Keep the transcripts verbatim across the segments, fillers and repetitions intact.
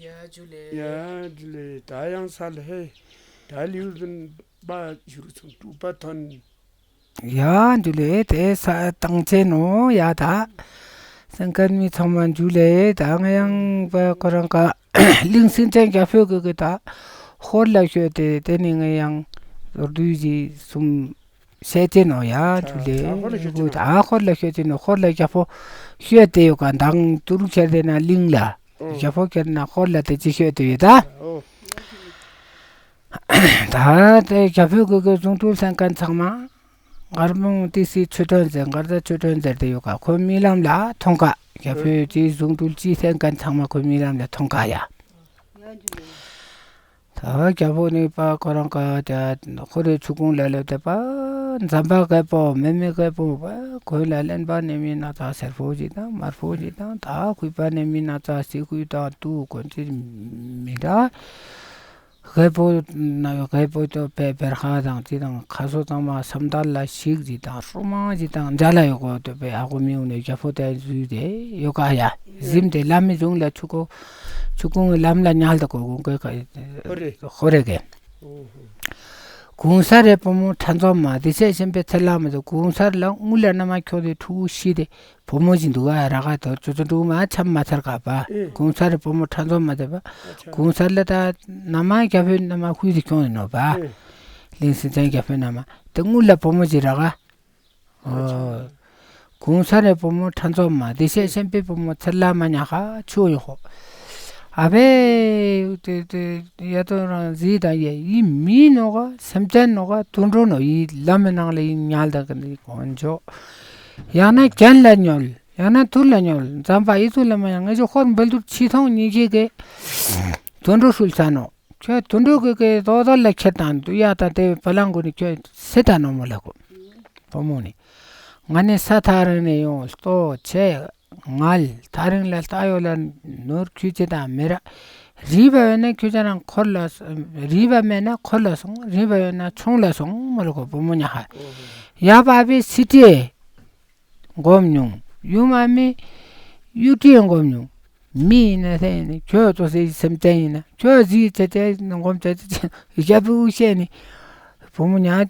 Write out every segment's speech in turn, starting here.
ཡ་ཇུ་ལེ། ཡ་ཇུ་ལེ། ད་ཡང་ས་ལ་ཧེ། ད་ལིའུ་ཟིན་པ་ཞུ་རུ་ཚུན་ཏུ་པ་ཐོན། ཡ་ཇུ་ལེ། དེ་ས་བཏང་ཆེ་ནོ་ཡ་ད། སེང་ཀན་མི་ཚང་མ་ཇུ་ལེ། ད་ང་ཡང་པ་ཁོ་རང་ཀ་གླིང་སེང་ཅན་རྒྱ་ཕོ་གི་གི་ད་ཧོར་ལ་ཤོད་དེ་དེ་ནི་ང་ཡང་ཟོར་དུས་ཀྱི་གསུམ། བཤད་ཅེ་ནོ་ཡ་ད་ཇུ་ལེ། ད་ཧོར་ལ་ཤོད་ཅེ་ནོ། ད་ཧོར་ལ་ཤོད་ཅེ་ནོ། ཧོར་ལ་རྒྱ་ཕོ་ཤོད་དེ་ཡོད་ག་མདང་ཏུ་རུ་ཁྱེར་དེ་ན་གླིང་ལ། ཨོ། རྒྱ་ཕོ་ཁྱེར་ན་ཧོར་ལ་དེ་ཅི་ཤོད་དེ་ཡོད་ད། ཨོ། ད་དེ་རྒྱ་ཕོ་གི་གི་གཟུངས་ཐུག་སེང་ཀན་ཚང་མ། མགར་མོ་ཏི་སི་ཆོས་སྒྲོན་ཟེར། མགར་ཟླ་ཆོས་སྒྲོན་ཟེར་དེ་ཡོད་ག་ཁོ་རྨི་ལམ་ལ་མཐོང་ག་རྒྱ་ཕོ་ཅི་གཟུངས་ཐུག་ཅི་སེང་ཀན་ཚང་མ་ཁོ་རྨི་ལམ་ལ་མཐོང་ག་ཡ། ད་རྒྱ་ཕོ་ནི་པ་ཁོ་རང་ཀ་ད་ཁོ་རེ་ཆུ་ཀུང་ལ་ལོ་དེ་པ་འཛམ་པ་རྒད་པོ་མེ་མེ་རྒད་པོ་པ་ཁོ་ལ་ལེན་པ་ནས་མི་ན་ཚ་སེར་པོ་ཞིག་དང་དམར་པོ་ཞིག་དང་ད་ཁུས་པ་ནས་མི་ན་ཚ་སི་ཁུས་དང་ཏུ་གོན་ཅི་མི་འདྲ། རྒད་པོ་ན་རྒད་པོ་ཏོ་པེ་བེར་ཁ་དང་ཅི་དང་ཁ་སོ་ཚང་མ་སམ་དར་ལ་ཞིག་ཅི་དང་སྲོ་མང་ཅི་དང་འཇའ་ལ་ཡོད་གོ་ཏོ་པེ་ཨ་གོ་མི་ཡོང་ནས་རྒྱ་ཕོ་དེ་འཛུལ་དེ་ཡོད་ག་ཡ། གཟིམ་དེ་ལམ་མི་བཟུང་ལ་ཆུ་ཀོ་ཆུ་ཀུང་ལམ་ལ་ཉལ་ད་གོ་གོ་གེ་ཧོ་རེ། ཧོ་རེ་གེ། ཨོ་ཧོ། གུང་ས་རེ་བུ་མོ་ཁྲ་འཛོམ་མ་དེ་ཤེས་ཤེས་པའི་ཚེ་ལ་མ་དེ་གུང་སར་ལ་དངུལ་ལ་ན་མ་ཁྱོ་དེ་ཕྲུ་གུ་ཤི་དེ་བུ་མོ་ཞིག་འདུག་ག་ར་ག་དོ་ཅོ་ཅོ་འབྲུག་མ་ཆམ་མ་ཚར་ག་པ། ཨེ། གུང་ས་རེ་བུ་མོ་ཁྲ་འཛོམ་མ་དེ་པ། ཨ་ཆ། གུང་སར་ལ་ད་ན་མ་རྒྱ་ཕོའི་ན་མ་ཧུད་དེ་ཁྱོང་ཡིན་ནོ་པ། ཨེ། གླིང་སེང་ཅན་རྒྱ་ཕོའི་ན་མ་དེ་དངུལ་ལ་བུ་མོ་ཞིག་ར་ག་ཨོ། གུང་ས་རེ་བུ་མོ་ཁྲ་འཛོམ་མ་དེ་ཤེས་ཤེས་པའི་བུ་མོ་ཚེར་ལ་མ་ཉག་ཁ་ཆུ་ཡོད་ཧོ། ཨ་བེ། དེ་དེ་ཡ་དོ་རང་ཟིག་དང་ཡེ་ཡི་མི་ནོ་ག་སེམས་ཅན་ནོ་ག་དུད་འགྲོ་ནོ་ཡི་ལམ་མི་ནང་ལ་ཡི་ཉལ་དང་གི་ནི་གོན་ཆོ། ཡང་ན་གྱེན་ལ་ཉོལ་ཡང་ན་ཐུར་ལ་ཉོལ་འཛམ་པ་ཡི་ཚུལ་ལ་མ་ཡང་ང་ཅི་ཧོར་འབལ་དུར་ཆི་ཐོང་ཉི་ཁེ་གེ་དུད་འགྲོ་ཧྲུལ་ཚ་ནོ། ཁྱོད་དུད་འགྲོ་གི་གི་རྡོག་རྡོག་ལ་ཁྱེར་དང་དུ་ཡ་ད་དེ་བ་ལང་གུ་ནི་ཁྱོད་སེ་ད་ནོ་མོ་ལ་གོ། བུ་མོ་ནི། ང་ནི་ས་ཐག་རིང་ནས་ཡོང་ལྟོ་ཆེ་ངལ་ཐག་རིང་ལ་ལྟ་ཡོད་ལ་ནོར་ཁྱུ་ཅི་དང་མི་ར། རིག་པ་ཡོད་ན་ཁྱོད་ཅག་རང་འཁོར་ལ་སོང་། རིག་པ་མེད་ན་འཁོར་ལ་སོང་། རིག་པ་ཡོད་ན་ཆུང་ལ་སོང་མོ་ལ་གོ་བུ་མོ་ཉག་ཧ། ཡ་པ་བི་སི་ཏི། སྒོམ་མྱོང་། ཡུམ་མ་མི་གཡུ་ཏིའི་སྒོམ་མྱོང་། མི་ཡིན་ན་ས་ཡིན་ན་ཁྱོད་ཚོ་སེ་སེམས་ཅན་ཡིན་ན་ཁྱོད་ཟིག་ཆ་ཆ་སྒོམ་ཆ་ཆ་ཡ་བུ་བཤད་ནི་བུ་མོ་ཉག་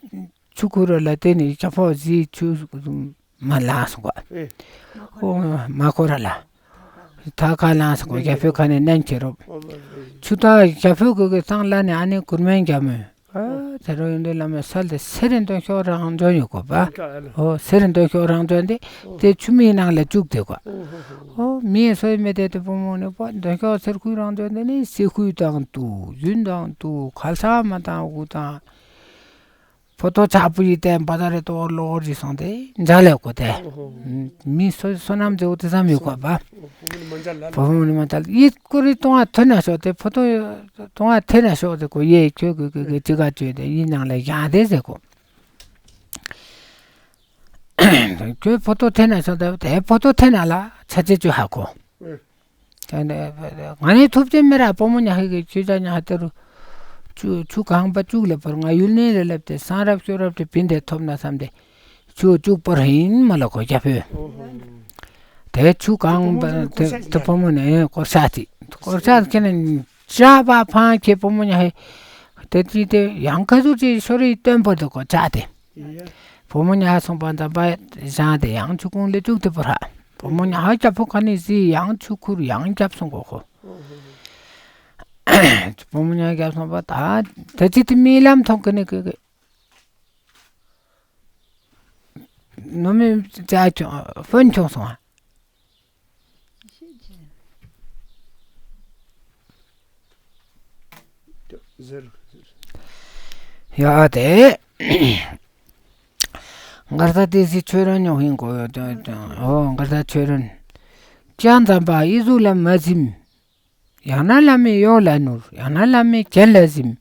ཆུ་ཁུར་ལ་བལྟས་ནས་རྒྱ་ཕོ་ཟིག་ཆུ་མ་ལངས་སོང་ག་ཨོ་མ་ཁོ་ར་ལ་ད་ཁ་ལངས་སོང་ག་རྒྱ་ཕོ་ཁ་ནས་ནན་ཁྱེར་རོ་ཆུ་ད་རྒྱ་ཕོ་གི་གི་སང་ལ་ནས་ཨ་ནེ་གུར་མན་རྒྱ་མོས། ཨ་དེ་རུ་ཡོན་ཏན་བླ་མའི་སལ་ཏེ་སེ་རེ་འདོན་ཤོག་རང་འདོན་ཡོད་གོ་པ། ཨོ་སེ་རེ་འདོན་ཤོག་རང་འདོན་ཏེ་དེ་ཆུ་མིག་ནང་ལ་བཅུག་དེ་གོ། ཨོ་མིའི་སོའི་མེ་དེ་དེ་བུ་མོ་ནི་པོ་འདོན་ཤོག་སེར་ཁུའི་རང་འདོན་ཏེ་ནི་སེ་ཁུའི་དང་དུ་ཡུན་དང་དུ་ཁལ་ས་མ་དང་དགུ་དང་། ཕོ་ཏོ་ཆག་པོ་ཡི་དེ་བ་ད་རེ་ཏོ་ལོག་རི་སོང་དེ་འཇའ་ལས་གོ་དེ། མི་སོ་སོ་ནམ་ཛེ་འོ་དེ་ཙམ་ཡོད་གོ་པ། བུ་མོ་ནི་མ་ད་ཡིད་ཀུ་རི་ཏོང་ཨ་ཐོན་ན་ཤོག་དེ་ཕོ་ཏོ་ཏོང་ཨ་ཐོན་ན་ཤོག་དེ་གོ་ཡེ་ཁྱོད་གི་གི་གི་ཅི་ག་བཅོས་དེ་ཡིད་ནང་ལ་ཡང་དེ་ཟེར་གོ། ཁྱོད་ཕོ་ཏོ་ཐེན་ན་ཤོག་དེ་ཕོ་ཏོ་ཐེན་ན་ལ་ཆ་ཆེ་ཆུ་ཧ་གོ། ང་ནི་ཐུབ་ཅེ་མེ་ར་བུ་མོ་ཉག་ཧི་གི་ཆུ་ཆ་ཉག་ཧ་དེ་རུ་ཆུ་ཆུ་གང་པ་བཅུག་ལེ་པར་ང་ཡུལ་ནི་ལེ་ལེབ་དེ་སང་རབ་ཤོ་རབ་དེ་བིན་དེ་ཐོབ་ན་བསམ་དེ། ཆུ་བཅུག་པར་ཡིན་མ་ལ་གོ་རྒྱ་ཕོ། དེ་ཆུ་གང་པ་དེ་བུ་མོ་ནི་སྐོར་ཤ་ཅི་སྐོར་ཤ་ཅི་ཁྱེད་ནི་ཅ་པ་ཕང་ཁྱེད་བུ་མོ་ཉག་ཧི། དེ་ཅི་དེ་ཡང་ཁ་ཟུར་ཅི་ཤོ་རི་སྟོན་པོ་དེ་གོ་ཅ་དེ། བུ་མོ་ཉག་ཧ་སོང་པ་འཛམ་པ་བཞེངས་ཏེ་ཡང་ཆུ་ཁུང་ལས་བཅུག་སྟེ་བོར་ཧ། བུ་མོ་ཉག་ཧ་རྒྱ་ཕོ་ཁ་ནས་བཟི་ཡང་ཆུ་ཁུར་ཡང་རྒྱབ་སོང་གོ་ཁོ། བུ་མོ་ཉག་ཧ་རྒྱབ་སོང་པ་ད་ད་ཅི་དེ་རྨི་ལམ་མཐོང་གི་ནི་གི་གི། ནུ་མི་ཅག་ཁྱོད་ཧྥོན་ཁྱོང་སོང་ཨ། ཡ་དེ། མགར་ས་ཏི་སི་ཆོས་རན་ཉོག་ཧིན་གོ་ཡོད་དོ། ཨོ་མགར་ས་ཆོས་རན། ཅང་ཙམ་པ་ཨི་ཟུག་ལ་མ་ཟིམ། ཡང་ན་བླ་མའི་གཡོག་ལ་ནུར། ཡང་ན་བླ་མའི་གྱལ་ལ་ཟིམ།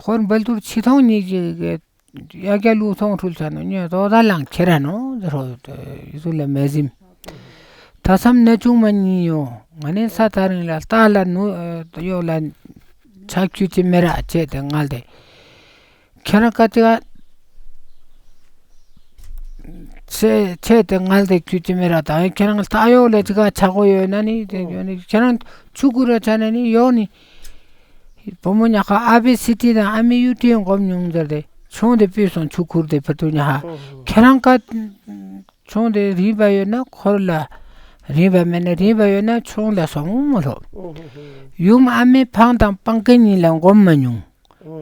ཧོར་འབལ་དུར་ཆི་ཐོང་ཉིད་ཀྱི་ཡ་གྱལ་ལུགས་ཐོང་འཁྲུལ་ཚ་ནོ་ཉོས་དོ་ད་ལང་ཁྱེར་ར་ནོ་ཟེར་ཧོ། ཡི་ཟུག་ལ་མེ་ཟིམ། ད་སམ་ན་ཆུང་མ་གཉིས་ཡོང་། ང་ནི་ས་ཐག་རིང་ལ་རྟ་ལ་ནུ་གཡོག་ལ་ཆ་ཁྱུ་ཅི་མེ་ར་བྱས་ཏེ་ངལ་ཏེ། ཁྱེད་རང་ཀ་ཅི་ག། ཆེ་ཆེ་དེ་ངལ་དེ་ཁྱུ་ཅི་མེ་ར་དང་ཁྱེད་རང་ལྟ་ཡོད་ལ་ཅི་ག་ཆ་གོ་ཡོད་ན་ནི་དེ་ཡོད་ནི་ཁྱེད་རང་ཆུ་གུ་ར་ཆ་ན་ནི་ཡོད་ནི། བུ་མོ་ཉག་ཁ་ཨ་བི་སི་ཊི་དང་ཨ་མི་ཡུ་ཊི་སྒོམ་མྱོང་ཟེར་ཏེ་ཆུང་དེ་པུས་སོང་ཆུ་ཁུར་དེ་ཕུ་ཏུ་ཉག་ཁ་ཁྱེད་རང་ཀ་ཆུང་དེ་རིང་བ་ཡོད་ན་འཁོར་ལ། རིང་བ་མེད་ན་རིང་བ་ཡོད་ན་ཆུང་ལ་སོང་མ་ལོ། ཡུམ་ཨ་མའི་ཕང་དང་སྤང་ཀི་གཉིས་ལ་སྒོམ་མ་མྱོང་།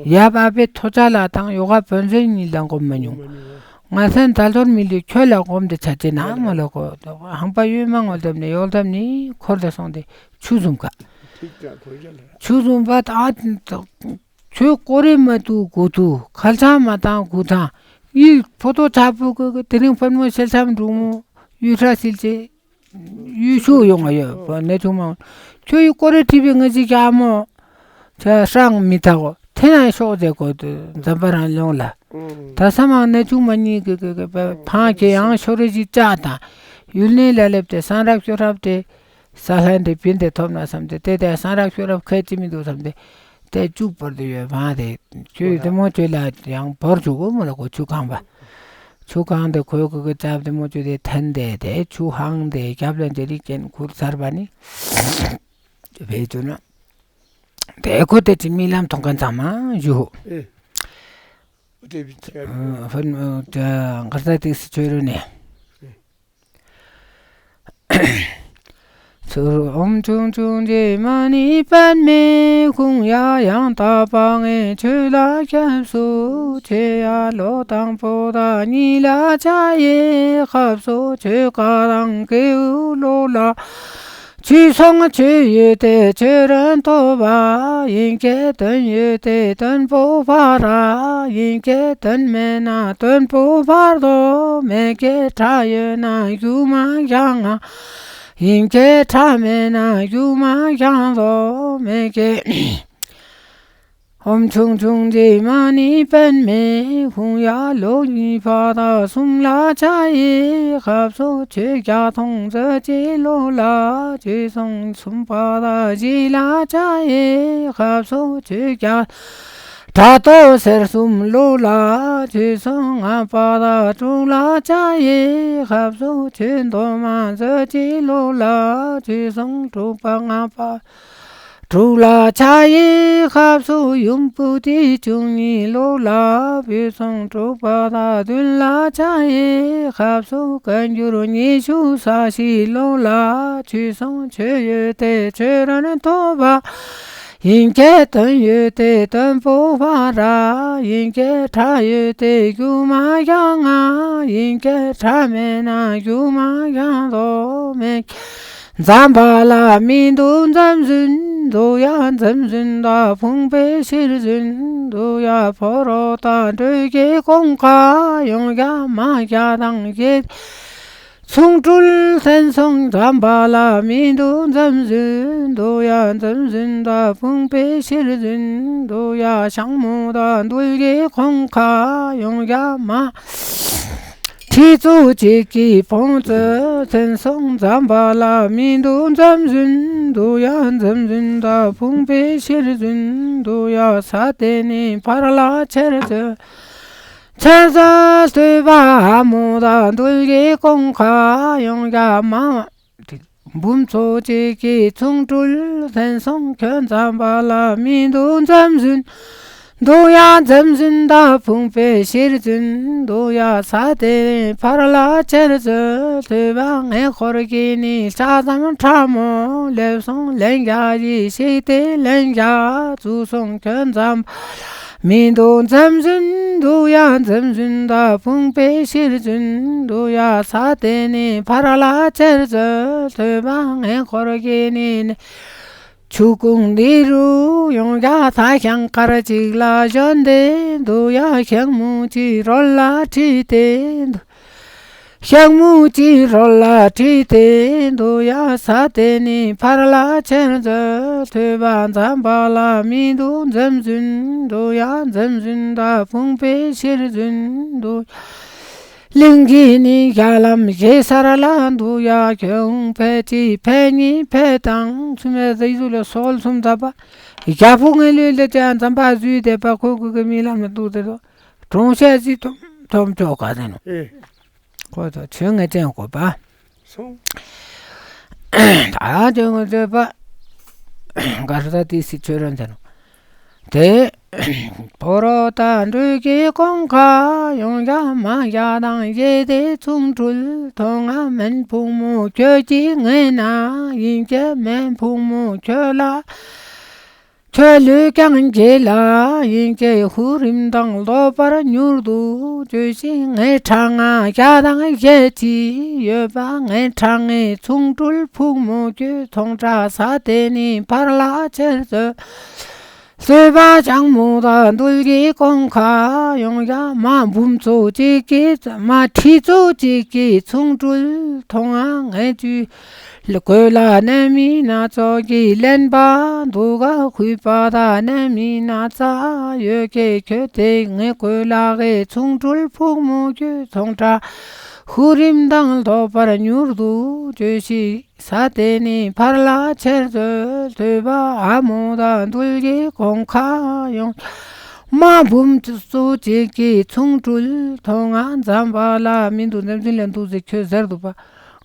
ཡབ་ཨ་ཕའི་ཐོ་ཅག་ལ་དང་ཡོ་ག་བོན་ཟེ་གཉིས་ལ་སྒོམ་མ་མྱོང་། ང་སེམས་དལ་འདོར་མི་ལུས་ཁྱོད་ལ་སྒོམ་དེ་ཆ་ཅེ་ན་མ་ལོ་གོ། ཧང་པ་ཡོད་མ་ངོ་དམ་ནས་ཡོལ་དམ་ནི་འཁོར་དེ་སོང་དེ་ཆུ་བཟུང་ག་ཆུ་བཟུང་བ་ད། ཁྱོད་ཀོ་རེ་མ་ཏུ་གུ་ཏུ་ཁལ་ཆ་མ་དང་གུ་དང་། ཡི་ཕོ་ཏོ་ཆ་ཕུ་གུ་གུ་དེ་རིང་ཕོན་མོ་ཤེལ་ཆམ་འབྲུག་མོ་ཡུལ་ཁྲ་སིལ་ཅེ་ཡུལ་ཤུ་ཡོང་ང་ཡོད་པ་ནེ་ཆུང་མ། ཁྱོད་ཡི་ཀོ་རེ་ཁྲི་བི་ང་ཅི་ཀྱ་མོ་ཆ་སྲང་མི་ཐ་གོ་ཐེ་ན་ཤོག་ཟེ་གོ་དུ་འཛམ་པ་རང་ལོང་ལ། ད་ས་མང་ནེ་ཆུང་མ་གཉིས་གུ་གུ་གུ་པ་ཕང་ཁྱེད་ཡང་ཤོ་རེ་ཅི་ཅག་དང་ཡུལ་ནེ་ལ་ལེབ་ཏེ་སང་རབ་ཤོ་རབ་ཏེ། ས་ལྷན་དེ་བིན་དེ་ཐོབ་ན་བསམ་སྟེ་དེ་དེ་སང་རག་ཤོ་རབ་ཁད་ཅི་མི་འདུག་བསམ་སྟེ་དེ་བཅུག་པར་དུ་ཡོད་མ་རེད། ཁྱོད་དེ་མོ་ཁྱོད་ལ་ཡང་བོར་བཅུག་གོ་མོ་ལ་གོ་ཆུ་གང་བ། ཆུ་གང་དེ་ཁོའི་གོ་གི་ཙབ་དེ་མོ་ཁྱོད་དེ་ཐན་དེ་དེ་ཆུ་ཧང་དེ་རྒྱབ་ལ་འདི་རིགས་ཀྱན་ཁུར་ཚར་བ་ནི། བེད་བཅུག་ན། དེ་ཁོ་དེ་ཅི་རྨི་ལམ་མཐོང་མཁན་ཚང་མ་ཞུ། ཨེ། ཨ་ཧོན་ཨ་ད་གར་ས་ཏིག་སི་ཆོས་རུ་ནས། ཚུར་ཨོམ་ཆུང་ཆུང་རྗེ་མ་ཎི་པདྨེ་ཧཱུྃ། ཡང་དག་པ་ངས་ཁྱོད་ལ་སྐྱབས་སུ་མཆི། ཡ་ལོ་དང་པོ་དང་གཉིས་ལ་ཕྱག་འཚལ་སྐབས་སུ་ཆོས་བཀའ་དང་སྐྱེས་བུ་ལུགས་ལ་ཆོས་སྲུང་། ཆོས་ཡོད་དེ་ཆོས་རྣམས་ཐོབ་པ་ཡིན་གྱི། དོན་ཡོད་དེ་དོན་པོ་ཕར་ཡིན་གྱི། དོན་མེད་ན་དོན་པོ་ཕར་དུ་མེད་ཀྱི། ཁྲ་ཡོད་ན་སྒྱུ་མ་ཡང་ཡིན་གྱི། ཁྲ་མེད་ན་སྒྱུ་མ་ཡང་དུ་མེད་ཀྱི། ཨོམ་ཆུང་ཆུང་རྗེ་མ་ཎི་པདྨེ་ཧཱུྃ། ཡ་ལོ་གཉིས་པ་དང་གསུམ་ལ་ཕྱག་འཚལ་སྐབས་སུ་ཆོས་བརྒྱ་སྟོང་མཛད་ཅིང་ལུགས་ལ་ཆོས་སྲུང་། གསུམ་པ་དང་བཞི་ལ་ཕྱག་འཚལ་སྐབས་སུ་ཆོས་བརྒྱ། དྲག་ཏུ་གསེར་གསུམ་ལུགས་ལ་ཆོས་སྲུང་། ལྔ་པ་དང་དྲུག་ལ་ཕྱག་འཚལ་སྐབས་སུ་ཆོས་མདོ་མ་མཛད་ཅིང་ལུགས་ལ་ཆོས་སྲུང་། དྲུག་པ་ལྔ་པ། དྲུག་ལ་ཕྱག་འཚལ་སྐབས་སུ་ཡུམ་བུ་ཁྲི་བཅུ་གཉིས་ལུགས་ལ་ཆོས་སྲུང་། དྲུག་པ་དང་བདུན་ལ་ཕྱག་འཚལ་སྐབས་སུ་བཀའ་འགྱུར་ཉི་ཤུ་རྩ་བཞི་ལུགས་ལ་ཆོས་སྲུང་། ཆོས་ཡོད་དེ་ཆོས་རྣམས་ཐོབ་པ་ཡིན་གྱི། དོན་ཡོད་དེ་དོན་པོ་ཕར་ཡིན་གྱི། ཁྲ་ཡོད་དེ་སྒྱུ་མ་ཡང་ཡིན་གྱི། ཁྲ་མེད་ན་སྒྱུ་མ་ཡང་དུ་མེད་ཀྱི། འཛམ་བྷ་ལ་མི་འདུག་འཛམ་བཞིན་དུ་ཡང་། འཛམ་བཞིན་དང་ཕུང་པོའི་ཕྱིར་བཞིན་དུ་ཡང་། ཕ་རོལ་དང་འགྲོ་བའི་གོང་ཁ་ཡོངས་ཀྱང་མ། བརྒྱ་དང་བརྒྱད་ཅུ་ཚོགས་དྲུག་མཚན་སྲུང་། འཛམ་བྷ་ལ་མི་འདུག་འཛམ་བཞིན་དུ་ཡང་། འཛམ་བཞིན་དང་ཕུང་པོའི་ཕྱིར་བཞིན་དུ་ཡང་། ཕྱག་མོ་དང་རྡུལ་གྱི་གོང་ཁ་ཡོངས་ཀྱང་མ། ཁྲི་བཅུ་གཅིག་གི་བོངས་ཀྱི་མཚན་སྲུང་། འཛམ་བྷ་ལ་མི་འདུག་འཛམ་བཞིན་དུ་ཡང་། འཛམ་བཞིན་དང་ཕུང་པོའི་ཕྱིར་བཞིན་དུ་ཡང་། ས་དེ་ནས་ཕར་ལ་ཆེར་ཅི། ཆེར་ཅི་ཐོས་པ་ཕ་མོ་དང་རྡུལ་གྱི་གོང་ཁ་ཡོངས་ཀྱང་མ། འབུམ་ཚོགས་གཅིག་གི་ཚོགས་དྲུག་མཚན་སྲུང་། ཁྱོད་འཛམ་བྷ་ལ་མི་འདུག་འཛམ་བཞིན་དུ་ཡང་། འཛམ་བཞིན་དང་ཕུང་པོའི་ཕྱིར་བཞིན་དུ་ཡང་། ས་དེ་ཕར་ལ་ཆེར་ཅི་ཐོས་པ། ངའི་འཁོར་གྱིས་ནི་ལྕགས་ཟམ་ཁྲ་མོ་ལེབ་སོང་། ལན་བརྒྱ་ཞིག་ཏེ་ལན་བརྒྱ་བཙུགས་སོང་། ཁྱོད་འཛམ་བྷ་ལ་མི་འདུག་འཛམ་བཞིན་དུ་ཡང་། འཛམ་བཞིན་དང་ཕུང་པོའི་ཕྱིར་བཞིན་དུ་ཡང་། ས་དེ་ནས་ཕར་ལ་ཆེར་ཅི་ཐོས་པ། ངའི་འཁོར་གྱིས་ནི་ནི། ཆུ་ཀུན་འདི་རུ་ཡོངས་ཀྱང་། ད་ཤིང་དཀར་གཅིག་ལ་ཞོན་ཏེ་འདུག་ཡ། ཤིང་མོ་གཅིག་རོལ་ལ་ཁྲིད་དེ་འདུག་ཤིང་མོ་གཅིག་རོལ་ལ་ཁྲིད་དེ་འདུག་ཡ། ས་དེ་ནས་ཕར་ལ་ཆེར་ཅི་ཐོས་པ། འཛམ་བྷ་ལ་མི་འདུག་འཛམ་བཞིན་དུ་ཡང་། འཛམ་བཞིན་དང་ཕུང་པོའི་ཕྱིར་བཞིན་དུ་ཡང་། གླིང་གི་ནི་ཞྭ་ལམ་ཞེ་སར་ལ་འདུག་ཡ། ཁྱོད་ཕེབས་གཅིག་ཕེབས་གཉིས་ཕེབས་དང་། ཚུ་མེ་ཟེ་ཡུ་ལ་སོལ་གསུམ་བཏབ་པ། རྒྱལ་པོ་ངའི་ལུས་ལ་ཅང་འཛམ་བུ་བཟོས་ཏེ་པ་ཁོ་ཁོ་གི་རྨི་ལམ་ལ་འདུག་སྟེ་དོ། གྲོང་ཤ་ཅི་ཐོམ་ཐོམ་ཅོག་ག་ཟེར་ནོ། ཨེ། ཁོ་ཚོ་ཆོས་ངན་ཅན་དགོས་པ། སོང་། ད་དོན་ངོ་བཟོད་པ། གར་ས་ཏི་སི་ཆོས་རོན་ཚན། དེ། ཕོ་རོག་དང་འགྲོས་ཀྱི་གོང་ཁ་ཡོང་ཡ་མ་ཡ་དང་ཡེ་དེ་ཚུང་འགྲུལ་ཐོང་ང་མེན་ཕུག་མོ་ཁྱོད་ཀྱི་ངེས་ན་ཡིན་གྱི་མེན་ཕུག་མོ་ཁྱོད་ལ། ཁྱོད་ལུས་ཀྱང་རྗེས་ལ་ཡིན་གྱི་ཧུ་རིམ་དང་ལོག་པར་མྱུར་དུ་བཅོས་ཤིང་ངའི་ཕྲག་ང་ཞག་དང་ཞེ་ཅི་ཡོད་པ་ངའི་ཕྲག་ངའི་ཚུང་འགྲུལ་ཕུག་མོ་ཁྱོད་ཚོང་ཁྲ་ས་དེ་ནི་ཕར་ལ་ཆེར་ཟོས། བཟོད་པ་བྱང་མོ་དང་འདུལ་གྱི་གོང་ཁ་ཡོང་ཡ་མ་འབུམ་ཚོ་གཅིག་གི་མ་ཁྲི་ཚོ་གཅིག་གི་ཚུང་འགྲུལ་ཐོང་ང་ངའི་བཅུད། གོས་ལ་གནས་མི་སྣ་ཚོགས་ཀྱིས་ལེན་པ་འདུག་ག་གུས་པ་དང་གནས་མི་སྣ་ཚ་ཡོད་ཀྱི་ཁྱོད་དེ་ངའི་གོས་ལ་གི་ཚུང་འགྲུལ་ཕུག་མོ་ཁྱོད་ཚོང་ཁྲ་ཧུ་རིམ་དང་ལྡོག་པར་མྱུར་དུ་བཅོས་ཤིག་ས་དེ་ནི་ཕར་ལ་ཆེར་ཟོས་ཐོས་པ་ཨ་མོ་དང་འདུལ་གྱི་གོང་ཁ་ཡོང་མ་འབུམ་ཚོ་གཅིག་གི་ཚུང་འགྲུལ་ཐོང་ང་འཛམ་བ་ལ་མི་འདུག་འཛམ་ཟིན་ལ་འདུག་ཟེར་ཁྱོད་ཟེར་འདུག་པ།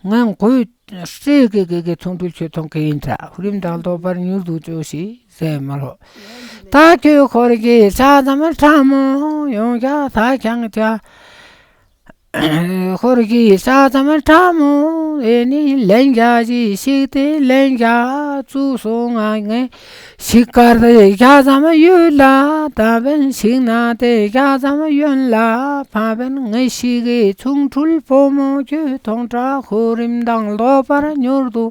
ངས་གོས། སྲས་ཀྱི་གི་གི་ཚོང་འགྲུལ་ཆོས་ཐོང་གི་ཡིན་ད། ཧུ་རིམ་དང་ལྡོག་པར་མྱུར་དུ་བཅོས་ཤིག་ཟེར་མ་ལོ། ད་ཁྱོད་ཧོར་གྱི་ས་མཚམས་ཁྲ་མོ་ཡོང་ཡ་ད་ཁྱང་ཆ། ཧོར་གྱི་ས་མཚམས་ཁྲ་མོ་ཨེ་ནི་ལན་རྒྱ་ཞིག་ཤིག་དེ་ལན་རྒྱ་བཙུགས་སོང་ང་ངས་ཤིག་དཀར་དེ་ཞག་ཙམ་ཡོད་ལ་ད་བན་ཤིག་ན་དེ་ཞག་ཙམ་ཡོད་ལ་ཕ་བན་ངས་ཤིག་གི་ཚོང་འགྲུལ་ཕོ་མོ་ཁྱོད་ཐོང་ཁྲ་ཧོ་རིམ་དང་ལོག་པར་མྱུར་དུ་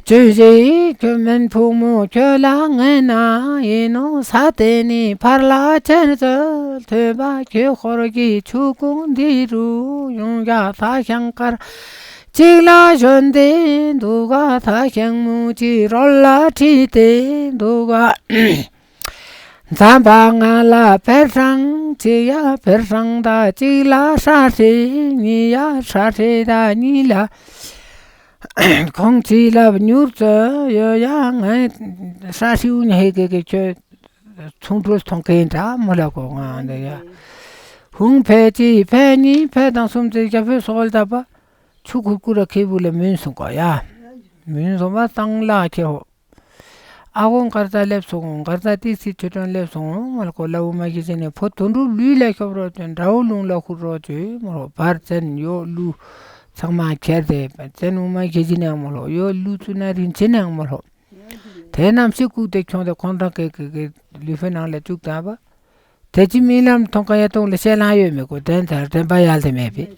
བཅོས་ཤིག་ཁྱོད་མེན་ཕུག་མོ་ཁྱོད་ལ་ངེས་ན་ཡིན་ནོ་ས་དེ་ནི་ཕར་ལ་ཆེར་ཚོལ་ཐོས་པ་ཁྱོད་ཧོར་གྱི་ཆུ་ཁུང་འདི་རུ་ཡོང་ཡ་ད་ཤང་དཀར། གཅིག་ལ་ཞོན་ཏེ་འདུག་ག་ད་ཤིང་མོ་གཅིག་རོལ་ལ་ཁྲིད་དེ་འདུག་ག་འཛམ་བུ་གླིང་ལ་ཕེབས་སང་གཅིག་ཡ་ཕེབས་སང་ད་གཅིག་ལ་ཧྲ་ཧྲི་གཉིས་ཡ་ཧྲ་ཧྲི་ད་གཉིས་ལ་ཁོང་གཅིག་ལ་མྱུར་ཚོ་ཡོད་ཡ་ངའི་ཧྲ་ཧྲི་འུ་ཉ་ཧེ་གེ་གེ་ཁྱོད་ཚོང་འགྲུལ་ཐོང་གེ་འདྲ་མོ་ལ་གོ་ང་འདི་ཡ་ཧུང་ཕེ་གཅིག་ཕེ་གཉིས་ཕེ་དང་གསུམ་ཚེ་རྒྱ་ཕེ་སོག་ལ་ད་པ། ཆུ་ཁུར་ཁུར་ར་ཁེ་བུ་ལ་མུན་སོང་གོ་ཡ། མུན་སོང་བ་སྟང་ལ་ཁེ་ཧོ། ཨ་ཁོང་གར་ས་སླེབས་སོང་། གར་ས་ཏི་སི་ཆུ་ཁྲོན་སླེབས་སོང་མ་ལ་གོ་ལ་འུ་མ་ཁེ་ཅི་ནས་ཕོ་དོན་གྲུབ་ལུས་ལ་ཤོབ་རོ་ཅན་འདྲ་བོ་ལུང་ལ་ཁུར་རོ་ཅོས་མ་རོ་བར་ཙན་ཡོ་ལུ་ཚང་མ་ཁྱེར་ཏེ་ཙན་འུ་མ་ཁེ་ཅི་ནས་མ་ལོ་ཡོ་ལུ་ཚུ་ན་རིན་ཆེན་ནས་མ་ལོ། དེ་རྣམས་ཤིག་བཀུག་སྟེ་ཁྱོང་སྟེ་ཁོང་རང་གི་གི་གི་ལུས་ཕན་ནང་ལ་བཅུག་བཏང་བ། དེ་ཅི་རྨི་ལམ་མཐོང་ཁ་ཡ་གཏོང་ལ་བཤད་ལང་ཡོད་མེད་གོ་དྲན་ཚར་དྲན་པ་ཡལ་དེ་མེད་པས།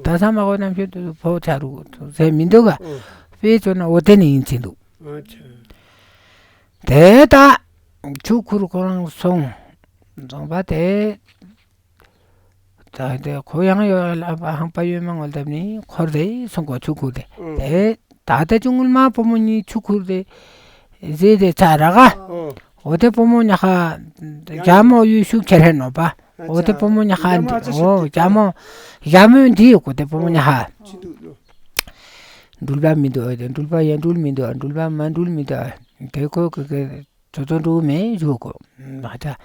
ད་ས་མ་གོ་རྣམ་ཤེས་དུ་ཕོ་ཆ་རུ་ཟེར་མི་འདུག་ག་དཔེ་ཚོ་ན་འོ་དེ་ནི་ཡིན་ཚིག་འདུག་དེ་ད་ཆུ་ཁུར་ཁོ་རང་སོང་། སོང་བ་དེ། ད་དེ་ཁོ་ཡང་ཡོད་ལ་ཧང་པ་ཡོད་མ་ངོ་ལྡབ་ནི་འཁོར་དེ་སོང་གོ་ཆུ་ཁུར་དེ། དེ་ད་ལྟ་ཅུང་ངུལ་མ་བུ་མོ་གཉིས་ཆུ་ཁུར་དེ་ཟེ་དེ་ཚ་ར་ག་འོ་དེ་བུ་མོ་ཉ་ཁ་རྒྱ་མོ་ཡུལ་ཤུགས་ཁྱེར་ཧེ་ནོ་པ། འོ་དེ་བུ་མོ་ཉ་ཁ་འདི་འོ་རྒྱ་མོ་རྒྱ་མོ་འདི་ཡོད་གོ་དེ་བུ་མོ་ཉ་ཁ་འགྲུལ་པ་མི་འདུག་འགྲུལ་པ་ཡང་འགྲུལ་མི་འདུག་འགྲུལ་པ་མ་འགྲུལ་མི་འདུག་དེ་ཁོ་གི་གི་ཚོ་ཚོ་འགྲུལ་མེད་བཞུགས་གོ་ང་ད།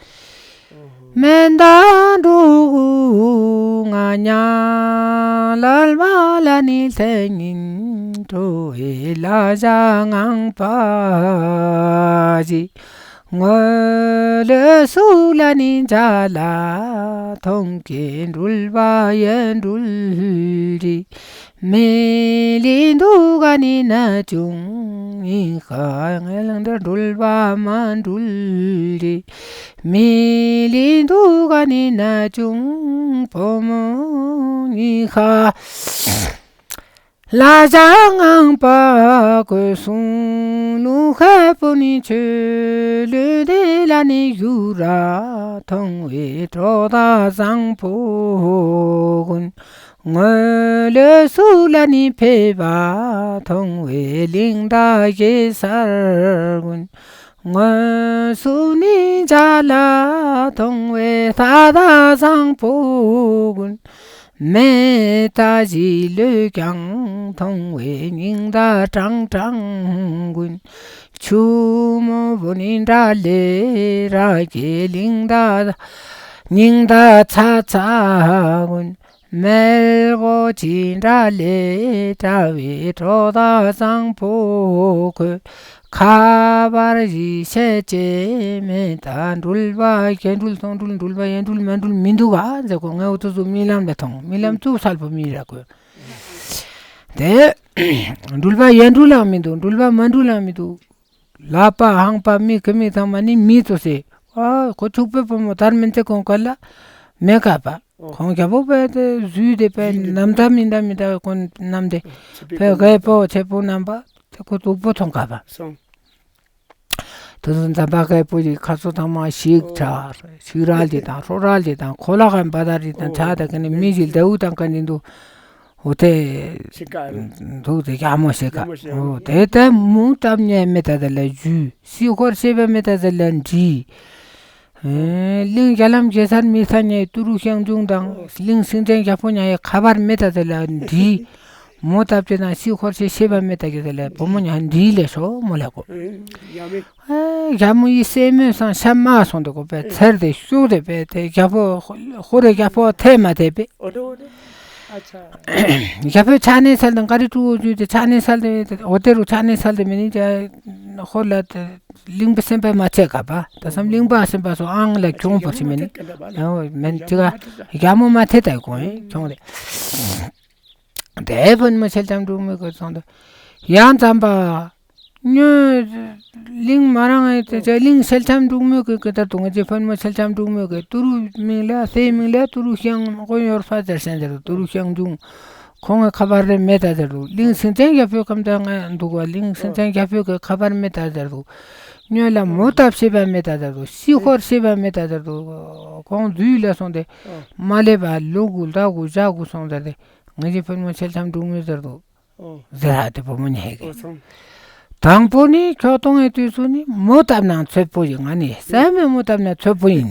མེ་མདའ་འབྲུག་ང་ཉ་ལ་ལ་ལ་ནི་ལྷ་ཉིན་འགྲོ་ཨེ་ལ་ཞག་ངང་པ་ཞིག་ངོ་ལོ་སུ་ལ་ནི་འཇའ་ལ་ཐོང་གེ་འགྲུལ་པ་ཡེ་འགྲུལ་རི། མེ་ལི་འདུག་ག་ནི་ན་ཅུང་ཉི་ཤ་ངེ་ལང་འདྲ་འགྲུལ་པ་མ་འགྲུལ་རི། མེ་ལི་འདུག་ག་ནི་ན་ཅུང་བུ་མོ་ཉི་ཤ། ལ་ཞག་ངང་པ་གོས་སུང་ལུ་ཁ་པོ་ནི་ཆོས་ལུས་དེ་ལ་ནི་ཡུ་ར་ཐོང་བའི་གྲོགས་དག་བཟང་པོ་ཀུན། ངོ་ལོ་སུ་ལ་ནི་ཕེབས་པ་མཐོང་བའི་གླིང་དག་གེ་སར་ཀུན། ངོ་སུ་ནི་འཇའ་ལ་མཐོང་བའི་ས་དག་བཟང་པོ་ཀུན། མེ་ཏ་ཞིག་ལུས་ཀྱང་མཐོང་བའི་སྙིང་དག་ཀྲང་ཀྲང་ཀུན། ཆུ་མོ་བོ་ནི་འདྲ་ལེ་ར་གེ་གླིང་དག་སྙིང་དག་ཚ་ཚ་ཀུན། མེ་ལོང་ཅི་འདྲ་ལས་བྲལ་བའི་གྲོགས་དག་བཟང་པོ་ཁོས། ཁ་བར་ཞིག་བཤད་ཅེས་མེད་ད། འགྲུལ་པ་ཡན་འགྲུལ་ཚོང་འགྲུལ། འགྲུལ་པ་ཡན་འགྲུལ་མན་འགྲུལ་མི་འདུག་ག་ཟེར་གོ། ངས་འུ་ཚོ་ཚོ་རྨི་ལམ་ལ་མཐོང་། རྨི་ལམ་ཚུགས་གསལ་པོ་མི་ར་གོ། དེ་འགྲུལ་པ་ཡན་འགྲུལ་ལའང་མི་འདུག། འགྲུལ་པ་མན་འགྲུལ་ལའང་མི་འདུག། ལག་པ་ཧང་པ་མི་གི་མི་ཚང་མ་ནི་མི་ཚོ་ཟེར། ཨ་ཁོ་ཕྱུག་པོའི་བུ་མོ་དར་མན་ཚེ་གོང་དཀར་ལ་མེ་ཁ་པ། ཨོ། ཁོང་རྒྱལ་པོ་པས་དེ་བཟོས་ཏེ་པས་ནམ་ད་མི་འདྲ་མི་འདྲ་བའི་ཁོང་རྣམས་དེ་པས་རྒད་པོ་ཆེ་པོ་རྣམ་པ་དེ་ཁོ་སྡུག་པོ་མཐོང་ག་པ། སོང་། དེ་ཚོ་འཛམ་བུ་གླིང་པོ་ཡི་ཁ་ཚོ་ཚང་མ་ཞིག་ཆགས། ཞིག་རལ་གྱི་དང་ཧྲོ་རལ་གྱི་དང་ཁོ་ལ་གན་པ་དར་གྱི་དང་ཆགས། ད་ག་ནི་མི་ཞིག་ལྡེའུ་དང་ག་ནི་འདུག། འོ་དེ་ཞིག་ག་འདུག་དེ་རྒྱ་མོ་ཞིག་ག། རྒྱ་མོ་ཞིག་ག། འོ་དེ་མུ་སྟབས་ཉེས་མེད་ད་དེ་ལ་འཇུས། སྲིད་འཁོར་ཤེས་པ་མེད་ད་དེ་ལ་འདྲིས། ཨེ། གླིང་རྒྱ་ལམ་གེ་སར་མི་ས་ཉའི་ཏུ་རུ་ཤང་ཅུང་དང་། གླིང་སེང་ཆེན་རྒྱལ་པོ་ཉའི་ཁ་པར་མེད་ད་དེ་ལ་འདྲིས། མོ་སྟབས་ཀྱི་དང་སྲིད་འཁོར་ཤེས་ཤེས་པ་མེད་ད་གི་དེ་ལ་བུ་མོ་ཉ་འདྲིས་ལས་སོ་མོ་ལ་གོ། ཨེ། རྒྱ་མོ་ཡི་སེ་མོས་སང་ཤ་མ་སོང་དེ་གོ་པས་ཚར་དེ་ཤུགས་དེ་པས་དེ་རྒྱལ་པོ་ཧོ་རེ་རྒྱལ་པོ་ཐེ་མ་ཐེ་པས། རྒྱལ་པོའི་ཕྱག་ནས་སལ་དང་ཀ་རི་ཀྲུ་བོ་ཇུ་དེ་ཕྱག་ནས་སལ་དེ་འོ་དེ་རུ་ཕྱག་ནས་སལ་དེ་མི་ནི་ཧོ་ལ་དེ་གླིང་པའི་སེམས་པ་མ་ཆད་ག་པ། ད་སམ་གླིང་པ་སེམས་པ་སོ་ཨང་ལ་ཁྱོང་བོར་ཞིག་མི་ནི་ཡང་མན་ཅི་ག་རྒྱ་མོ་མ་ཐེ་ད་གོ་ཁྱོང་དེ། དེ་ཕུན་མོ་ཤེལ་ལྕམ་འབྲུག་མོའི་སྐུ་ཚང་དུ་ཡང་ཙམ་པ། ཉོན། གླིང་མ་རང་ཨེ་ཏེ་ཅ་གླིང་ཤེལ་ལྕམ་འབྲུག་མོའི་གི་གི་ད་དུང་ཨེ་ཅེ་ཕུན་མོ་ཤེལ་ལྕམ་འབྲུག་མོའི་གི་ཏུ་རུ་མིང་ལ་སའི་མིང་ལ་ཏུ་རུ་ཤང་མགོན་ཡོར་ཕ་ཟེར་སེན་ཟེར་རུ་ཏུ་རུ་ཤང་འབྱུང་། ཁོང་གི་ཁ་པར་རེ་མེད་ད་ཟེར་རུ་གླིང་སེང་ཆེན་རྒྱལ་པོའི་ཁམས་ད་ང་འདུག་བ། གླིང་སེང་ཆེན་རྒྱལ་པོའི་གི་ཁ་པར་མེད་ད་ཟེར་རུ་ཉོན་ལ་མོ་སྟབས་ཤེས་པ་མེད་ད་ཟེར་རུ་སྲིད་འཁོར་ཤེས་པ་མེད་ད་ཟེར་རུ་ཁོང་འཛུལ་ལ་སོང་སྟེ་མ་ལེབ་པ་ལོ་དགུ་ཟླ་དགུ་ཞག་དགུ་སོང་ཟེར་ཏེ། ང་ཅི་ཕུན་མོ་ཤེལ་ལྕམ་འབྲུག་མོའི་ཟེར་དུ། ཨོ། ཟེར་ཧ་དེ་བུ་མོ་ཉེ་གི། ཨོ་སོང་། དང་པོ་ནི་ཁྱོད་གཏོང་ཡི་དུས་སུ་ནི་མོ་བཏབ་ནང་ཚོད་པོ་ཡིན། ང་ནི་སེམས་མེད་མོ་བཏབ་ནང་ཚོད་པོ་ཡིན།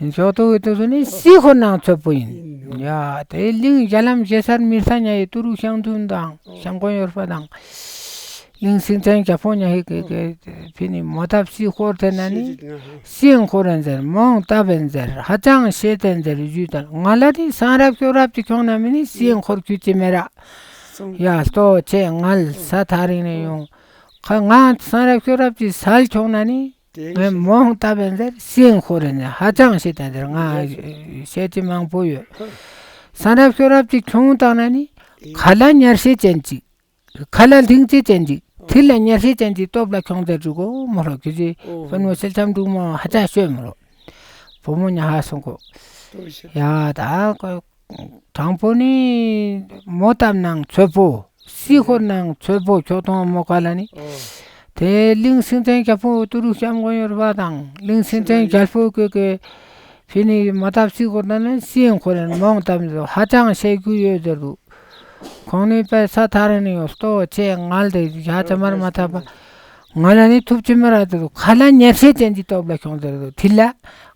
ཁྱོད་གཏོང་ཡི་དུས་སུ་ནི་སྲིད་འཁོར་ནང་ཚོད་པོ་ཡིན། ཡིན། ཡ་དེ་གླིང་རྒྱ་ལམ་གེ་སར་མི་ས་ཉ་ཡི་ཏུ་རུ་ཤང་འཛུམ་དང་ཤང་མགོན་ཡོར་པ་དང་། གླིང་སེང་ཆེན་རྒྱལ་པོ་ཉ་ཧི་གི་གི་ཕི་ནི་མོ་བཏབ་སྲིད་འཁོར་དེ་ན་ནི། སྲིད་འཁོར་རེད་ཟེར། མོང་བཏབ་རེད་ཟེར། ཧ་ཅང་ཤེས་དེ་ཟེར་ཞུས་དང་། ང་ལ་ནི་སང་རབས་ཤོ་རབས་ཀྱི་ཁྱོང་ན་མི་ནི་སྲིད་འཁོར་ཁྱུ་ཅི་མེ་ར། ཡ་ལྟོ་ཆེ་ངལ་ས་ཐག་རིང་ནས་ཡོང་། ཁ་ང་སང་རབས་ཤོ་རབས་ཀྱི་སལ་ཁྱོང་ན་ནི། ངས་མོང་བཏབ་རེད་ཟེར། སྲིད་འཁོར་རེད་ཟེར། ཧ་ཅང་ཤེས་དེ་ཟེར། ང་ཤེས་ཀྱི་མང་པོ་ཡོད། སང་རབས་ཤོ་རབས་ཀྱི་ཁྱོང་བཏང་ན་ནི། ཁ་ལ་ཉར་ཤེས་ཅན་ཅིག་ཁ་ལ་ལྡིང་ཅི་ཅན་གྱི། ཐིལ་ལ་ཉར་ཤེས་ཅན་གྱི་སྟོབས་ལ་ཁྱོང་མཛད་འགྲོ་གོ་མོ་ལོ། ཁྱོད་ཀྱི་ཨོ། ཕུན་མོ་ཤེལ་ལྕམ་འབྲུག་མོ་ཧ་ཅང་ཤོད་མོ་ལོ། བུ་མོ་ཉ་ཧ་སོང་གོ། ཡ་ད་གོ། དང་པོ་ནི་མོ་བཏབ་ནང་ཚོད་པོ། སྲིད་འཁོར་ནང་ཚོད་པོ་ཁྱོད་གཏོང་མོ་ག་ལ་ནི། ཨོ། དེ་གླིང་སེང་ཆེན་རྒྱལ་པོ་ཏུ་རུ་ཤང་མགོན་ཡོར་པ་དང་། གླིང་སེང་ཆེན་རྒྱལ་པོ་གི་གི་ཕི་ནི་མོ་བཏབ་སྲིད་འཁོར་ན་ནི་སྲིད་འཁོར་རེད། མོང་བཏབ་ནི་ཧ་ཅང་ཤེས་རྒྱུ་ཡོད་ཟེར་དུ། ཁོང་ནི་དཔེ་ས་ཐག་རིང་ནས་ཡོང་། ལྟོ་ཆེ་ངལ་དེ་ཡ་ཅ་མར་མ་ཐག་པ། ང་ལ་ནི་ཐུབ་ཅི་མ་ར་དེ་རུ་ཁ་ལ་ཉེར་ཤེས་ཅན་གྱི་སྟོབས་ལ་ཁྱོང་ཟེར་དུ། ཐིལ་ལ་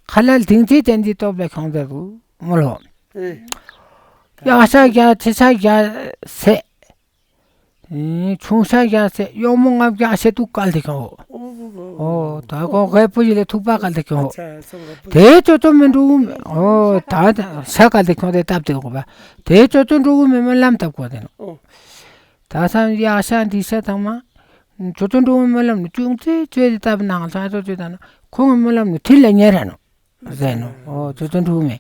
ཁ་ལ་ལྡིང་ཅི་ཅན་གྱི་སྟོབས་ལ་ཁྱོང་ཟེར་དུ་མོ་ལོ། ཡག་ཤ་རྒྱ་ཆེ་ཤ་རྒྱ་སེ། ཆུང་ཤ་རྒྱ་སེ་གཡོག་མོ་ལྔ་བརྒྱ་ཤེ་དུ་བཀལ་ཏེ་ཁྱོང་། ཨོ་ད་ཁོ་རྒད་པོ་ཡི་ལས་ཐུག་པ་བཀལ་ཏེ་ཁྱོང་། དེ་ཅོ་ཅོ་མི་འགྲོ་གི་མེད། ཨོ་ད་ཤ་བཀལ་ཏེ་ཁྱོང་དེ་བཏབ་སྟེ་གོ་པ། དེ་ཅོ་ཅོ་འགྲོ་གི་མེད་མོ་ལམ་བཏབ་གོ་དེ་ནོ། ད་སང་ཡག་ཤ་འདི་ཤ་ཐང་མ། ཅོ་ཅོ་འགྲོ་གི་མེད་མོ་ལམ་ནི་ཅུང་ཙེ་ཅོས་ཏེ་བཏབ་ནང་ལ་ཅོ་ཅོ་ད་ན་ཁོང་གི་མོ་ལམ་ནི་ཐིལ་ལ་ཉེ་ར་ནོ། ཟེར་ནོ། ཨོ་ཅོ་ཅོ་འགྲོ་གི་མེད།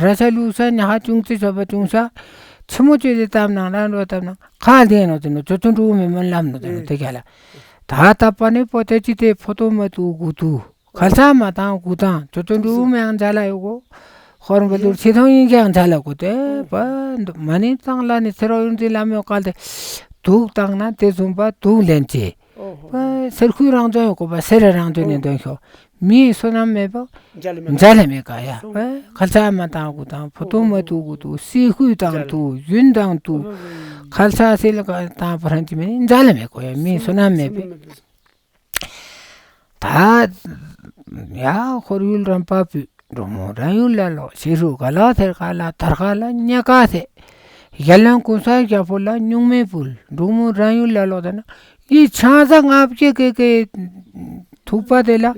ར་ཤ་ལུག་ཤ་ཉ་ཧ་ཅུང་ཙེ་ཅོ་པ་ཅུང་ཤ། ཆི་མོ་ཅོས་ཏེ་བཏབ་ནང་ལ་འགྲོ་བཏབ་ནང་ཁ་ལྡེ་ནོ་དེ་ནོ་ཅོ་ཅོ་འགྲོ་གི་མེད་མོ་ལམ་ནོ་དེ་ནོ་དེ་ག་ལ། ད་བཏབ་པ་ནི་པོ་ཏེ་ཅི་དེ་ཕོ་ཏོ་མ་ཏུ་གུ་ཏུ། ཁ་ལ་ས་མ་དང་གུ་དང་ཅོ་ཅོ་འགྲོ་གི་མེད་ཡང་མཇལ་ལ་ཡོད་གོ། ཧོར་འབུ་ལུར་ཆི་ཐོང་ཡིན་གྱི་ཡང་མཇལ་ལ་གོ་དེ་པ། མ་ནི་ཙང་ལ་ནི་ཚེ་རོགས་ཡོན་ཏི་ལ་མེ་བཀལ་ཏེ། དུག་བཏང་ན་དེ་བཟུང་པ་དུག་ལེན་ཅེས། ཨོ་ཧོ། པ་སེར་ཁུའི་རང་བྱོན་ཡོད་གོ་པ་སེར་ར་རང་བྱོན་ནས་འདོན་ཤོག། མིའི་བསོད་ནམས་མེད་པ། མཇལ་ལ་མེད་ག་ཡ། པ་ཁ་ལ་ས་མ་དང་གུ་དང་ཕོ་ཏོ་མ་ཏུ་གུ་ཏུ་སི་ཁུའི་དང་དུ་ཡུན་དང་དུ། ཁ་ལ་ས་སི་ལ་དང་པ་རང་གི་མིན་མཇལ་ལ་མེད་གོ་ཡ། མིའི་བསོད་ནམས་མེད་པས། ད་ཡ་ཧོར་ཡུལ་རམ་པ་པུས། འབྲུག་མོ་རང་ཡུལ་ལ་ལོག། ཞེ་ཧྲུ་ག་ལ་ཐེར་ག་ལ་དར་ག་ལ་རྙེད་ག་ཟེ། ཡ་ལན་གུང་ས་རྒྱལ་པོ་ལ་སྨྱུག་མའི་ཕུལ། འབྲུག་མོ་རང་ཡུལ་ལ་ལོག་ད་ན། ཡི་ཆང་ས་ལྔ་བརྒྱ་གི་གི་ཐུག་པ་དེ་ལ།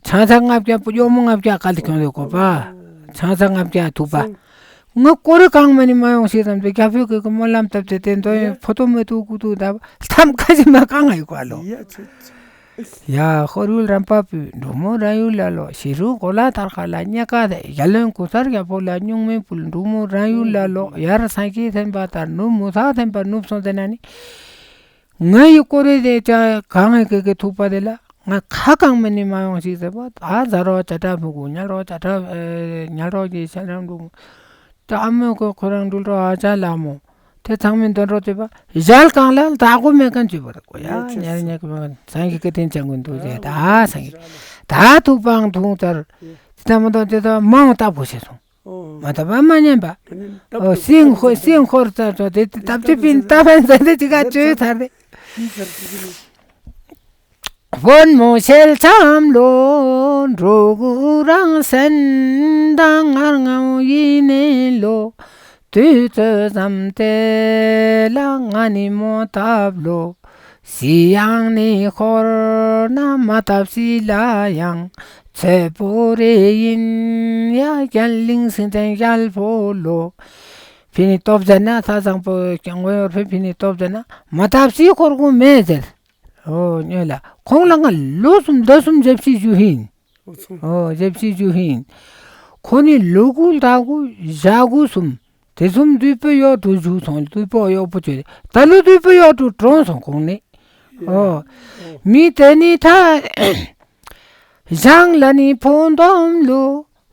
ཆང་ས་ལྔ་བརྒྱ་པོ་གཡོག་མོ་ལྔ་བརྒྱ་བཀལ་ཏེ་ཁྱོང་དེ་གོ་པ། ཆང་ས་ལྔ་བརྒྱ་ཐུག་པ། ང་ཀོ་རེ་གང་མ་ནི་མ་ཡོང་ཞེས་བསམ་སྟེ་རྒྱ་བོད་ཀྱི་སྨོན་ལམ་བཏབ་སྟེ་དེ་འདོན་ཡོད། ཕོ་ཏོ་མེ་ཏོག་ཀུ་ཏུ་ད་ལྟམ་ཁ་ཅིག་མ་གང་ཡོད་ག་ལོ། ཡ་ཁོར་ཡུག་རམ་པ་པོས་འབྲུག་མོ་རང་ཡུལ་ལ་ལོ། ཞེ་རུ་གོ་ལ་དར་ཁ་ལ་རྙེད་དཀའ་དེ། རྒྱལ་བློན་གོང་ས་རྒྱལ་པོ་ལ་སྨྱུག་མའི་ཕུལ། འབྲུག་མོ་རང་ཡུལ་ལ་ལོ། ཡར་སངས་རྒྱས་བསྟན་པ་དར། ནུབ་མོ་ས་བསྟན་པ་ནུབ་སོང་དེ་ན་ནི། ང་ཡི་ཀོ་རེ་དེ་ཅག་གང་ངེ་གེ་གེ་ཐུག་པ་དེ་ལ་ང་ཁ་གང་མ་ནི་མ་ཡོང་ཞིག་ཟེར་བ། ད་ཟ་རོགས་བྱ་གྲབས་ཕུ་གུ་ཉལ་རོགས་བྱ་གྲབས་ཉལ་རོགས་ཀྱི་ཤ་རང་འབྲུག་མོ། ད་ཨ་མོས་ཁོ་ཁོ་རང་འགྲུལ་རོགས་ཨ་ཅག་ལགས་མོ། དེ་ཚང་མས་འདོན་རོགས་བྱེད་པ། ཞལ་གང་ལ་ད་གོ་མེད་མཁན་བྱེད་པ་རེད་གོ་ཡ། ཉལ་ཉལ་གི་མེད་མཁན་སངས་རྒྱས་ཀྱི་བསྟན་བྱ་དགོས་འདུག་ཟེར། ད་སངས་རྒྱས་ད་ཐུག་པའང་ཐུག་ཚར། དེ་ལྟ་མ་གཏོགས་དེ་ལྟ་མང་ལྟ་བུ་བྱེད་སོང་། མ་ལྟ་བ་མ་ཉན་པ། ཨོ་སིང་ཧོ་སིང་ཧོར་ཚར་ཚོ་དེ་སྟབས་ཅི་པིན་ལྟ་བན་ཟེར་དེ་ཅི་ག་བཅོས་ཚར་དེ། དཔོན་མོ་ཞལ་འཆམ་ལོ། འགྲོ་གུ་རང་སེན་དང་ངར་ངའུ་ཡིན་ནི་ལོ། དུས་ཚོད་ཙམ་དེ་ལ་ང་ནི་མོ་བཏབ་ལོ། སི་ཡང་ནི་ཁོར་ན་མ་བཏབ་སི་ལ་ཡང་ཚེ་པོ་རེ་ཡིན་ཡ། རྒྱལ་གླིང་སིང་ཐན་རྒྱལ་པོ་ལོ། ཕི་ནི་སྟོབས་ཟེར་ན་ས་བཟང་པོ་སྐྱང་གོ་ཡོར་ཕི་ཕི་ནི་སྟོབས་ཟེར་ན་མ་བཏབ་སི་ཁོར་གུ་མེད་ཟེར། ཨོ་ཉོས་ལ་ཁོང་ལ་ང་ལོ་གསུམ་ཟླ་གསུམ་ཞབས་ཕྱི་ཞུ་ཧིན། ཨོ་ཞབས་ཕྱི་ཞུ་ཧིན། ཁོ་ནི་ལོ་དགུ་ཟླ་དགུ་ཞག་དགུ་གསུམ་དེ་གསུམ་དུས་པོ་གཡོག་ཏུ་བཞུགས་སོང་། དུས་པོ་གཡོག་པོ་བྱས་ད་ལོ་དུས་པོ་གཡོག་ཏུ་གྲོངས་སོང་ཁོང་ནི། ཨོ་མི་དེ་ནི་ད་ཞང་ལ་ནི་ཕོ་འདོམ་ལོ།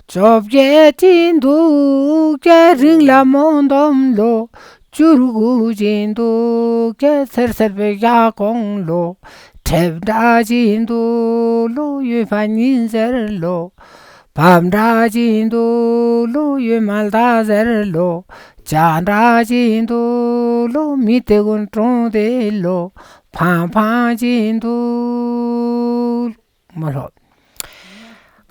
བཅོ་བརྒྱད་ཅི་འདུག་ཀྱ་རིང་ལ་མོ་འདོམ་ལོ། བཅུ་དགུ་ཅི་འདུག་ཀྱ་སེར་སེར་པའི་ཞག་གོང་ལོ། ཁྲེབ་འདྲ་ཅི་འདུག་ལོ་ཡོད་པ་ཉིན་ཟེར་ལོ། བབ་འདྲ་ཅི་འདུག་ལོ་ཡོད་མ་ལྟ་ཟེར་ལོ། ཇ་འདྲ་ཅི་འདུག་ལོ་མི་དེ་ཀུན་གྲོངས་དེ་ལོ། ཕང་ཕང་ཅི་འདུག་མོ་ལོ།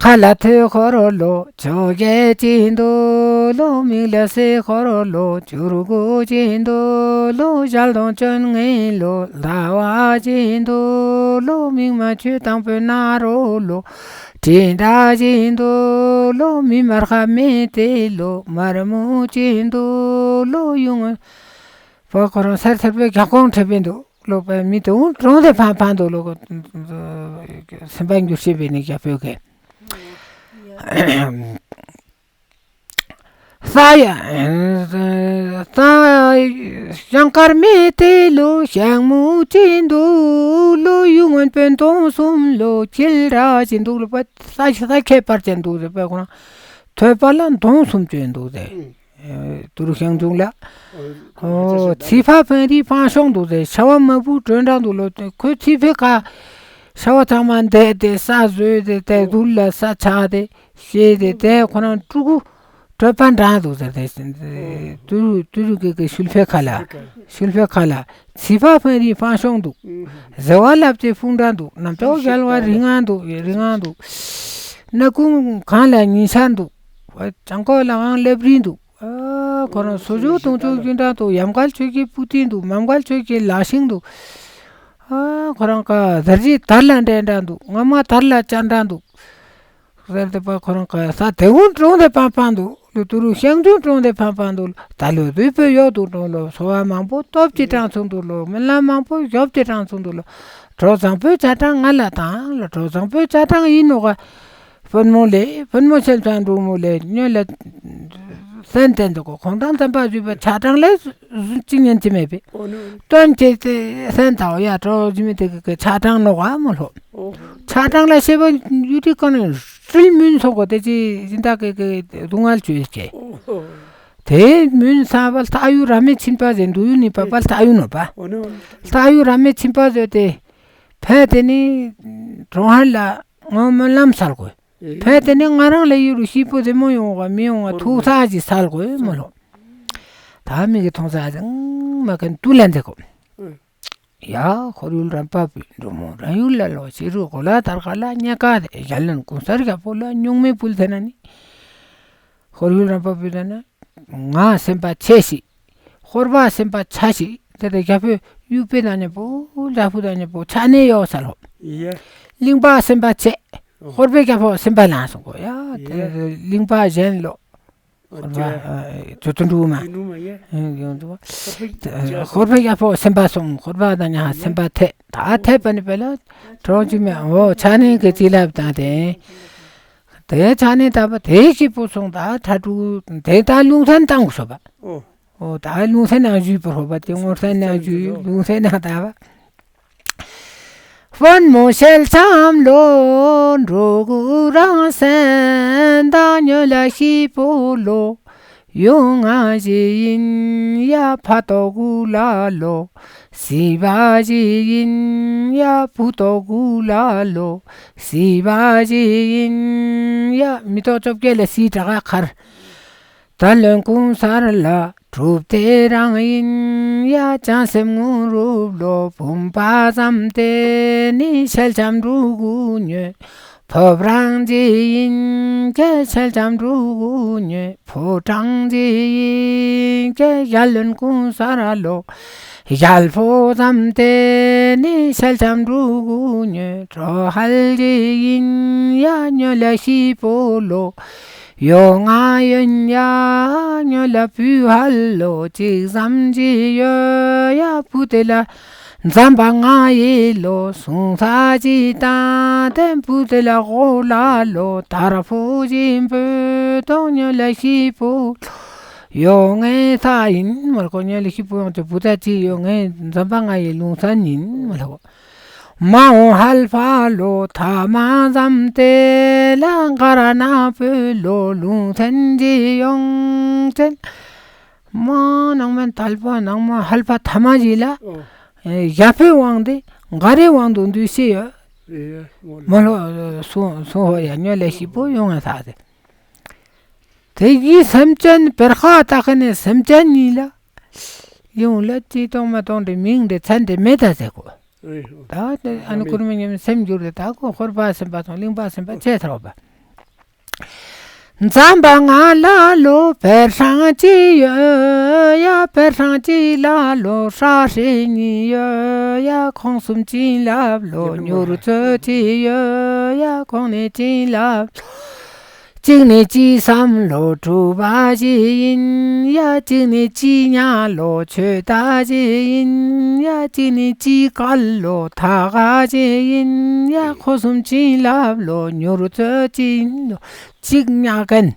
ཁ་ལ་ཐོད་ཁོར་ལོ། ཇོ་རྒྱལ་ཅི་འདུག་ལོ། མིག་ལ་སེ་ཁོར་ལོ། བཅུ་དགུ་ཅི་འདུག་ལོ། ཞལ་གདོང་ཅོན་ངེ་ལོ། ཟླ་བ་ཅི་འདུག་ལོ། མིག་མ་ཆུ་དང་པོའི་ན་རོ་ལོ། དྲིན་འདྲ་ཅི་འདུག་ལོ། མི་མར་ཁ་མེད་དེ་ལོ། མར་མོ་ཅི་འདུག་ལོ། ཡུང་བ་ཁོ་རང་སེར་ཐེར་པའི་རྒྱ་ཁོང་ཁྲེ་པའི་འདུག་ལོ་པའི་མི་དེ་འུ་གྲོངས་ཏེ་ཕང་ཕང་འདུག་ལོ། སེམས་པ་འགྱུར་བྱེད་པའི་ནི་རྒྱ་བོད་ཀྱི། ས་ཡ་ས་ཞང་དཀར་མེད་དེ་ལོ། ཞང་མོ་ཅི་འདུག་ལོ། ཡུ་སྔོན་པོའི་མདོང་གསུམ་ལོ། ཁྱིལ་ར་ཅི་འདུག་ལོ་པ། ས་ས་ཁྱད་པར་ཅན་འདུག་ཟེར་པའི་ཁོ་རང་ཐོད་པ་ལ་མདོང་གསུམ་ཅན་འདུག་ཟེར། ཨེ་ཏུ་རུ་ཤང་ཚུང་ལ། ཨོ་ཚི་ཕ་ཕན་རི་ཕང་ཤོང་འདུག་ཟེར། ཤ་བ་མ་བུ་གྲོན་འདྲ་འདུག་ལོ། ཁོས་ཚི་ཕེ་ཁ་ཤ་བ་ཚང་མ་འདེད་དེ་ས་བཟོས་ཏེ་དེ་དུར་ལ་ས་ཆགས་ཏེ་ཤེས་ཏེ་དེ་ཁོ་རང་ཕྲུ་གུ་གྲོད་པ་འདྲ་འདུག་ཟེར། དེ་ཏུ་རུ་ཏུ་རུ་གི་གི་ཤུལ་ཕེ་ཁ་ལ་ཤུལ་ཕེ་ཁ་ལ་ཚི་ཕ་ཕན་རི་ཕང་ཤོང་འདུག་ཟེ་བ་ལབ་ཅེ་ཕུང་འདྲ་འདུག་ནམ་ཅོག་རྒྱལ་བ་རི་ང་འདུག་རི་ང་འདུག་སྣ་ཁུང་གང་ལ་ཉིན་ཤར་འདུག་ཅང་ཀོ་ལའང་ལེབ་རིན་འདུག་ཨ་ཁོ་རང་སོ་ཇོ་དུང་ཅོ་རྒྱུན་འདྲ་འདུག་ཡམ་གལ་ཆོས་ཀྱི་པུ་ཏིན་འདུག་མམ་གལ་ཆོས་ཀྱི་ལ་ཤིང་འདུག་ཨ་ཁོ་རང་ཀ་དར་རི་དར་ལ་འདྲེ་འདྲ་འདུག་ང་མ་དར་ལ་ཅན་འདྲ་འདུག་ཟེར་ཏེ་པ་ཁོ་རང་ཀ་ས་དེ་ཀུན་གྲོངས་ཏེ་ཕང་ཕང་འདུག་ལོ། ཏུ་རུ་ཤང་ཚུན་གྲོངས་ཏེ་ཕང་ཕང་འདུག་ད་ལོ་དུས་པོ་ཡོག་ཏུ་གྲོངས་ལོ། སོ་བ་མང་པོ་སྟོབས་ཀྱི་གྲངས་ཚུན་འདུག་ལོ། སྨོན་ལམ་མང་པོ་ཞོབ་ཀྱི་གྲངས་ཚུན་འདུག་ལོ། གྲོགས་བཟང་པོའི་ཆ་གྲངས་ང་ལ་དང་ལོ། གྲོགས་བཟང་པོའི་ཆ་གྲངས་ཡིན་ནོ་ག་དཔོན་མོ་ལས་དཔོན་མོ་ཆེན་ཚང་འབྲུག་མོ་ལས་ཉོན་ལ་སེན་ཏན་དུ་གོ་ཁོང་དང་ཙམ་པ་བརྒྱུད་པ་ཆ་གྲངས་ལས་གཅིག་ཉན་གྱི་མེད་པས། ཨོ་ནོ། སྟོན་ཆེ་ཏེ་སེན་ཐའོ་ཡ་གྲོགས་ཀྱི་མི་དེ་གི་ཆ་གྲངས་ནོ་ག་མོ་ལོ། ཨོ། ཆ་གྲངས་ལ་ཤེས་པ་ཡུ་ཏི་གང་ནས་ཧྲིལ་མུན་སོང་གོ་དེ་ཅི་ཡིན་ད་གི་གི་སྡུག་བསྔལ་བཅོས་ཀྱི། ཨོ། དེ་མུན་ས་བ་ལྟ་ཡུ་ར་མེ་ཆིན་པ་ཟེར་འདུག་ཡུ་ནི་པ་པ་ལྟ་ཡུ་ནོ་པ། ཨོ་ནོ། ལྟ་ཡུ་ར་མེ་ཆིན་པ་ཟེར་ཏེ་ཕེ་དེ་ནི་གྲོང་ཧན་ལ་ངོ་སྨོན་ལམ་སལ་གོ། ཕེ་དེ་ནི་ང་རང་ལ་ཡུ་རུ་ཤི་པོ་དེ་མོ་ཡོང་ག་མི་ཡོང་ག་ཐུག་ས་ཅི་སལ་གོ་མོ་ལོ། ད་མི་གི་མཐོང་ས་ཅང་མ་གན་ཏུ་ལན་དེ་གོ། ཡ་ཁོར་ཡུལ་རམ་པ་པོའི་འབྲུག་མོ་རང་ཡུལ་ལ་ལོ། ཞེ་རུ་གོ་ལ་དར་ཁ་ལ་རྙེད་དཀའ་དེ། རྒྱལ་བློན་གོང་ས་རྒྱལ་པོ་ལ་སྨྱུག་མའི་ཕུལ་དེ་ན་ནི། ཁོར་ཡུལ་རམ་པ་པོའི་དེ་ན་ང་སེམས་པ་ཆེ་ཞིག་ཧོར་པ་སེམས་པ་ཆ་ཞིག་དེ་དེ་རྒྱ་བོད་གཡུ་པེ་དང་ཉེ་པོ་རྒྱ་བོད་དང་ཉེ་པོ་ཆ་ནས་ཡོད་ས་ལོ། ཡ། གླིང་པ་སེམས་པ་ཆེ། ཧོར་པའི་རྒྱ་བོད་སེམས་པ་ལངས་སོང་གོ་ཡ། དེ་ཡ། གླིང་པ་གཞན་ལོ། ཁོར་བ་ཇོ་ཏོ་འབྲུག་མ། ཡོང་འདུག་བ། ཁོར་བ་ཡ་ཕོ་སེམས་པ་སོང་། ཁོར་བ་དང་ཡ་སེམས་པ་ཐད་ད་ཐད་པ་ནི་པེ་ལ་གྲོང་ཅུ་མེ་འོ་ཆ་ནི་གི་ཅི་ལབ་དང་དེ། དེ་ཆ་ནི་ད་པ་དེ་ཞིག་པོ་སོང་ད་ཁྲ་ཀྲུ་དེ་ད་ལུང་ཐན་བཏང་དགོས་སོ་པ། འོ་ད་ལུང་ཚན་ནང་བཞུགས་པར་ཧོ་པ་དེ་ངོར་ཚན་ནང་བཞུགས་ལུང་ཚན་ནང་ད་པ། དཔོན་མོ་ཞལ་ཆམ་ལོ། འགྲོ་གུ་རང་སེམས་དང་ཉོ་ལ་ཤི་པོ་ལོ། ཡོང་ང་ཞིག་ཡིན་ཡ་ཕ་ཏོ་གུ་ལ་ལོ། སི་བ་ཞིག་ཡིན་ཡ་བུ་ཏོ་གུ་ལ་ལོ། སི་བ་ཞིག་ཡིན་ཡ་མི་ཏོག་བཅོ་བརྒྱད་ལ་སི་དྲག་ཁར། ད་ལོན་གུང་སར་ལ་གྲུབ་དེ་རང་ཡིན་ཡ། བྱང་སེམས་ངུ་རུབ་ལོ། བུམ་པ་ཙམ་དེ་ནི་ཤེལ་ལྕམ་འབྲུག་གུ་ཉོས། ཕོབ་རང་ཅི་ཡིན་ཀྱེ་ཤེལ་ལྕམ་འབྲུག་གུ་ཉོས། ཕོ་བྲང་ཅི་ཡིན་ཀྱེ་ཡ་ལོན་གུང་སར་ལོ། ཡལ་ཕོ་ཙམ་དེ་ནི་ཤེལ་ལྕམ་འབྲུག་གུ་ཉོས། གྲོ་ཧལ་ཅི་ཡིན་ཡ་ཉོ་ལ་ཤི་པོ་ལོ། ཡོ་ང་ཡོན་ཡ་ཉོ་ལ་བུ་ཧལ་ལོ། ཅིག་ཙམ་ཅི་ཡོད་ཡ་བུ་དེ་ལ་འཛམ་པ་ང་ཡི་ལོ། སུང་ས་ཅི་ཏང་དེ་བུ་དེ་ལ་གོ་ལ་ལོ། དར་ཕོ་ཅི་བོ་དོང་ཉོ་ལ་ཤི་པོ་ལོ། ཡོ་ངའི་ས་ཡིན་མ་ལ་གོ་ཉོ་ལ་ཤི་པོ་ཡོང་ཅི་བུ་ད་ཅི་ཡོ་ངའི་འཛམ་པ་ང་ཡི་ལུང་ས་ཡིན་མ་ལ་གོ། མ་འོང་ཧལ་ཕ་ལོ། ཐ་མ་ཙམ་དེ་ལ་ག་ར་ན་བོད་ལོ། ལུང་ཚན་གྱི་ཡོང་ཚན་མ་ནང་མན་དལ་པོ་ནང་མ་ཧལ་ཕ་ཐ་མ་ཞིག་ལ་ཡ་ཕོའི་དབང་དེ་ག་རེ་དབང་དུ་འདུས་ཤེས་ཡོད། མ་ལོ་སོང་སོང་ཧོ་ཡ་ཉོ་ལས་ཤི་པོ་ཡོང་ང་ས་དེ། དེ་གི་སེམས་ཅན་བེར་ཁ་བཏགས་ནས་སེམས་ཅན་གཉིས་ལ་ཡོང་ལ་ཅི་གཏོང་མ་གཏོང་དེ་མིང་དེ་མཚན་དེ་མེད་ད་ཟེར་གོ། ད་དེ་ཨ་ནི་ཀུར་མ་ཉམས་སེམས་འགྱུར་དེ་ད་གོ་ཧོར་པ་སེམས་པ་དང་གླིང་པ་སེམས་པ་ཆེ་ཐག་པ། འཛམ་པ་ང་ལ་ལོ་བེར་ཧྲང་ཅི་ཡོད་ཡ། བེར་ཧྲང་ཅི་ལ་ལོ་ཧྲ་ཧྲི་གཉིས་ཡོད་ཡ། ཁོང་གསུམ་ཅི་ལབ་ལོ་མྱུར་ཚོད་ཅི་ཡོད་ཡ། ཁོང་ནི་ཅི་ལབ། གཅིག་ནི་ཅི་བསམ་ལོ་གྲུབ་པ་ཞིག་ཡིན་ཡ། གཅིག་ནི་ཅི་ཉག་ལོ་ཆོད་ད་ཞིག་ཡིན་ཡ། གཅིག་ནི་ཅི་སྐལ་ལོ་ཐ་ག་ཞིག་ཡིན་ཡ། ཁོ་གསུམ་ཅི་ལབ་ལོ་མྱུར་ཚོད་ཅི་ཡིན་ལོ། གཅིག་ཉག་མཁན།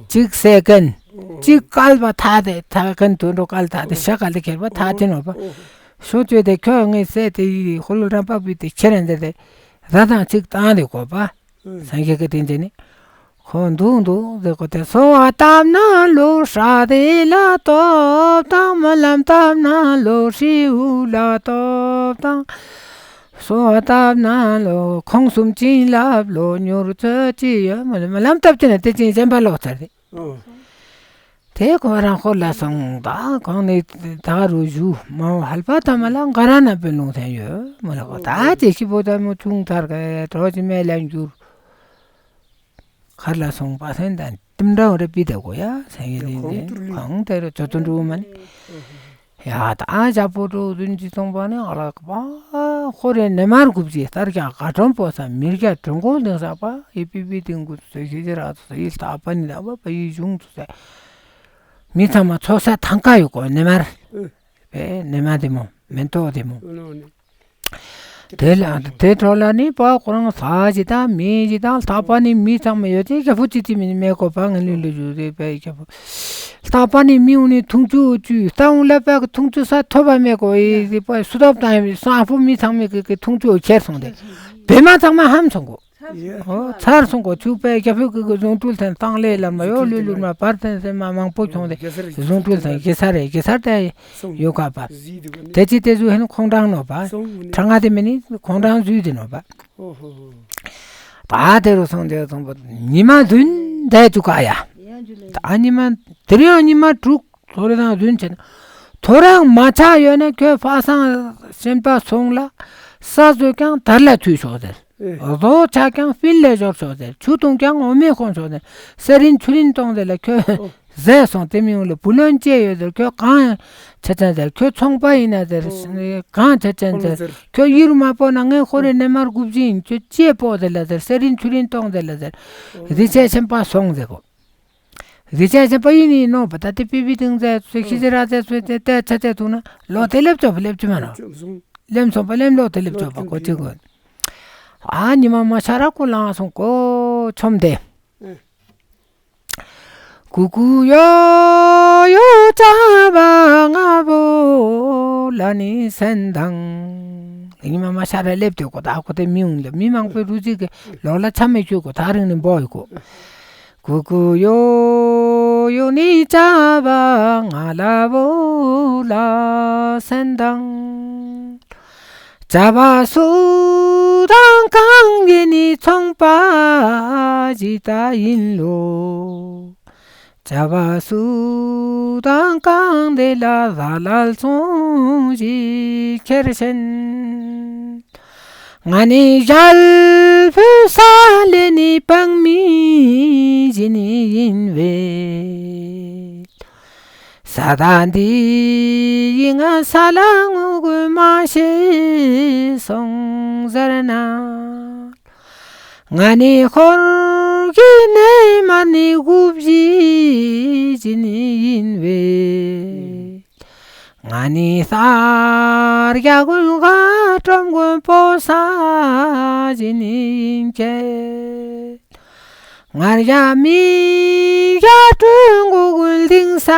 གཅིག་བསད་མཁན། གཅིག་སྐལ་བ་ཐ་དེ་ཐ་མཁན་དུད་འགྲོ་སྐལ་ཐ་དེ་ཤ་སྐལ་དེ་ཁྱེར་བ་ཐ་དེ་ནོ་པ། ཤོ་ཅོས་དེ་ཁྱོད་ངའི་སྲས་དེ་ཡི་ཧོ་ལོ་རམ་པ་བུ་དེ་ཁྱེར་ཡང་དེ་དེ་ར་དང་གཅིག་བཏང་དེ་གོ་པ། སངས་རྒྱས་ཀྱི་དེ་འདྲ་ནི། ཁོ་འདུག་འདུག་ཟེར་གོ་དེ་སོ་བ་བཏབ་ན་ལོ་ཧྲ་དེ་ལ་སྟོབས་དང་། སྨོན་ལམ་བཏབ་ན་ལོ་ཧྲི་འུ་ལ་སྟོབས་དང་། སོ་བ་བཏབ་ན་ལོ་ཁོང་གསུམ་ཅི་ལབ་ལོ་མྱུར་ཚོད་ཅི་ཡོད་མ་ལ་སྨོན་ལམ་བཏབ་ཅི་ན་དེ་ཅི་གཞན་པ་ལོག་ཚར་དེ། དེ་ཁོ་རང་ཧོར་ལ་སོང་ད་ཁོང་ནི་ད་རུ་བཞུགས་མ་འོང་ཧལ་པ་ཐ་མ་ལ་འགའ་ར་ན་པའི་ལུང་ཐན་ཡོད་མ་ལ་གོ། ད་ཅེ་ཤི་པོ་ད་མོ་ཆུང་ཐར་ག་གྲོ་ཅི་མེ་ལ་འགྱུར། ཁར་ལ་སོང་པ་སེན་དང་ཏིམ་འདྲ་འོ་རེ་པི་དེ་གོ་ཡ་སེན་ཡེ་ལིན་དེ་ཁོང་དེ་རུ་ཚོ་ཏུ་འགྲུ་མ་ནི། ཡ་ད་ཞབས་པོ་ཏོ་བདུན་གྱི་ཚོང་པ་ནི་ཨ་ལགས་པ་ཧོ་རེ་ནེ་མར་དགུ་བཅུའི་ལྟར་ཀྱང་དགའ་སྤྲོ་པོ་ས་མི་རྒྱ་གྲོང་གོ་ལྡིང་ས་པ་ཡི་པི་པི་ཏིང་གུ་ཚོ་ཤི་ཅི་ར་ཚོ་ཡི་ལྟ་པ་ནི་ལ་བ་པ་ཡི་གཞུང་ཚོ་ས་མི་ཚང་མ་ཚོ་ས་ཐང་ཀ་ཡོད་གོ། ནེ་མར་པེ་ནེ་མ་དེ་མོ་མེན་ཏོ་དེ་མོ། དེ་ལ་དེ་འཕྲོ་ལ་ནི་པ་ཁོ་རང་ས་ཞིག་དང་མི་ཞིག་དང་ལྟ་པ་ནི་མི་ཚང་མ་ཡོད་དེ་རྒྱ་ཕུ་ཅི་ཅི་མི་ནི་མེད་གོ་པ་ང་ལུས་ལུས་ཞུ་རེད་པས་རྒྱ་ཕུ། ལྟ་པ་ནི་མི་འུ་ནི་འཐུང་ཆུ་འུ་ཅུ་ལྟ་འུ་ལ་པ་གི་འཐུང་ཆུ་ས་ཐོབ་པ་མེད་གོ་ཡི་རེད་པ་སུ་ཐོབ་དང་ཡི་སང་ཕུ་མི་ཚང་མི་གི་གི་འཐུང་ཆུ་འུ་ཁྱེར་སོང་དེ་བེ་མ་ཚང་མ་ཧམ་སོང་གོ། ཨོ་ཚར་སོང་གོ་ཆུ་པའི་རྒྱ་ཕུ་གི་གི་བཟུང་སྤྲུལ་ཐན་གཙང་ལས་ལ་མ་ཡོ་ལུས་ལུས་མ་བར་ཐན་སེ་མ་མང་པོ་ཁྱོང་དེ་བཟུང་སྤྲུལ་ཐན་གེ་སར་རེ་གེ་སར་དེ་ཡོ་ག་པ། དེ་ཅི་དེ་ཟུ་ཧེན་ཁོང་ཀྲང་ནོ་པ། ཁྲང་ང་དེ་མི་ནི་ཁོང་ཀྲང་ཟུ་དེ་ནོ་པ། ད་དེ་རུ་སོང་དེ་སོང་པ་ཉི་མ་བདུན་དེ་ཅུ་ཀ་ཡ། ད་ཉི་མ་དེ་རིང་ཉི་མ་དྲུག་ཐོ་རེ་དང་བདུན་ཆེན། ཐོ་རངས་མ་ཆག་ཡོད་ན་ཁྱོད་ཕ་སང་ཤན་པ་སོང་ལ་ས་བཟོས་ཀྱང་དར་ལ་ཐུས་ཤོག་ཟེར། རྡོ་ཆག་ཀྱང་སྤིན་ལས་འབྱོར་ཤོག་ཟེར། ཆུ་བཏུང་ཀྱང་འོ་མས་ཁོང་ཤོག་ཟེར། ས་རིན་ཆུ་རིན་གཏོང་ཟེར་ལ་ཁྱོད། ཟས་སོང་དེ་མི་ཡོང་ལ་བུ་ལོན་བཅད་ཡོད་ཟེར། ཁྱོད་གང་ཆ་ཆེན་ཟེར། ཁྱོད་ཚོང་པ་ཡིན་ན་ཟེར། གང་ཆ་ཆེན་ཟེར། ཁྱོད་ཡུལ་མ་སྤོ་ན་ངས་ཧོ་རེ་ནེ་མར་དགུ་བཅུ་ཡིན། ཁྱོད་ཅེས་སྤོ་ཟེར་ལ་ཟེར། ས་རིན་ཆུ་རིན་གཏོང་ཟེར་ལ་ཟེར། རི་ཆེ་ཆེན་པ་སོང་ཟེར་གོ། རི་ཆ་ཆ་པ་ཡིན་ནི་ནོ་པ་ད་དེ་པི་པི་དང་ཛ་སུ་ཁི་ཟི་ར་ཛ་སུ་ཏེ་ཏེ་ཆ་ཆ་ཐུག་ན་ལོ་དེ་ལེབ་ཆོ་པ་ལེབ་ཆོ་མ་ནོ། ལེམ་སོང་པ་ལེམ་ལོ་དེ་ལེབ་ཆོ་པ་གོ་ཅི་གོ། ཨ་ཉི་མ་མ་ཤ་ར་ཀོ་ལང་སོང་གོ་ཆོམ་དེ། ཀུ་ཀུ་ཡོ་ཡོ་ཅ་བ་ང་བོ་ལ་ནི་སན་དང་། ཉི་མ་མ་ཤ་ར་ལེབ་དེ་གོ་ད་གོ་དེ་མི་ཡོང་ལ་མི་མང་པོའི་རུ་ཅི་གི་ལོ་ལ་ཆ་མེ་ཆུ་གོ་ཐག་རིང་ནི་བོ་ཡི་གོ། ཀུ་ཀུ་ཡོ་ཡོ་ནི་ཅ་བ་ང་ལ་བོ་ལ་སན་དང་། ཅ་བ་སུ་དང་གང་གི་ནི་ཚོང་པ་ཇི་ལྟ་ཡིན་ལོ། ཅ་བ་སུ་དང་གང་དེ་ལ་ཟ་ལ་ཚོང་ཞིག་ཁྱེར་ཤན། ང་ནི་ཞལ་ཕུ་ས་ལེ་ནི་པང་མི་ཇི་ནི་ཡིན་བས། ས་ད་འདི་ཡི་ང་ས་ལ་ངུ་གུ་མ་ཤེས་སོང་ཟེར་ན། ང་ནི་ཧོར་གྱི་ནེ་མ་ནི་གུ་བཞི་ཇི་ནི་ཡིན་བས། ང་ནི་ས་རྒྱ་ཀུན་ག་ཀྲོམ་ཀུན་པོ་ས་ཇི་ནི་ཡིན་ཀྱེ། ང་རྒྱ་མི་རྒྱ་ཀྲུང་གོ་ཀུན་ལྡིང་ས་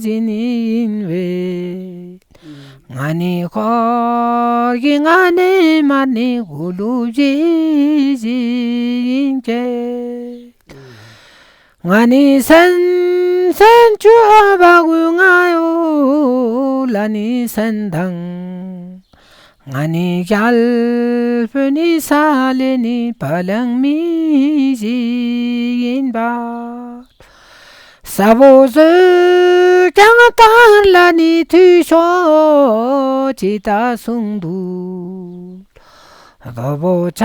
ཇི་ནི་ཡིན་བས། ང་ནི་ཁོར་གྱི་ང་ནི་མ་ནི་གུ་ལུ་བཞི་ཡིན་ཀྱེ། ང་ནི་སན་སན་ཅུ་ཨ་བ་གུ་ང་ཡོ་ལ་ནི་སན་དང་། ང་ནི་རྒྱལ་པོ་ནི་ས་ལེ་ནི་བ་ལང་མི་ཞིག་ཡིན་པ། ས་བོ་ཟོས་ཀྱང་ཏར་ལ་ནི་ཐུ་ཤོ་ཅི་ད་གསུང་འདུག་རྡོ་བོ་ཆ་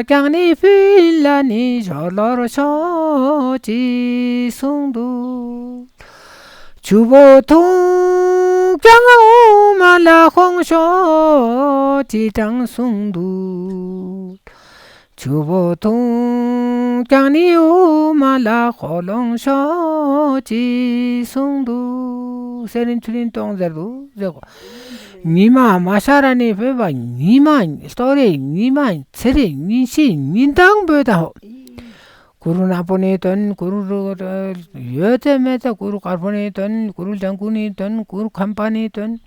ཀྱང་ནི་ཕུལ་ལ་ནི་ཞོ་ལོར་ཤོ་ཅི་གསུང་འདུག་ཆུ་བོ་ཐུང་ཀྱང་འོ་མ་ལ་ཁོང་ཤོ་ཅི་དྲང་གསུང་འདུག་ཆུ་བོ་ཐུང་ཀྱང་ནི་འོ་མ་ལ་ཁོ་ལོང་ཤོ་ཅི་གསུང་འདུག་སེ་རིན་ཆུ་རིན་གཏོང་ཟེར་འདུག་ཟེར་གོ། ཉི་མ་མ་ཤར་ནི་བོད་པ་ཉི་མ་ལྟོ་རེ་ཉི་མ་ཚེ་རེ་ཉིན་ཤས་ཉིན་དང་བོད་དང་ཧོ། གུ་རུ་ནག་པོ་ནི་དོན་གུ་རུ་ཡོད་ཚད་མེད་ཚད་གུ་རུ་དཀར་པོ་ནི་དོན་གུ་རུ་ལྗང་གུ་ནི་དོན་གུ་རུ་ཁམས་པ་ནི་དོན།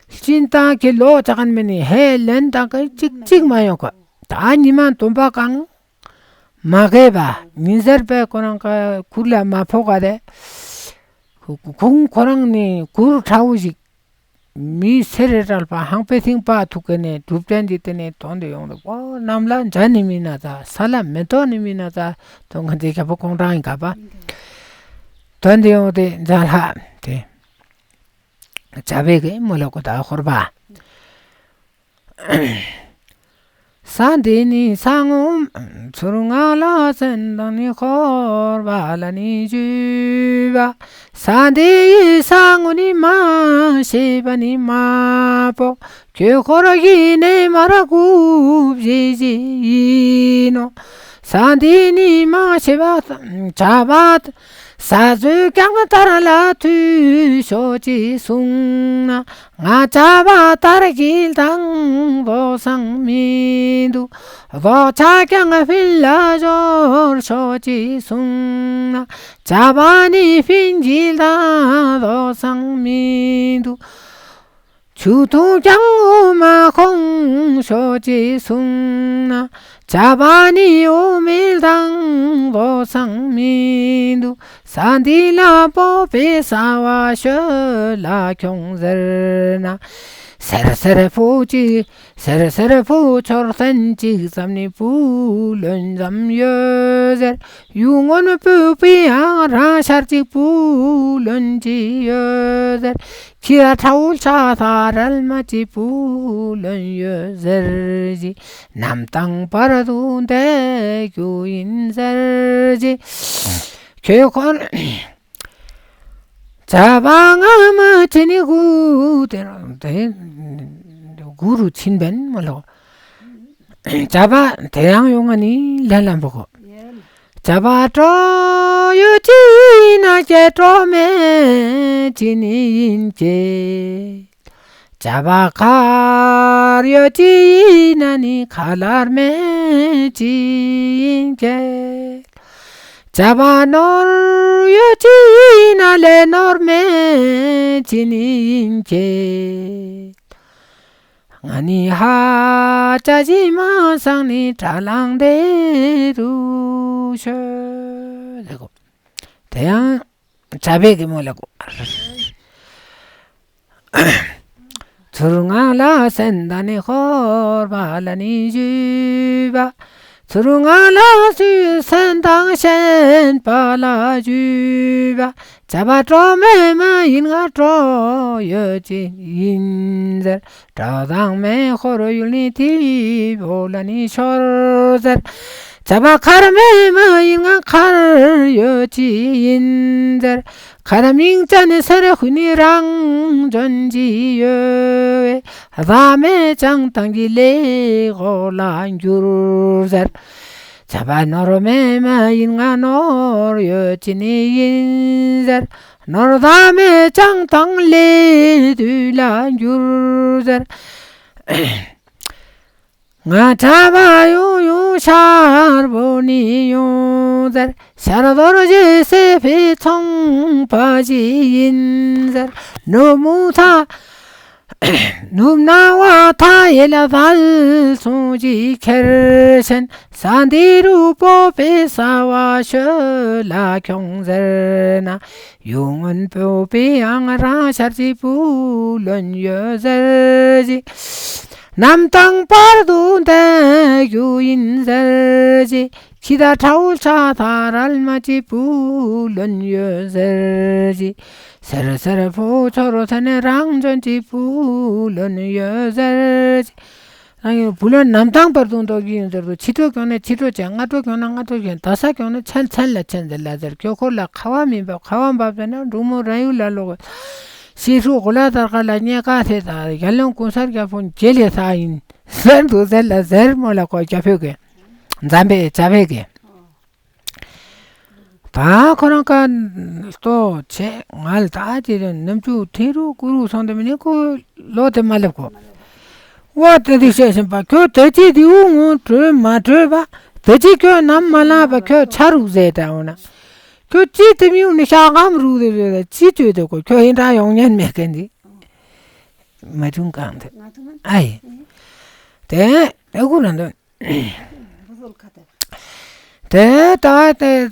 སྤྱིན་བཏང་གི་ལོ་ཙ་གན་མེ་ནི་ཧེ་ལན་དང་གི་གཅིག་གཅིག་མ་ཡོང་ག་ད་ཉི་མ་དུམ་པ་གང་མ་གས་པ་ཉིན་ཟེར་པའི་ཁོ་རང་ག་གུར་ལ་མ་ཕོག་ག་རེ། ཁོང་ཁོ་རང་ནི་གུར་ཁྲ་བོ་ཞིག་མི་སེར་རེ་གྲལ་པ་ཧང་པེ་ཐིང་པ་ཐུག་གི་ནས་གྲུབ་ཅན་གྱི་དེ་ནས་དོན་དེ་ཡོང་དུ་པོ་གནམ་ལ་འཇའ་ནི་མིན་ན་ད་ས་ལ་མེ་ཏོག་ནི་མིན་ན་ད་དོན་ག་འདི་རྒྱ་པོ་ཁོང་རང་ཡིན་ག་པ་དོན་དེ་ཡོང་དེ་འཇའ་ལྷ་དེ་བྱ་བའི་གི་མོ་ལ་གོ་ད་ཧོར་པ། ས་འདི་ནི་ས་ངོ་ཚུར་ང་ལ་ཙན་དང་ནི་ཧོར་བ་ལ་ནི་ཇུ་བ། ས་འདི་ཡི་ས་ངོ་ནི་མ་ཤེས་པ་ནི་མ་པོ་ཁྱོད་ཧོར་གྱི་ནས་མ་ར་གུབ་ཞེས་ཞེས་ཡིན་ནོ། ས་འདི་ནི་མ་ཤེས་པ་བྱ་བ། ས་ཟོས་ཀྱང་ལྟར་ལ་དུས་ཤོ་ཅི་གསུངས་ན། ང་བྱ་བ་ལྟར་གྱི་དང་བོ་སང་མི་འདུག་རྡོ་ཆ་ཀྱང་ཕིན་ལ་ཞོར་ཤོ་ཅི་གསུངས་ན། བྱ་བ་ནི་ཕིན་གྱི་དང་བོ་སང་མི་འདུག་ཆུ་འཐུང་ཀྱང་འོ་མ་ཁོང་ཤོ་ཅི་གསུངས་ན། བྱ་བ་ནི་འོ་མའི་དང་བོ་སང་མི་འདུག་ས་འདི་ལ་སྤོབས་པའི་ས་བ་ཤོད་ལ་ཁྱོང་ཟེར་ན། སེར་སེར་ཕོ་ཅི་སེར་སེར་ཕོ་ཆོར་ཐན་ཅིག་ཙམ་ནི་བུ་ལོན་ཙམ་ཡོད་ཟེར། ཡུལ་སྔོན་སྤོས་པའི་ཡང་རང་ཤར་ཅིག་བུ་ལོན་ཅི་ཡོད་ཟེར། ཁྱི་ར་ཁྲའུ་ལ་ཆ་ས་རལ་མ་ཅི་བུ་ལོན་ཡོད་ཟེར་གྱི། གནམ་དང་བར་དུ་འདས་རྒྱུ་ཡིན་ཟེར་གྱི། ཁྱོད་ཁོ་ན་བྱ་བ་ང་མ་ཕྱིན་ནི་གུ་དེ་རང་དེ་གུ་རུ་ཕྱིན་པན་མ་ལོ། བྱ་བ་དེ་ཡང་ཡོང་ང་ནི་ལན་ལམ་པོ་གོ། བྱ་བ་གྲོགས་ཡོད་ཅི་ཡིན་ན་སྐྱེ། གྲོགས་མེད་ཅི་ནི་ཡིན་སྐྱེ། བྱ་བ་མཁར་ཡོད་ཅི་ཡིན་ན་ནི། ཁ་ལར་མེད་ཅི་ཡིན་སྐྱེ། བྱ་བ་ནོར་ཡོད་ཅི་ཡིན་ན་ལས། ནོར་མེད་ཅི་ནི་ཡིན་སྐྱེ། ང་ནི་ཧ་ཅ་ཅི་མ་སང་ནི། དགྲ་ལངས་དེ་རུ་ཤོད། དེ་ཡང་བྱ་བའི་གི་མོ་ལ་གོ། ཚུར་ང་ལ་སེམས་དང་ནི་འཁོར་བ་ལ་ནི་ཞུས་པ། ཚུར་ང་ལ་སུས་སེམས་དང་ཞེན་པ་ལ་ཞུས་པ། བྱ་བ་གྲོགས་མེད་མ་ཡིན་ང་། གྲོགས་ཡོད་ཅི་ཡིན་ཟེར། གྲོགས་དང་མེ་འཁོར་ཡུལ་ནི་དེ་བོ་ལ་ནི་ཤོར་ཟེར། བྱ་བ་མཁར་མེད་མ་ཡིན་ང་། མཁར་ཡོད་ཅི་ཡིན་ཟེར། མཁར་མིང་ཅན་ནི་སེར་ཁུ་ནི་རང་བྱོན་ཅི་ཡོད། བདག་མེད་བྱང་ཐང་གི་ལས་འོག་ལ་འགྱུར་ཟེར། བྱ་བ་ནོར་མེད་མ་ཡིན་ང་། ནོར་ཡོད་ཅི་ནི་ཡིན་ཟེར། ནོར་བདག་མེད་བྱང་ཐང་ལས་དུས་ལ་འགྱུར་ཟེར། ང་གྲྭ་པ་ཡོང་ཡོང་ཤར་བོ་ནི་ཡོང་ཟེར། ཤར་རྡོ་རྗེ་སེ་ཕེ་ཚོང་པ་ཞིག་ཡིན་ཟེར། ནུབ་མོ་ཐ། ནུབ་ན་བ་ཐ་ཡེ་ལ་ཟལ་སོང་ཅི་ཁེར་ཤན། ས་འདི་རུ་སྤོ་པའི་ས་བ་ཤོད་ལ་ཁྱོང་ཟེར་ན། ཡུལ་སྔོན་པོ་པའི་ཨང་རང་ཤར་ཅི་བུ་ལོན་ཡོད་ཟེར་ཅི། གནམ་དང་བར་དུ་འདས་རྒྱུ་ཡིན་ཟེར་ཅི། ཁྱི་དང་ཁྲ་འུ་ཆ་ཐ་རལ་མ་ཅི་བུ་ལོན་ཡོད་ཟེར་ཅི། སེར་སེར་ཕོ་ཆོ་རོ་ས་ནས་རང་བྱོན་ཅི་བུ་ལོན་ཡོད་ཟེར་ཅི། རང་ཡོད་བུ་ལོན་གནམ་དང་བར་དུ་འདོགས་ཀྱི་ཡིན་ཟེར་དུ། ཕྱི་དྲོ་གྱོང་ན་ཕྱི་དྲོ་བྱས། སྔ་དྲོ་གྱོང་ན་སྔ་དྲོ་བྱས། ད་ས་གྱོང་ན་མཚན་མཚན་ལ་ཆེན་ཟེར་ལ་ཟེར། ཁྱོད་འཁོར་ལ་ཁ་བ་མིན་པ། ཁ་བ་འབབ་ཟེར་ན་འབྲུག་མོ་རང་ཡུལ་ལ་ལོག། ཤི་ཧྲུ་གོ་ལ་དར་ཁ་ལ་རྙེད་དཀའ་ཐེ་ད་རྒྱལ་ཡོངས་གུང་སར་རྒྱལ་ཕུན་ཇེ་ལེ་ས་ཡིན་ཟེར་དུ་ཟེར་ལ་ཟེར། མོ་ལ་ཁོ་རྒྱ་ཕོད་གི་འཛམ་པའི་བྱ་བའི་གི། ད་ཁོ་རང་ཀ་ལྟོ་ཆེ་ང་ལ་ད་ཅི་རེད། ནམ་ཆུ་ཐེ་རུ་ཀུ་རུ་སོང་དེ་མིན་ནི་ཁོ་ལོ་དེ་མ་ལེབ་གོ། ཝ་དེ་དེ་བཤད་བཞིན་པ། ཁྱོད་དེ་ཅི་དེའུ་ངོ་གྲོས་མ་གྲོས་པ། དེ་ཅི་ཁྱོད་ནམ་མ་ལངས་པ། ཁྱོད་ཆ་རུག་ཟེར་ད་འོ་ན། ཁྱོད་ཅི་དེ་མིའུ་ནི་ཤ་སྐམ་རུག་དེ་རེད། ཅི་བཅོས་དེ་གོ། ཁྱོད་ཧིན་དྲ་ཡོང་ཉན་མེད་མཁན་དེ་མ་བྱུང་གང་དེ། ཨ་ཡེ། དེ་ཨེ་ཁུ་རང་དོན། དེ་ད་དེ་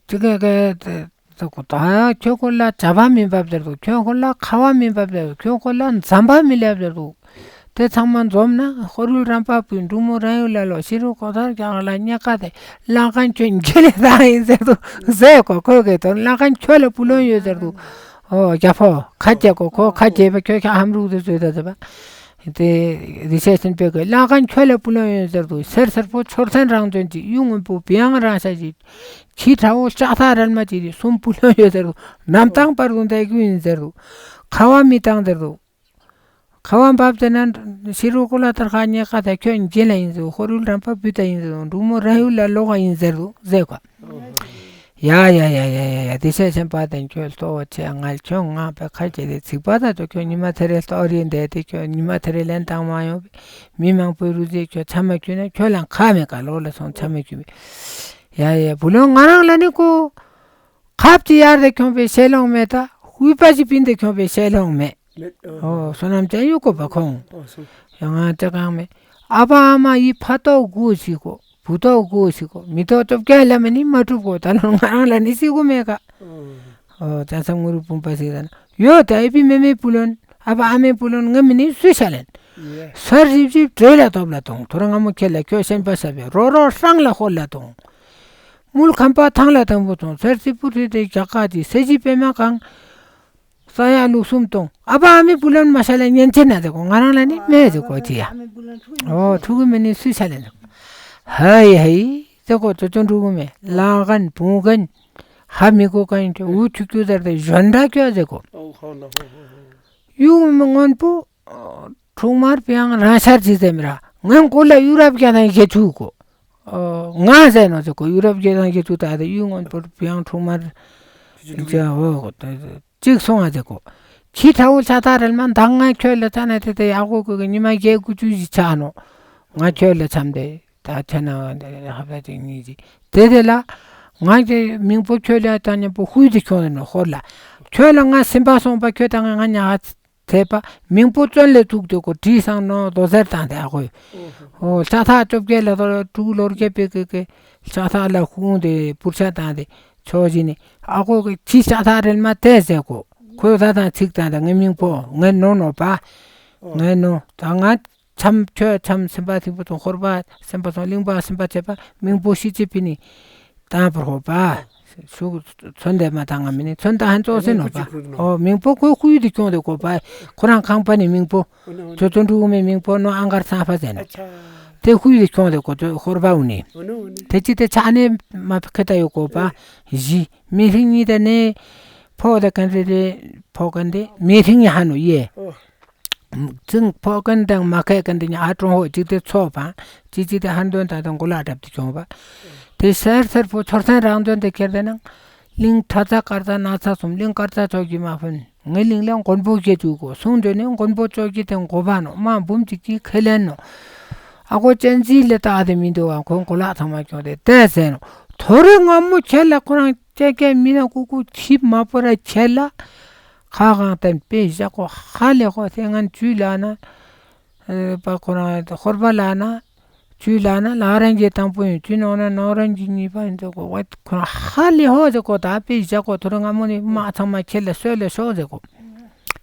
ཅི་གེ་གེ་དེ་ད་ཁྱོད་ཁོ་ལ་བྱ་བ་མི་འབབ་ཟེར་དུ། ཁྱོད་ཁོ་ལ་ཁ་བ་མི་འབབ་ཟེར་དུ། ཁྱོད་ཁོ་ལ་འཛམ་བག་མི་ལེབ་ཟེར་དུ། དེ་ཚང་མ་འཛོམས་ན་ཧོར་ཡུལ་རམ་པ་བུའི་འབྲུག་མོ་རང་ཡུལ་ལ་ལོ། ཤི་རུ་གོ་ཐར་རྒྱག་ལ་རྙེད་དཀའ་དེ། ལ་ཁན་ཁྱོད་འགྱེལ་ལེ་ད་ཡིན་ཟེར་དུ་ཟེར་གོ། ཁོས་གེ་དོན་ལ་ཁན་ཁྱོད་ལ་བུ་ལོན་ཡོད་ཟེར་དུ། ཨོ་རྒྱ་ཕོ་ཁ་རྒྱག་གོ། ཁོ་ཁ་རྒྱག་པ་ཁྱོད་ཁ་ཧམ་རུག་དེ་བཟོས་ད་ཟེར་བ། དེ་རི་ཤ་ཆེན་པོས་གི་ལ་ཁན་ཁྱོད་ལ་བུ་ལོན་ཡོད་ཟེར་དུ། སེར་སེར་པོ་ཆོར་ཚན་རང་བྱོན་ཅིག། གཡུ་སྔོན་པོ་བི་ཡང་རང་ཤ་ཅིག། ཁྱི་ཁྲ་བོ་ལྕགས་ཐག་རལ་མ་ཅིག་རེད། གསུམ་བུ་ལོན་ཡོད་ཟེར་དུ། གནམ་དང་བར་དུ་འདས་རྒྱུ་ཡིན་ཟེར་དུ། ཁ་བ་མི་བཏང་ཟེར་དུ། ཁ་བ་འབབ་ཟེར་ན་ཤི་རུ་ཀོ་ལ་དར་ཁ་རྙེད་དཀའ་དེ། ཁྱོད་འགྱེལ་ལ་ཡིན་ཟེར་དུ། ཧོར་ཡུལ་རམ་པ་བུ་ད་ཡིན་ཟེར་དུ། འབྲུག་མོ་རང་ཡུལ་ལ་ལོག་ག་ཡིན་ཟེར་དུ་ཟེར་གོ། ཡ་ཡ་ཡ་ཡ་ཡ་ཡ། དེ་ཤ་ཆེན་པ་དེ་ཁྱོད་ལྟོ་བ་ཆེ། ང་ཁྱོད་ངང་པའི་ཁ་བྱེད་དེ་ཚིག་པ་ད་ཚོ། ཁྱོད་ཉི་མ་ཐེ་རེ་ལྟོ་རེ་འདས་དེ། ཁྱོད་ཉི་མ་ཐེ་རེ་ལན་བཏང་མ་ཡོང་བས། མི་མང་པོའི་རུ་ཟེ་ཁྱོད་ཆ་མ་ཁྱུ་ན། ཁྱོད་ལ་ཁ་མེད་ཀ་ལོག་ལ་སོང་ཆ་མ་ཁྱུ་བས། ཡ་ཡ། བུ་ལོན་ང་རང་ལ་ནི་ཀོ། ཁབ་ཅིག་གཡར་ཏེ་ཁྱོངས་པའི་ཤེས་ལོང་མེད། ད་ཧུད་པ་ཅིག་བིན་ཏེ་ཁྱོངས་པའི་ཤེས་ལོང་མེད། མེད། ཨོ། ཨོ་བསོད་ནམས་ཅན་ཡོད་གོ་བ་ཁོང་། ཨོ་སོ། ཡང་ང་ཅི་གང་མེད། ཨ་ཕ་ཨ་མ་ཡི་ཕ་ཏོག་དགུ་ཞིག་གོ། བུ་ཏོག་དགུ་ཞིག་གོ། མི་ཏོག་བཅོ་བརྒྱད་ལ་མ་ནི་མ་གྲུབ་གོ། ད་ལོ་ང་རང་ལ་ནི་སྲིད་གོ་མེད་ཀ། ཨོ། ཨོ་ཅང་ས་ངུ་རུ་བུམ་པ་སྲིད་ད་ན་ཡོད། ད་ཨེ་ཕི་མེ་མེ་བུ་ལོན། ཨ་ཕ་ཨ་མའི་བུ་ལོན་ང་མི་ནི་སུས་ཤ་ལེན། ཡེ། སར་རིབ་རིབ་བྲོས་ལ་ཐོབ་ལ་ཐོང་། ཐོ་ར་ང་མོ་ཁྱེད་ལ་ཁྱོད་ཤན་པ་ས་བེ་རོ་རོ་སྲང་ལ་ཧོལ་ལ་ཐོང་། མུལ་ཁམ་པ་ཐང་ལ་ཐང་པོ་ཐོང་། སར་རྩི་པུ་རི་དེ་རྒྱ་ཀ་དེ་ས་གཞི་པད་མ་གང་། ས་ཡ་ལུག་གསུམ་གཏོང་། ཨ་ཕ་ཨ་མའི་བུ་ལོན་མ་ཤ་ལ་ཉན་ཆེ་ན་ཟེར་གོ། ང་རང་ལ་ནི་མེད་ཟེར་གོ་ཅི་ཡ། ཨོ་ཕྲུ་གུ་མེད་ནི་སུས་ཤ་ལེན་ཟེར་གོ། ཧའི་ཧའི་ཟེར་གོ། ཙོ་ཙོ་ཕྲུ་གུ་མེད། ལ་ཁན་བུང་ཁན་ཧ་མི་གོ་ཁན་ཁྱོད་འུ་ཆུ་ཆུ་ཟེར་ཏེ་གཞོན་འདྲ་ཁྱོད་ཟེར་གོ། ཨོ་ཧོ་ལ་ཧོ་ཧོ་ཧོ། ཡུ་མི་སྔོན་པོ། ཨོ་ཁྲུང་མར་པི་ཡང་རང་ཤར་ཅི་ཟེར་མི་ར། ངན་ཀོ་ལ་ཡུ་རབ་རྒྱ་དང་ཞེ་ཆུ་གོ། ང་ཟེར་ནོ་ཟེར་གོ། ཡུ་རོབ་རྒྱལ་ནང་གི་ཚུ་ད་དེ་ཡུལ་སྔོན་པོར་བོད་ཡང་འཁྲུངས་མར་ཅིག་སོང་ང་ཟེར་གོ། ཁྱི་ཁྲ་བོ་ལྕགས་ཐག་རལ་མ་མདང་ང་ཁྱོད་ལ་ཆ་ན་དེ་དེ་ཡག་གོ་གི་ཉི་མ་བརྒྱད་དགུ་བཅུ་ཞིག་ཆགས་ནོ། ང་ཁྱོད་ལ་ཆམ་དེ་ད་ཆ་ན་ཧབ་ད་ཅིག་གཉིས་ཅིག་དེ་དེ་ལ་ང་གི་མིང་པོ་ཁྱོད་ལ་ད་མཉམ་པོ་ཧུད་དེ་ཁྱོད་ནོ་ཧོར་ལ། ཁྱོད་ལ་ང་སེམས་པ་སོང་པ་ཁྱོད་ད་ང་ང་ཉག་ཚད་པ་མིང་པོ་བཙོན་ལས་བཙུགས་ཏེ་གོ་བྲིས་སང་ནོ་དོ་ཟེར་དང་དེ་ཨ་གོ། ཨོ་ལྕགས་ཐག་བཅོ་བརྒྱད་ལ་དོ་དྲུག་ལོ་བརྒྱད་པའི་གི་གི་ལྕགས་ཐག་ལ་ཁུང་དེ་པུར་ཆ་དང་དེ་ཆོ་བཞིན་ནི་ཨ་གོ་གི་ཁྱི་ལྕགས་ཐག་རལ་མ་དེ་ཟེར་གོ། ཁོས་ད་དང་ཚིག་དང་དེ་ངའི་མིང་པོ་ངའི་ནོ་ནོ་པ། ངའི་ནོ་ད་ང་ཆམ་ཁྱོད་ཆམ་སེམས་པ་ཐིག་པོ་དང་ཧོར་པ་སེམས་པ་སོང་གླིང་པ་སེམས་པ་བྱས་པ་མིང་པོ་ཤི་ཅི་པི་ནི། དང་པོ་ཧོ་པ། ཤུགས་མཚོན་འདེབས་མ་བཏང་ང་མི་ནི་མཚོན་ད་ཧན་ཙོག་སེ་ནོ་པ། ཨོ་མིང་པོ་ཁོས་ཁུ་ཡུ་དེ་ཁྱོང་དེ་གོ་པ། ཁོ་རང་ཁང་པ་ནི་མིང་པོ། ཁྱོད་ཚོ་འབྲུག་མའི་མིང་པོ་ནོ་ཨང་གར་ཚང་ཧྥ་ཟེར་ནོ། དེ་ཁུ་ཡུ་དེ་ཁྱོང་དེ་གོ་ཚོ་ཧོར་པ་འུ་ནི། དེ་ཅི་དེ་ཆ་ནས་མ་ཁེ་ད་ཡོད་གོ་པ། བཞི། མི་ཧྲིང་གཉིས་དེ་ནས་ཕོ་དེ་གན་རེ་རེ་ཕོ་གན་དེ་མི་ཧྲིང་ཡ་ཧ་ནོ་ཡེ། ཙིང་ཕོ་ཀན་དང་མ་ཁད་ཀན་དེ་ཉ་ཨ་ཀྲུང་ཧོ་གཅིག་དེ་ཚོ་པ། གཅིག་གཅིག་དེ་ཧན་དོན་ད་དང་གོ་ལ་གྲབ་དེ་བྱུང་བ། དེ་སེར་སེར་པོ་ཆོར་སེན་རང་དོན་དེ་ཁྱེར་དེ་ནང་། གླིང་ཁྲ་ཚ་དཀར་ཚ་ན་ཚ་གསུམ་གླིང་དཀར་ཚ་ཚོགས་ཀྱི་མ་ཕན། ངའི་གླིང་ལ་མགོན་པོ་སྐྱེ་བཅུག་གོ་གསུང་དོན་ནི་མགོན་པོ་ཚོགས་ཀྱི་དེ་མགོ་བ་ནོ་མ་འབུམ་གཅིག་གཅིག་ཁས་ལེན་ནོ། ཨ་གོ་ཅན་ཟིག་ལས་ད་དེ་མི་འདུག་ཨ་ཁོང་གོ་ལ་ཚང་མ་ཁྱོང་དེ་དེ་ཟེར་ནོ། ཐོ་རེ་སྔ་མོ་ཁྱེད་ལ་ཁོ་རང་ཅེ་ཀེ་མི་ན་ཀུ་ཀུ་ཐིབ་མ་པོ་ར་ཁྱེད་ལ། ཁ་གང་བསྟན་པས་བཞག་གོ་ཧ་ལས་གོ་སེ་ངན་བཅུ་ལ་ན། པ་ཁོ་རང་ཧོར་པ་ལ་ན། བཅུ་ལ་ན་ལ་རང་གི་དང་པོ་ཡིན་བཅུ་ནང་ན་ནང་རང་གི་གཉིས་པ་ཡིན་ཟེར་གོ་བ་ཁོ་རང་ཧ་ལས་ཧོ་ཟེར་གོ་ད་པས་བཞག་གོ་ཐོ་རེ་སྔ་མོ་ནི་མ་ཚང་མ་ཁྱེད་ལ་གསོལ་ལ་ཤོག་ཟེར་གོ།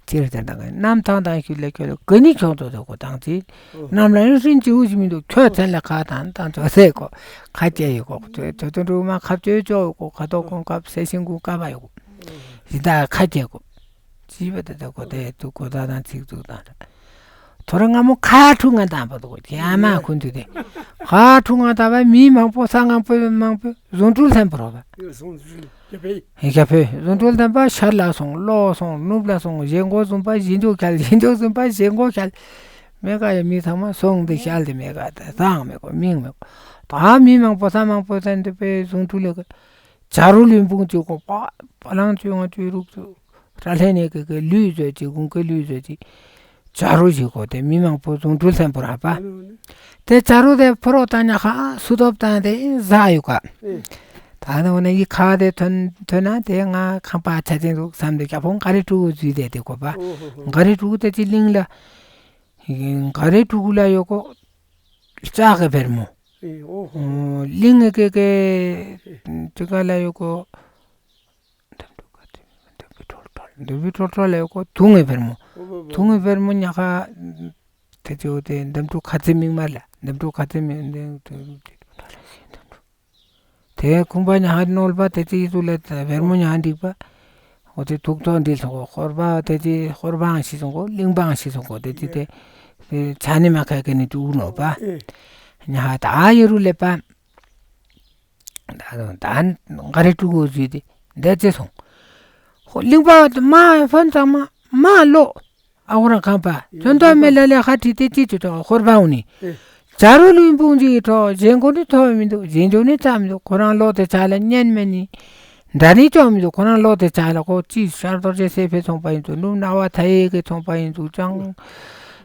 ཅིར་ཟེར་ད་ག་གནམ་ཐང་དང་ཤུལ་ལ་ཁྱོད་ལ་ག་ནི་ཁྱོད་ཚོ་ཟེར་གོ་དང་ཅི། གནམ་ལ་ཡང་ཧྲིན་ཅི་འུ་ཅི་མི་འདུག་ཁྱོད་མཚན་ལ་ཁ་དང་དང་ཚོ་ཟེར་གོ། ཁ་སྐྱེ་ཡོད་གོ་ཚོ་ཚོ་ཚོ་འགྲོ་མ་ཁ་སྐྱེ་ཅོག་ཡོད་གོ་ཁ་དོག་གོང་ཁབ་སེ་ཤིང་གུ་ཀ་བ་ཡོད་གོ། ཡི་ད་ཁ་སྐྱེ་གོ། ཅི་བ་ད་ད་གོ་དེ་དུ་གོ་ད་དང་ཚིག་ཚུགས་དང་། ཐོ་རེ་སྔ་མོ་ཁ་ཁྲུ་ང་དང་པ་དོ་གོ་ཡ་མ་ཁུན་དུ་དེ། ཁ་ཁྲུ་ང་དང་པ་མི་མང་པོ་ས་མང་པོ་མང་པོ་བཟུང་སྤྲུལ་ལྷན་པོ་རོ་བ། ཡ་ཕེ་བཟུང་སྤྲུལ་ལྡན་པ་ཤར་ལ་སོང་ལོག་སོང་ནུབ་ལ་སོང་བཞེས་འགོ་བཟུང་པ་བཞེས་འཇུག་ཁྱལ་བཞེས་འཇུག་བཟུང་པ་བཞེས་འགོ་ཁྱལ། མེ་ག་ཡ་མི་ཚང་མ་སོང་དེ་ཤལ་དེ་མེ་ག་དེ་ཚང་མེ་གོ་མིང་མེ་གོ། ད་མི་མང་པོ་ས་མང་པོ་ཚན་དེ་པེ་བཟུང་སྤྲུལ་ལེ་གི། བྱ་རུ་ལུས་འབུང་ཅིག་གོ་པ་པ་ལང་ཅུ་ང་ཅུ་རུག་ཅུ། ར་ལྷན་ནེ་གི་གི་ལུས་བཟོས་ཅིག་གུང་གི་ལུས་བཟོས་ཅིག། བྱ་རུ་ཞིག་གོ་དེ་མི་མང་པོ་བཟུང་སྤྲུལ་ལྷན་པོ་ར་པ། དེ་བྱ་རུ་དེ་ཕོ་རོག་བཏང་ཉ་ཁ་སུ་ཐོབ་བཏང་དེ་ཟ་ཡོད་ཀ། ད་ནི་འོ་ན་ཡི་ཁ་དེ་ཐོན་ཐོན་ན་དེ་ང་ཁང་པ་ཆ་ཅན་རུག་བསམ་དེ་རྒྱ་ཕོ་འགའ་རེ་ཕྲུ་གུ་འཛུལ་དེ་དེ་གོ་པ། འགའ་རེ་ཕྲུ་གུ་དེ་ཅི་གླིང་ལ། འགའ་རེ་ཕྲུ་གུ་ལ་ཡོད་གོ། ལྕགས་ཀྱི་བེར་མོ། གླིང་གི་གི་ཅི་ག་ལ་ཡོད་གོ། འདབ་བུ་ཁྲོལ་ཁྲོལ་ལ་ཡོད་གོ་དུང་གི་བེར་མོ། དུང་གི་བེར་མོ་ཉ་ཁ། དེ་ཅི་འོ་དེ་འདམ་ཕྲུག་ཁ་ཚེ་མིག་དམར་ལ་འདམ་ཕྲུག་ཁ་ཚེ་མིག་དེ་ཁུང་པ་ཉ་ཁ་རྣོལ་པ་དེ་ཅི་ཡི་ཚུལ་ལ་བེར་མོ་ཉ་ཁ་འགྲིག་པ། འོ་དེ་ཐུག་ཐོག་འདི་སོང་གོ་ཧོར་པ་དེ་ཅི་ཧོར་པའང་ཤི་སོང་གོ་གླིང་པའང་ཤི་སོང་གོ་དེ་ཅི་དེ། ཆ་ནི་མ་ཁ་གི་ནི་དུག་ནོ་པ། ཉ་ཁ་ད་ཡི་རུ་ལེ་པ། ད་ད་འགའ་རེ་ཕྲུ་གུ་ཟིག་དེ་འདས་ཚེ་སོང་། ཧོ་གླིང་པ་མ་ཕན་ཚང་མ་མ་ལོ། ཨ་ཁོ་རང་ཁང་པ་ཁྱོད་ཐོག་མེད་ལ་ལས་ཁ་ཁྲིད་དེ་ཅི་ཅི་ཐོག་ཧོར་པ་འུ་ནི། ཇ་རུ་ལུས་འབུང་ཅིག་གི་ཐོག་གཞན་གོ་ནི་ཐོག་མི་འདུག་གཞན་འཇོག་ནི་ཚ་མི་འདུག་ཁོ་རང་ལོག་དེ་ཆ་ལ་ཉན་མེད་ནི། འདྲ་ནི་ཅོག་མི་འདུག་ཁོ་རང་ལོག་དེ་ཆ་ལ་ཁོ་ཅི་ཤར་རྡོ་རྗེ་སེ་ཕེ་ཚོང་པ་ཡིན་ཚུལ་ནུབ་སྣང་བ་མཐའ་ཡས་ཀྱི་ཚོང་པ་ཡིན་ཚུལ་ཅང་།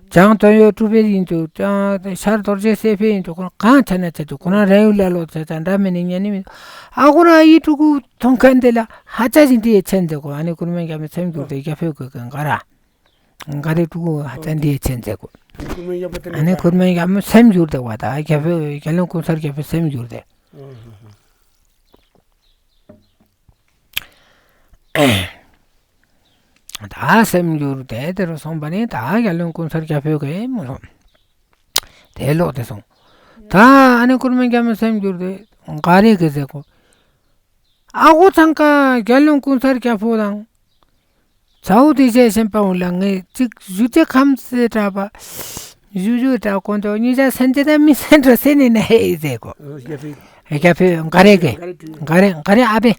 བྱང་དོན་ཡོད་གྲུབ་པའི་ཡིན་དུ་ཀྱང་ཤར་རྡོ་རྗེ་སེ་ཕེ་ཡིན་དུ་ཁོ་རང་གང་ཆ་ན་ཆ་དུ་ཁོ་རང་རེ་ཡུལ་ལ་ལོ་ཆ་ཆ་འདྲ་མེད་ནི་ཉན་ནི་མི་འདུག་ཨ་ཁོ་རང་ཡི་ཕྲུ་གུ་མཐོང་མཁན་དེ་ལ་ཧ་ཅང་ཞིག་འདི་ཡི་ཆེན་དེ་གོ། ཨ་ནི་ཁུར་མེན་རྒྱ་མི་སེམས་འགྱུར་དེ་རྒྱ་ཕེ་གོ་གི་འགའ་ར་འགའ་རེ་ཕྲུ་གུ་ཧ་ཅང་འདི་ཡི་ཆེན་དེ་གོ། ཨ་ནི་ཁུར་མེན་རྒྱ་མི་སེམས་འགྱུར་དེ་བ་ད་རྒྱ་ཕེ་རྒྱ་ལུང་ཀུན་གསར་རྒྱ་ཕེ་སེམས་འགྱུར་དེ། ད་སེམས་འགྱུར་དེ་དེ་རུ་སོང་པ་ནི་ད་རྒྱ་ལུང་ཀུན་གསར་རྒྱ་ཕོད་ཀྱི་མོ་སོང་། དེ་ལོག་དེ་སོང་། ད་ཨ་ནི་ཀུར་མ་རྒྱ་མོ་སེམས་འགྱུར་དེ་འགའ་རེ་གི་ཟེར་གོ། ཨ་ཁུ་ཚང་ཀ་རྒྱ་ལུང་ཀུན་གསར་རྒྱ་ཕོད་དང་། ཚའུ་དེ་བྱས་ཤན་པ་འོང་ལ་ངས་གཅིག་ཞུ་ཅེ་ཁམས་སེ་དྲག་པ། ཞུ་ཞུ་དྲག་གོ་འདོ་ཉི་ཅག་སན་ཅེ་ད་མི་སན་འགྲོ་སེ་ནི་ན་ཧེ་ཟེར་གོ། རྒྱ་ཕོད་འགའ་རེ་གི། འགའ་རེ་འགའ་རེ་ཨ་བེ།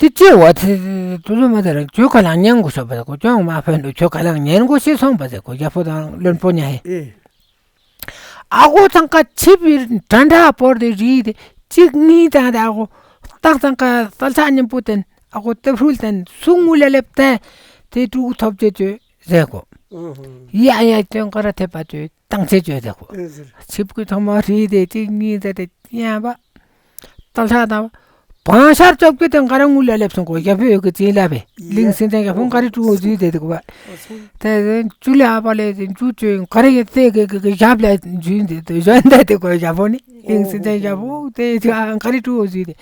དེ་ཅི་བ་དེ་དུ་ལུ་མ་དེ་ར་ཁྱོད་ག་ལང་ཉན་དགོས་ཤོག་པ་ཟེར་གོ། ཁྱོད་མ་ཕན་འདུག་ཁྱོད་ག་ལང་ཉན་དགོས་ཤེས་སོང་པ་ཟེར་གོ། རྒྱ་ཕོད་དང་བློན་པོ་ཉ་ཧེ། ཨ་གོ་ཚང་ཀ་ཆིབ་བི་ཏྲན་ཏྲ་བོར་དེ་རི་དེ་གཅིག་གཉིས་དང་དེ་ཨ་གོ་ཏག་ཚང་ཀ་སལ་ཆ་ཉམ་པོ་དེན་ཨ་གོ་ཏེ་ཕུལ་དེན་སུ་ངུ་ལ་ལེབ་དེ་དེ་ཕྲུ་གུ་ཐོབ་ཅེ་ཅོ་ཟེར་གོ། ཡ་ཡ་ཅོ་ཀ་ར་ཐེ་པ་ཅོ་ཏང་ཆེ་ཅོ་ཟེར་གོ། ཆིབ་ཀུ་ཐོག་མ་རི་དེ་གཅིག་གཉིས་དེ་དེ་ཡ་བ། ཏལ་ཤ་དང་བང་ཤར་བཅོ་བརྒྱད་དེ་ག་ར་ངུ་ལ་ལེབ་སོང་གོ། རྒྱ་བོད་ཀྱི་ཅིན་ལ་བས་གླིང་སེང་ཆེན་རྒྱ་ཕུང་ག་རི་ཀྲུའུ་འཛུལ་དེ་དེ་གོ་བ། དེ་ཅུ་ལ་ཨ་པ་ལས་དེ་ཅུ་ཅོ་ག་རི་ཡི་ཚེ་གི་གི་གི་ཞབས་ལ་འཛུལ་དེ་དེ་གཞོན་དེ་དེ་གོ། རྒྱ་ཕུང་ནི་གླིང་སེང་ཆེན་རྒྱ་ཕུང་དེ་ག་རི་ཀྲུའུ་འཛུལ་དེ།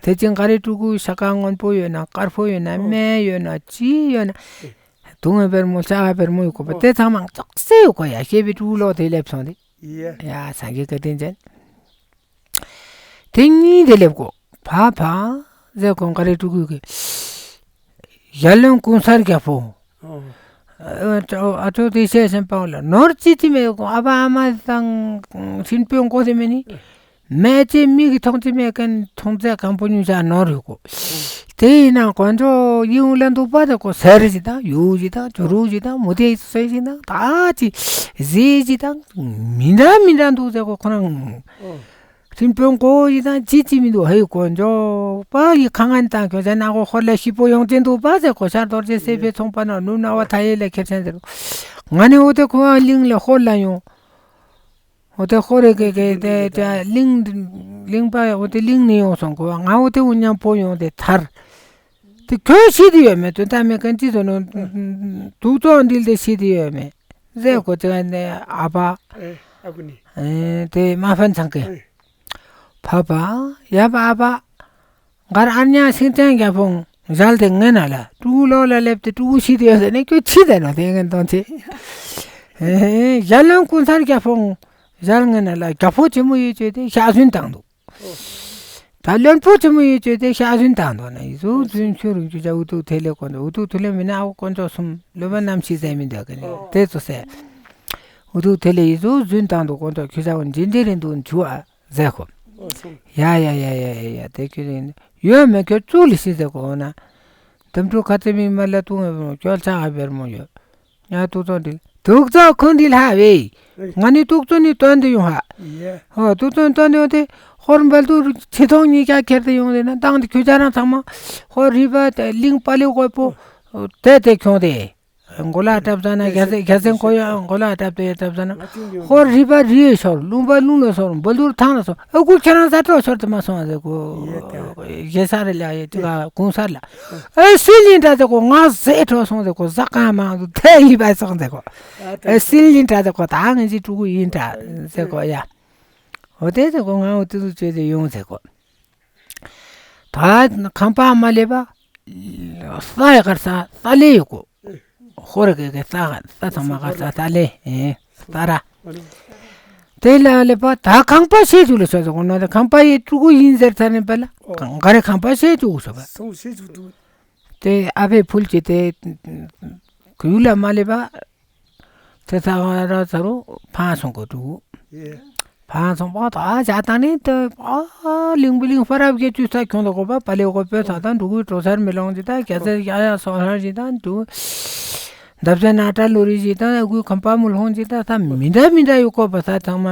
དེ་ཅིན་ག་རི་ཀྲུའུ་ཤ་ཀ་སྔོན་པོ་ཡོད་ན་དཀར་པོ་ཡོད་ན་སྨན་ཡོད་ན་ཅི་ཡོད་ན། དུང་ངེ་བེར་མོ་ཤ་བེར་མོ་ཡོད་གོ་བ། དེ་ཚང་མ་ཙོག་སེ་ཡོད་གོ་ཡ། ཤེས་པའི་ཀྲུའུ་ལོ་དེ་ལེབ་སོང་དེ། ཡ་སངས་རྒྱས་བཀའ་དྲིན་ཅན། དེ་གཉིས་དེ་ལེབ་གོ། ཕ་ཕ་ཟེར་གོང་ག་རེ་ཀྲུ་གུ་གི། ཞལ་ལོན་གུང་སར་རྒྱལ་པོ། ཨ་ཅོ་དེ་བཤད་སེམས་པའོ་ལ་ནོར་ཅི་ཅི་མེད་གོ། ཨ་ཕ་ཨ་མ་དང་ཤིན་པོའི་མགོ་དེ་མེད་ནི། མེད་ཅི་མིག་གི་མཐོང་ཅི་མེད་མཁན་མཐོང་ཚད་གང་པོ་ཉུང་ཤ་ནོར་ཡོད་གོ། དེ་ཡིན་ན་དཀོན་མཆོག་ཡིད་འོང་ལ་འདུག་པ་དེ་གོ། ཟེར་ཞིག་དང་ཡུག་ཞིག་དང་ཇོ་རུ་ཞིག་དང་མུ་ཏེ་ཟེར་ཞིག་དང་ད་ཅི་ཟེར་ཞིག་དང་མི་འདྲ་མི་འདྲ་འདུག་ཟེར་གོ། ཁོ་རང་ཨོ། ཁྲིམས་དཔོན་གོ་ཡི་དང་ཅི་ཅི་མི་འདུག། ཧེ་དཀོན་མཆོག་པ་ཡི་ཁ་ངན་དང་ཁྱོད་ཚེ་ན་གོ་ཧོར་ལ་ཤི་པོ་ཡོང་ཅན་འདུག་པ་ཟེར་གོ། ཤར་རྡོ་རྗེ་སེ་ཕེ་ཚོང་པ་ན་ནུ་ན་བ་ཐ་ཡེ་ལ་ཁེར་ཆེན་ཟེར། ང་ནི་འོ་དེ་ཁོ་བ་གླིང་ལ་ཧོར་ལ་ཡོང་། འོ་དེ་ཧོར་རེ་གེ་གེ་དེ་དེ་གླིང་གླིང་པ་འོ་དེ་གླིང་ནས་ཡོང་སོང་གོ། ང་འོ་དེ་འུ་མཉམ་པོ་ཡོང་དེ་ཐར། དེ་ཁྱོད་ཤི་དེ་ཡོད་མེད་དོན་དག་མེད་མཁན་ཅི་ཟེར་ནོ། དུག་ཙོག་འདིལ་དེ་ཤི་དེ་ཡོད་མེད་ཟེར་གོ། དེ་ནས་ཨ་ཕ་ཨེ་ཨ་ཁུ་ནི་ཨེ་དེ་མ་ཕན་ཚང་གི་ཨེ་ཕ་ཕ་ཡ་ཕ་ཨ་ཕ། མགར་ཨ་ཉག་སེང་ལྕམ་རྒྱ་ཕུང་ཞལ་དེ་ངན་ན་ལ་ཀྲུ་གུ་ལོག་ལ་སླེབས་ཏེ་ཀྲུ་གུ་ཤི་དེ་ཡོད་ཟེར་ནས་ཁྱོད་ཤི་དེ་ནོ་དེ་ངན་གཏོང་ཆེ། ཞལ་ལོན་གུང་སར་རྒྱ་ཕུང་ཞལ་ངན་ན་ལ་རྒྱ་ཕོ་ཆེན་མོ་ཡོད་ཅེས་དེ་ཤ་ཟུན་བཏང་འདུག། ད་བློན་པོ་ཆེན་མོ་ཡོད་ཅེས་དེ་ཤ་ཟུན་བཏང་འདུག་ན་ཡི་ཟུ་ཟུན་ཆུ་རུ་ཅུ་ཅ་འུ་ཐུག་ཐེ་ལེ་དཀོན་མཆོག་འུ་ཐུག་ཐེ་ལེ་མི་ན་ཨ་དཀོན་མཆོག་གསུམ་ལོ་པ་རྣམ་ཤེས་ཟེར་མི་འདོད་གི་ནི་དེ་ཚོ་ཟེར། འུ་ཐུག་ཐེ་ལེ་ཡི་ཟུ་ཟུན་བཏང་འདུག་དཀོན་མཆོག་ཁྱོད་ཅག་འཇིན་དེ་རིང་འདུག་འཇུ་ཨ། ཟེར་གོ། ཡ་ཡ་ཡ་ཡ་ཡ་ཡ་དེ་ཁྱོད་ཡིན་ཡོད་མེད་ཁྱོད་ཙུག་ལི་ཤི་ཟེར་གོ་ན། དམ་ཕྲུག་ཁ་ཚེ་མིག་དམར་ལ་ཏུང་བའི་བུ་མོ་ཁྱོད་ལྕགས་ཨ་བེར་མོ་ཡོད། ཡ་ཏུག་ཙོ་འདི་ཏུག་ཙོ་ཁུང་འདི་ལྷ་བེ། ང་ནི་ཏུག་ཙོ་ནི་སྟོན་དུ་ཡོང་ཧ། ཧོ་ཏུག་ཙོ་ནི་སྟོན་དུ་ཡོང་དེ་ཧོར་འབལ་དུ་ཆེ་ཐོང་གཉིས་ཀ་ཁྱེར་དུ་ཡོང་དེ་ན་བཏང་དེ་ཁྱོད་ཅག་རང་ཚང་མ་ཧོར་རི་བ་དེ་གླིང་པ་ལི་དགོས་པོ་དེ་དེ་ཁྱོང་དེ། མགོ་ལ་བཏབ་ཙ་ན་རྒྱ་སེ་རྒྱ་སེ་མགོ་ཡ་མགོ་ལ་བཏབ་སྟེ་བཏབ་ཙ་ན། ཧོར་རི་བ་རི་ཡེ་ཤོར། ལུང་པ་ལུང་ལ་ཤོར། འབུ་ལུར་ཐང་ལ་ཤོར། ཨ་ཁུ་ཁྱེད་རང་ས་འཕྲོག་ཤོར་དུ་མ་སོང་ཟེར་གོ། ཞེ་ས་རེ་ལ་ཡེ་ཅི་ག་གུང་སར་ལ། ཨེ་སིལ་ཡིན་དྲ་ཟེར་གོ། ང་ཟེ་འཕྲོག་སོང་ཟེར་གོ། ཟ་གང་མང་དུ་ཐེ་ཡི་བ་སོང་ཟེར་གོ། ཨེ་སིལ་ཡིན་དྲ་ཟེར་གོ། ད་ངེད་ཅི་ཕྲུ་གུ་ཡིན་དྲ་ཟེར་གོ་ཡ། འོ་དེ་ཟེར་གོ། ང་འོ་དེ་ཚོ་བྱོས་ཏེ་ཡོང་ཟེར་གོ། ད་ཁང་པ་མ་ལེབ་པ། ས་ཡ་གར་ས་ས་ལེ་ཡོད་གོ། ཧོར་གི་གི་ས་ས་ཚང་མ་གར་ས་ས་ལེ་ཨེ་ས་ར། དེ་ལ་ལེབ་པ་ད་ཁང་པ་ཤེས་ཚུལ་ལ་ཤོད་ཟེར་གོ་ན། ད་ཁང་པ་ཡི་ཕྲུ་གུ་ཡིན་ཟེར་ཚར་ནས་པ་ལ་ག་རེ་ཁང་པ་ཤེས་ཚུལ་ཤོད་པ། དེ་ཨ་ཕས་ཕུལ་གྱི་དེ་གུ་ལ་མ་ལེབ་པ། དེ་ཚ་བ་ར་ཚ་རུ་ཕང་སོང་གོ་འདུག། ཕང་སོང་པ་ད་བྱ་དང་ནི་དེ་ཨ་ལིང་བུ་ལིང་ཧྥ་རབ་རྒྱལ་ཅུ་ས་ཁྱོང་དུ་གོ་པ་པ་ལེ་གོ་པོ་ས་དང་འབྲུ་གུའི་གྲོ་སར་མེ་ལོང་ཅི་དང་རྒྱ་ཚ་ཡ་ཡ་སོ་ཧར་ཅི་དང་འདུག། འདབ་ཆ་ན་ཏྲ་ལོ་རི་ཅི་དང་ཨ་གུའི་ཁམ་པ་མུ་ལྷོང་ཅི་དང་ས་མི་འདྲ་མི་འདྲ་ཡོད་གོ་པ། ས་ཚང་མ་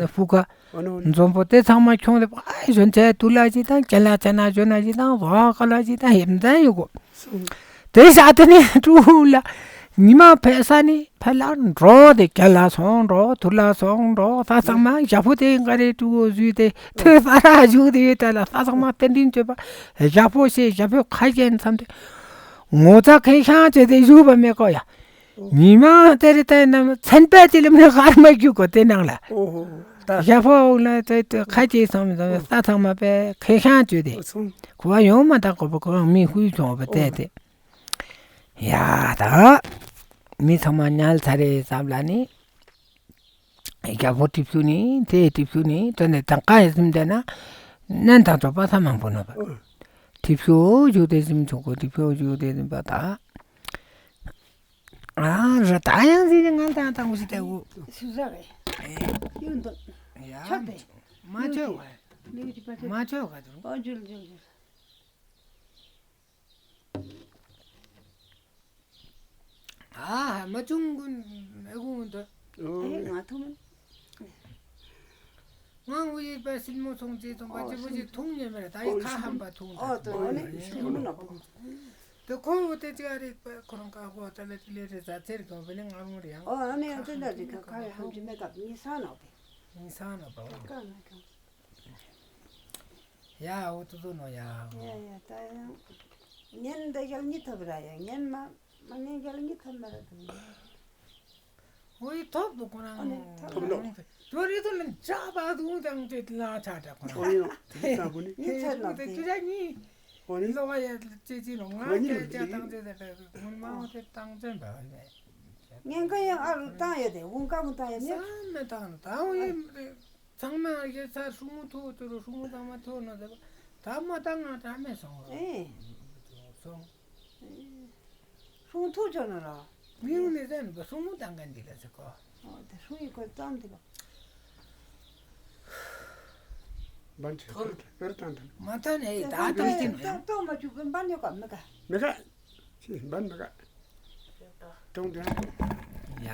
ཧྥུ་ཁ་འཛོམས་པོ་དེ་ཚང་མ་ཁྱོང་དེ་ཨ་གཞོན་ཆ་དུ་ལ་ཅི་དང་ཀྱ་ལ་ཆ་ན་གཞོན་ན་ཅི་དང་བ་ཀ་ལ་ཅི་དང་ཧེམ་ཙམ་ཡོད་གོ། དེ་ས་དེ་ནས་ཀྲུའུ་ལ་ཉི་མ་ཕེབས་ས་ནི་ཕེབས་ལ་འགྲོ་དེ་རྒྱ་ལ་སོང་འགྲོ་དུར་ལ་སོང་འགྲོ་ས་ཚང་མ་ཞྭ་ཕོ་དེ་ག་རེ་ཀྲུའུ་བཟོས་ཏེ་ཐོས་ས་ར་བཞུགས་དེ་ཡོད་ད་ལ་ས་ཚང་མ་རྟེན་འབྲེལ་བཅོལ་བ་ཞྭ་ཕོ་ཞེས་ཞྭ་ཕོ་ཁ་ཞེན་མཚམས་དེ་ངོ་ཚ་ཁེ་ཤང་བྱས་ཏེ་བཞུགས་པ་མེད་གོ་ཡ། ཉི་མ་དེ་རེ་དེ་ན་མཚན་དཔེ་དེ་ལ་མི་ཧར་མ་རྒྱུག་གོ་དེ་ནང་ལ། ཞྭ་ཕོ་འོག་ལ་དེ་ཁ་ཅིག་སོང་མི་སོང་ས་ཚང་མ་པས་ཁེ་ཤང་བཅོས་ཏེ། ཁོ་བ་ཡོང་མ་ཐག་གོ་པ་ཁོ་རང་མི་ཧུའི་བྱུང་བ་བལྟས་ཏེ། ཡ་ད། མི་ཚང་མ་ཉལ་ཚར་རེ་ཙམ་ལ་ནི། རྒྱལ་པོ་གྲིབ་ཤུ་ནི་དེ་གྲིབ་ཤུ་ནི་དོན་ནས་དང་ཀ་ཡི་ཟིམ་བསྡད་ན། ནན་དང་གྲོགས་པ་ས་མང་པོ་ནོ་བ། གྲིབ་ཤུ་བཞུགས་ཏེ་ཟིམ་ཆོག་གོ་གྲིབ་ཤུ་བཞུགས་ཏེ་ཟིམ་པ་ད། ཨ་ར་ད་ཡང་ཟིན་ནི་ང་དང་དང་གོ་ཞིག་ལྟ་བུ། སུ་ཟ་རེ། ཡོད་འདུག། ཡ། ཆོག་པས། མ་ཆོག་ག། མ་ཆོག་ག་དུ། ཨོ་ཇུལ་ཇུལ་ཇུལ། ཨ་ཧ་མ་ཆུང་གུན་ཨེ་གུན་དུ། ཨེ་ང་ཐུང་། པ་སྲིན་མོ་ཚོང་ཅེས་ཚོང་པ་ཅི་པོ་ཅི་འཐུང་ཉན་མེད་ར། ད་ཡི་ཁ་ཧམ་པ་འཐུང་ད། ཨོ་དོ་ཨོ་ནི་སྲིན་མོ་ནག་པོ། དེ་ཁོ་བོ་དེ་ཅི་ཨ་རིག་པ་ཁོ་རང་ཀ་ཧོ་ད་ལ་ཅི་ལེ་རེ་ཟ་ཚེར་གོ་བ་ལེ་ང་རུང་རེ་ཡང་། ཨོ་ཨ་ནི་ཡང་དེ་འདྲ་ཅི་ཁ་ཁ་ཡ་ཧམ་ཅི་མེད་ཀ་ཉི་ས་ནག་པེ། ཉི་ས་ནག་པ་ཨོ། ཀ་ན་ཀ། ཡ་ཨོ་ཏུ་ཏུ་ནོ་ཡ། ཡ་ཡ་ད་ཡང་ཉན་འདི་རྒྱལ་ཉི་ཐོབ་ར་ཡ། ཉན་མ་མ་ཉན་རྒྱལ་ཉི་ཐོབ་མ་ར་དུ། ཨོ་ཡི་ཐོབ་དུ་ཁོ་རང་། ཨ་ནི་ཐོབ་ལོ། ཏོ་རི་ཏུ་ལན་ཅ་བ་དུང་དང་ཏེ་ལ་ཆ་ཏ་ཁོ་རང་། ཨོ་ཡི་ནོ། ཏེ་ཏ་བུ་ནི། ཉི་ཚ་ནོ་ཏེ་ཏེ་ཁྱི་ར་ཉི། ཨོ་ནི། ལོ་བ་ཡ་ཅེ་ཅི་ནོ་ང་ཁོ་ཉི་ཏེ་ནོ་ཅ་ཏེ། དང་ཏེ་ཏ་ཏ་ཁོ་མ་ཏེ་དང་ཏེ་བ་ཡ། ཉན་ཁ་ཡང་ཨ་རུ་བཏང་ཡོད་དེ་འུང་ཀ་མུ་བཏང་ཡོད་ནི། ས་མེ་བཏང་ད་འུ་ཡི། ཚང་མ་ཡོད་ས་ཧྲུང་མུ་ཐོ་ཐོ་རུ་ཧྲུང་མུ་ཐང་མ་ཐོ་ནོ་ཟེར་བ། ད་མ་བཏང་ང་ད་མེད་སོང་རོ། ཨེ། སོང་། ཧྲུང་མུ་ཐོ་ཆོ་ནོ་རོ། མི་ཡོང་ནི་ཟེར་ནི་པ་ཧྲུང་མུ་བཏང་ག་འདི་ལ་ཟེར་གོ། ཨོ་དེ་ཧྲུང་ཡི་གོ་བཏང་འདི་གོ། བན་ཆེ་ཐོར་པེར་བཏང་ཐང་། མ་ཐོན་ཨེ་ད་བཏང་སྟེ་ནོ་ཡང་། བཏང་མ་བཅུག་བན་ཡོད་ག་མི་ག་མི་ག་ཅི་བན་མི་ག་ཏོང་ཏོང་། ཡ།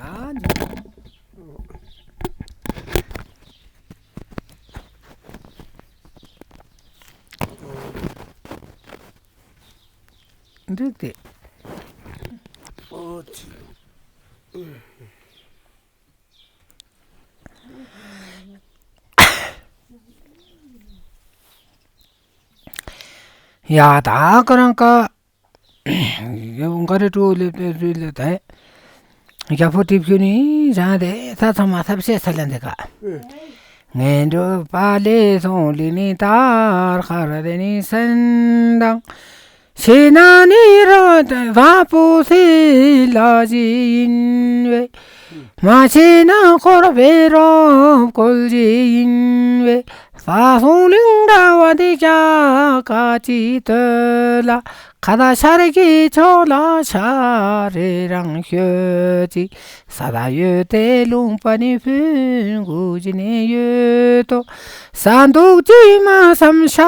འགྲིག་སྟེ། ཨོ་ཙི། ཡ་ད་ཁོ་རང་ཀ་ཡ་འགའ་རེ་ཀྲུའུ་ལེ་པེ་རུ་ལེ་ད། རྒྱལ་པོ་གྲིབ་ཞུ་ནི་རང་དེ་ས་ཚང་མ་ཐབས་ཤེས་ས་ལ་འདི་ག་ངན་འགྲོ་པ་ལས་སོང་ལི་ནི་དར་ཁར་དེ་ནི་སན་དང་། ཤེས་ན་ནི་རོ་བ་པོ་སེ་ལ་ཞིག་ཡིན་བས། མ་ཤེས་ན་འཁོར་བའི་རོ་བཀོལ་ཞིག་ཡིན་བས། ས་སོང་གླིང་འདྲ་བ་འདི་རྒྱ་ག་ཅི་སྟོད་ལ། ཁ་ད་ཤར་གྱི་ཕྱོགས་ལ་ཤ་རེ་རང་ཤོད་ཅིག་ས་ད་ཡོད་དེ་ལུང་པ་ནི་ཕུན་གུ་ཅི་ནི་ཡོད་དོ། ས་འདུག་ཅི་མ་བསམ་ཤ་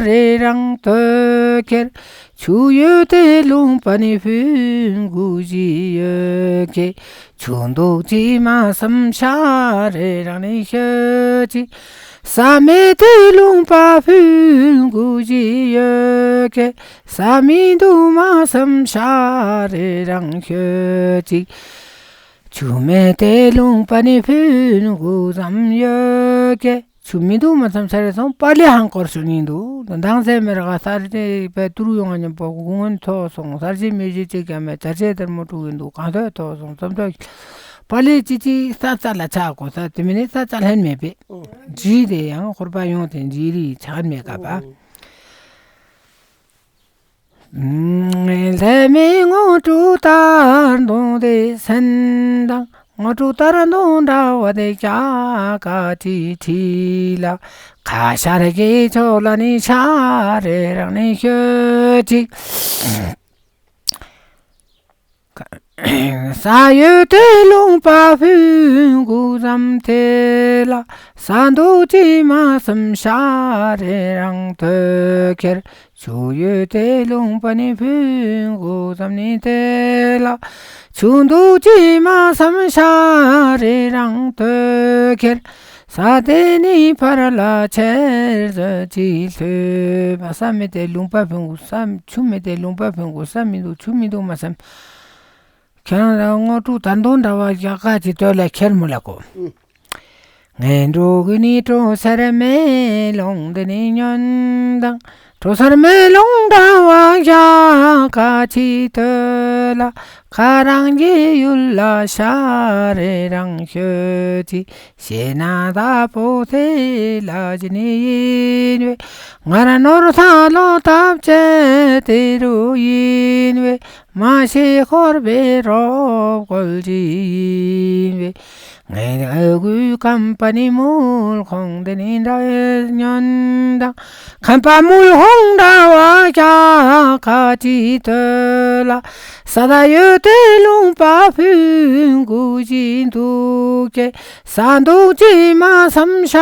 རེ་རང་སྟོད་ཁྱེར། ཆུ་ཡོད་དེ་ལུང་པ་ནི་ཕུན་གུ་ཅི་ཡོད་ཁྱེར། ཆུ་འདུག་ཅི་མ་བསམ་ཤ་རེ་རང་ནི་ཤོད་ཅིག་ས་མེད་དེ་ལུང་པ་ཕུན་གུ་ཅི་ཡོད་ཁྱེར། ས་མི་འདུག་མ་བསམ་ཤ་རེ་རང་ཤོད་ཅིག་ཆུ་མེད་དེ་ལུང་པ་ནི་ཕུན་གུ་ཙམ་ཡོད་ཀྱེ། ཆུ་མི་འདུག་མ་བསམ་ཤ་རེ་སོང་པ་ལེ་ཧང་སྐོར་ཞུ་ནི་འདུག་དང་སེ་མེར་ག་ས་རེ་པའི་ཏུ་རུ་ཡོང་ང་ཉམ་པོ་གུང་ངོན་ཐོག་སོང་ས་རྗེ་མི་རྗེ་ཅིག་ཀྱང་མེད་ཙར་ཅེ་དར་མོ་དྲུག་ཡིན་འདུག་གང་ཐོས་ཐོག་སོང་བསམ་ཐོས་པ་ལེ་ཅི་ཅི་ས་ཙ་ལ་ཆག་གོ་ས་དེ་མི་ནི་ས་ཙ་ལྷན་མེད་པས། ཇི་དེ་ཡང་ཧོར་པ་ཡོང་དེ་ཇི་རི་ཆག་མེད་ཀ་པ། ལྷ་མི་དངོས་གྲུབ་ལྟར་འདོང་སྟེ་སེམས་དང་དངོས་གྲུབ་ལྟར་འདོང་འདྲ་བ་དེ་རྒྱ་ག་ཅི་ཁྲི་ལ་ཁ་ཤར་གྱི་ཕྱོགས་ལ་ནི་ཤ་རེ་རང་ནི་ཤོད་ཅིག་ས་ཡོད་དེ་ལུང་པ་ཕུན་གུ་ཙམ་དེ་ལ་ས་འདུག་ཅི་མ་བསམ་ཤ་རེ་རང་སྟོད་ཁྱེར། ཆུ་ཡོད་དེ་ལུང་པ་ནི་ཕུན་གུ་ཙམ་ནི་དེ་ལ་ཆུ་འདུག་ཅི་མ་བསམ་ཤ་རེ་རང་སྟོད་ཁྱེར། ས་དེ་ནི་ཕར་ལ་ཆེར་ཟོས་ཅི་ལྷོད་པ། ས་མེད་དེ་ལུང་པ་ཕུན་གུ་ས་ཆུ་མེད་དེ་ལུང་པ་ཕུན་གུ་ས་མི་འདུག་ཆུ་མི་འདུག་མ་བསམ། ཁྱེད་རང་དངོས་གྲུབ་ད་འདོན་འདྲ་བ་རྒྱ་ག་ཅི་སྟོད་ལ་ཁྱེར་མོ་ལ་གོ། ངན་འགྲོ་གི་ནི་གྲོ་སར་མེ་ལོང་དེ་ནི་ཉོན་དང་། གྲོ་སར་མེ་ལོང་འདྲ་བ་རྒྱ་ག་ཅི་སྟོད་ལ། ཁ་རང་གི་ཡུལ་ལ་ཤ་རེ་རང་ཤོད་ཅིག་ཤེས་ན་ད་པོ་དེ་ལ་ཅི་ནི་ཡིན་བས། ང་ར་ནོར་ས་ལོ་ཐབས་ཅན་དེ་རུ་ཡིན་བས། མ་ཤེས་འཁོར་བའི་རོ་བཀོལ་ཅི་ཡིན་བས། ངའི་ཨ་གུའི་ཁམས་པ་ནི་མུལ་ཁོང་དེ་ནི་འདྲ་ཉོན་དང་། ཁམས་པ་མུལ་ཁོང་འདྲ་བ་རྒྱ་ག་ཅི་སྟོད་ལ། ས་ད་ཡོད་དེ་ལུང་པ་ཕུན་གུ་ཅི་འདུག་ཀྱེ། ས་འདུག་ཅི་མ་བསམ་ཤ་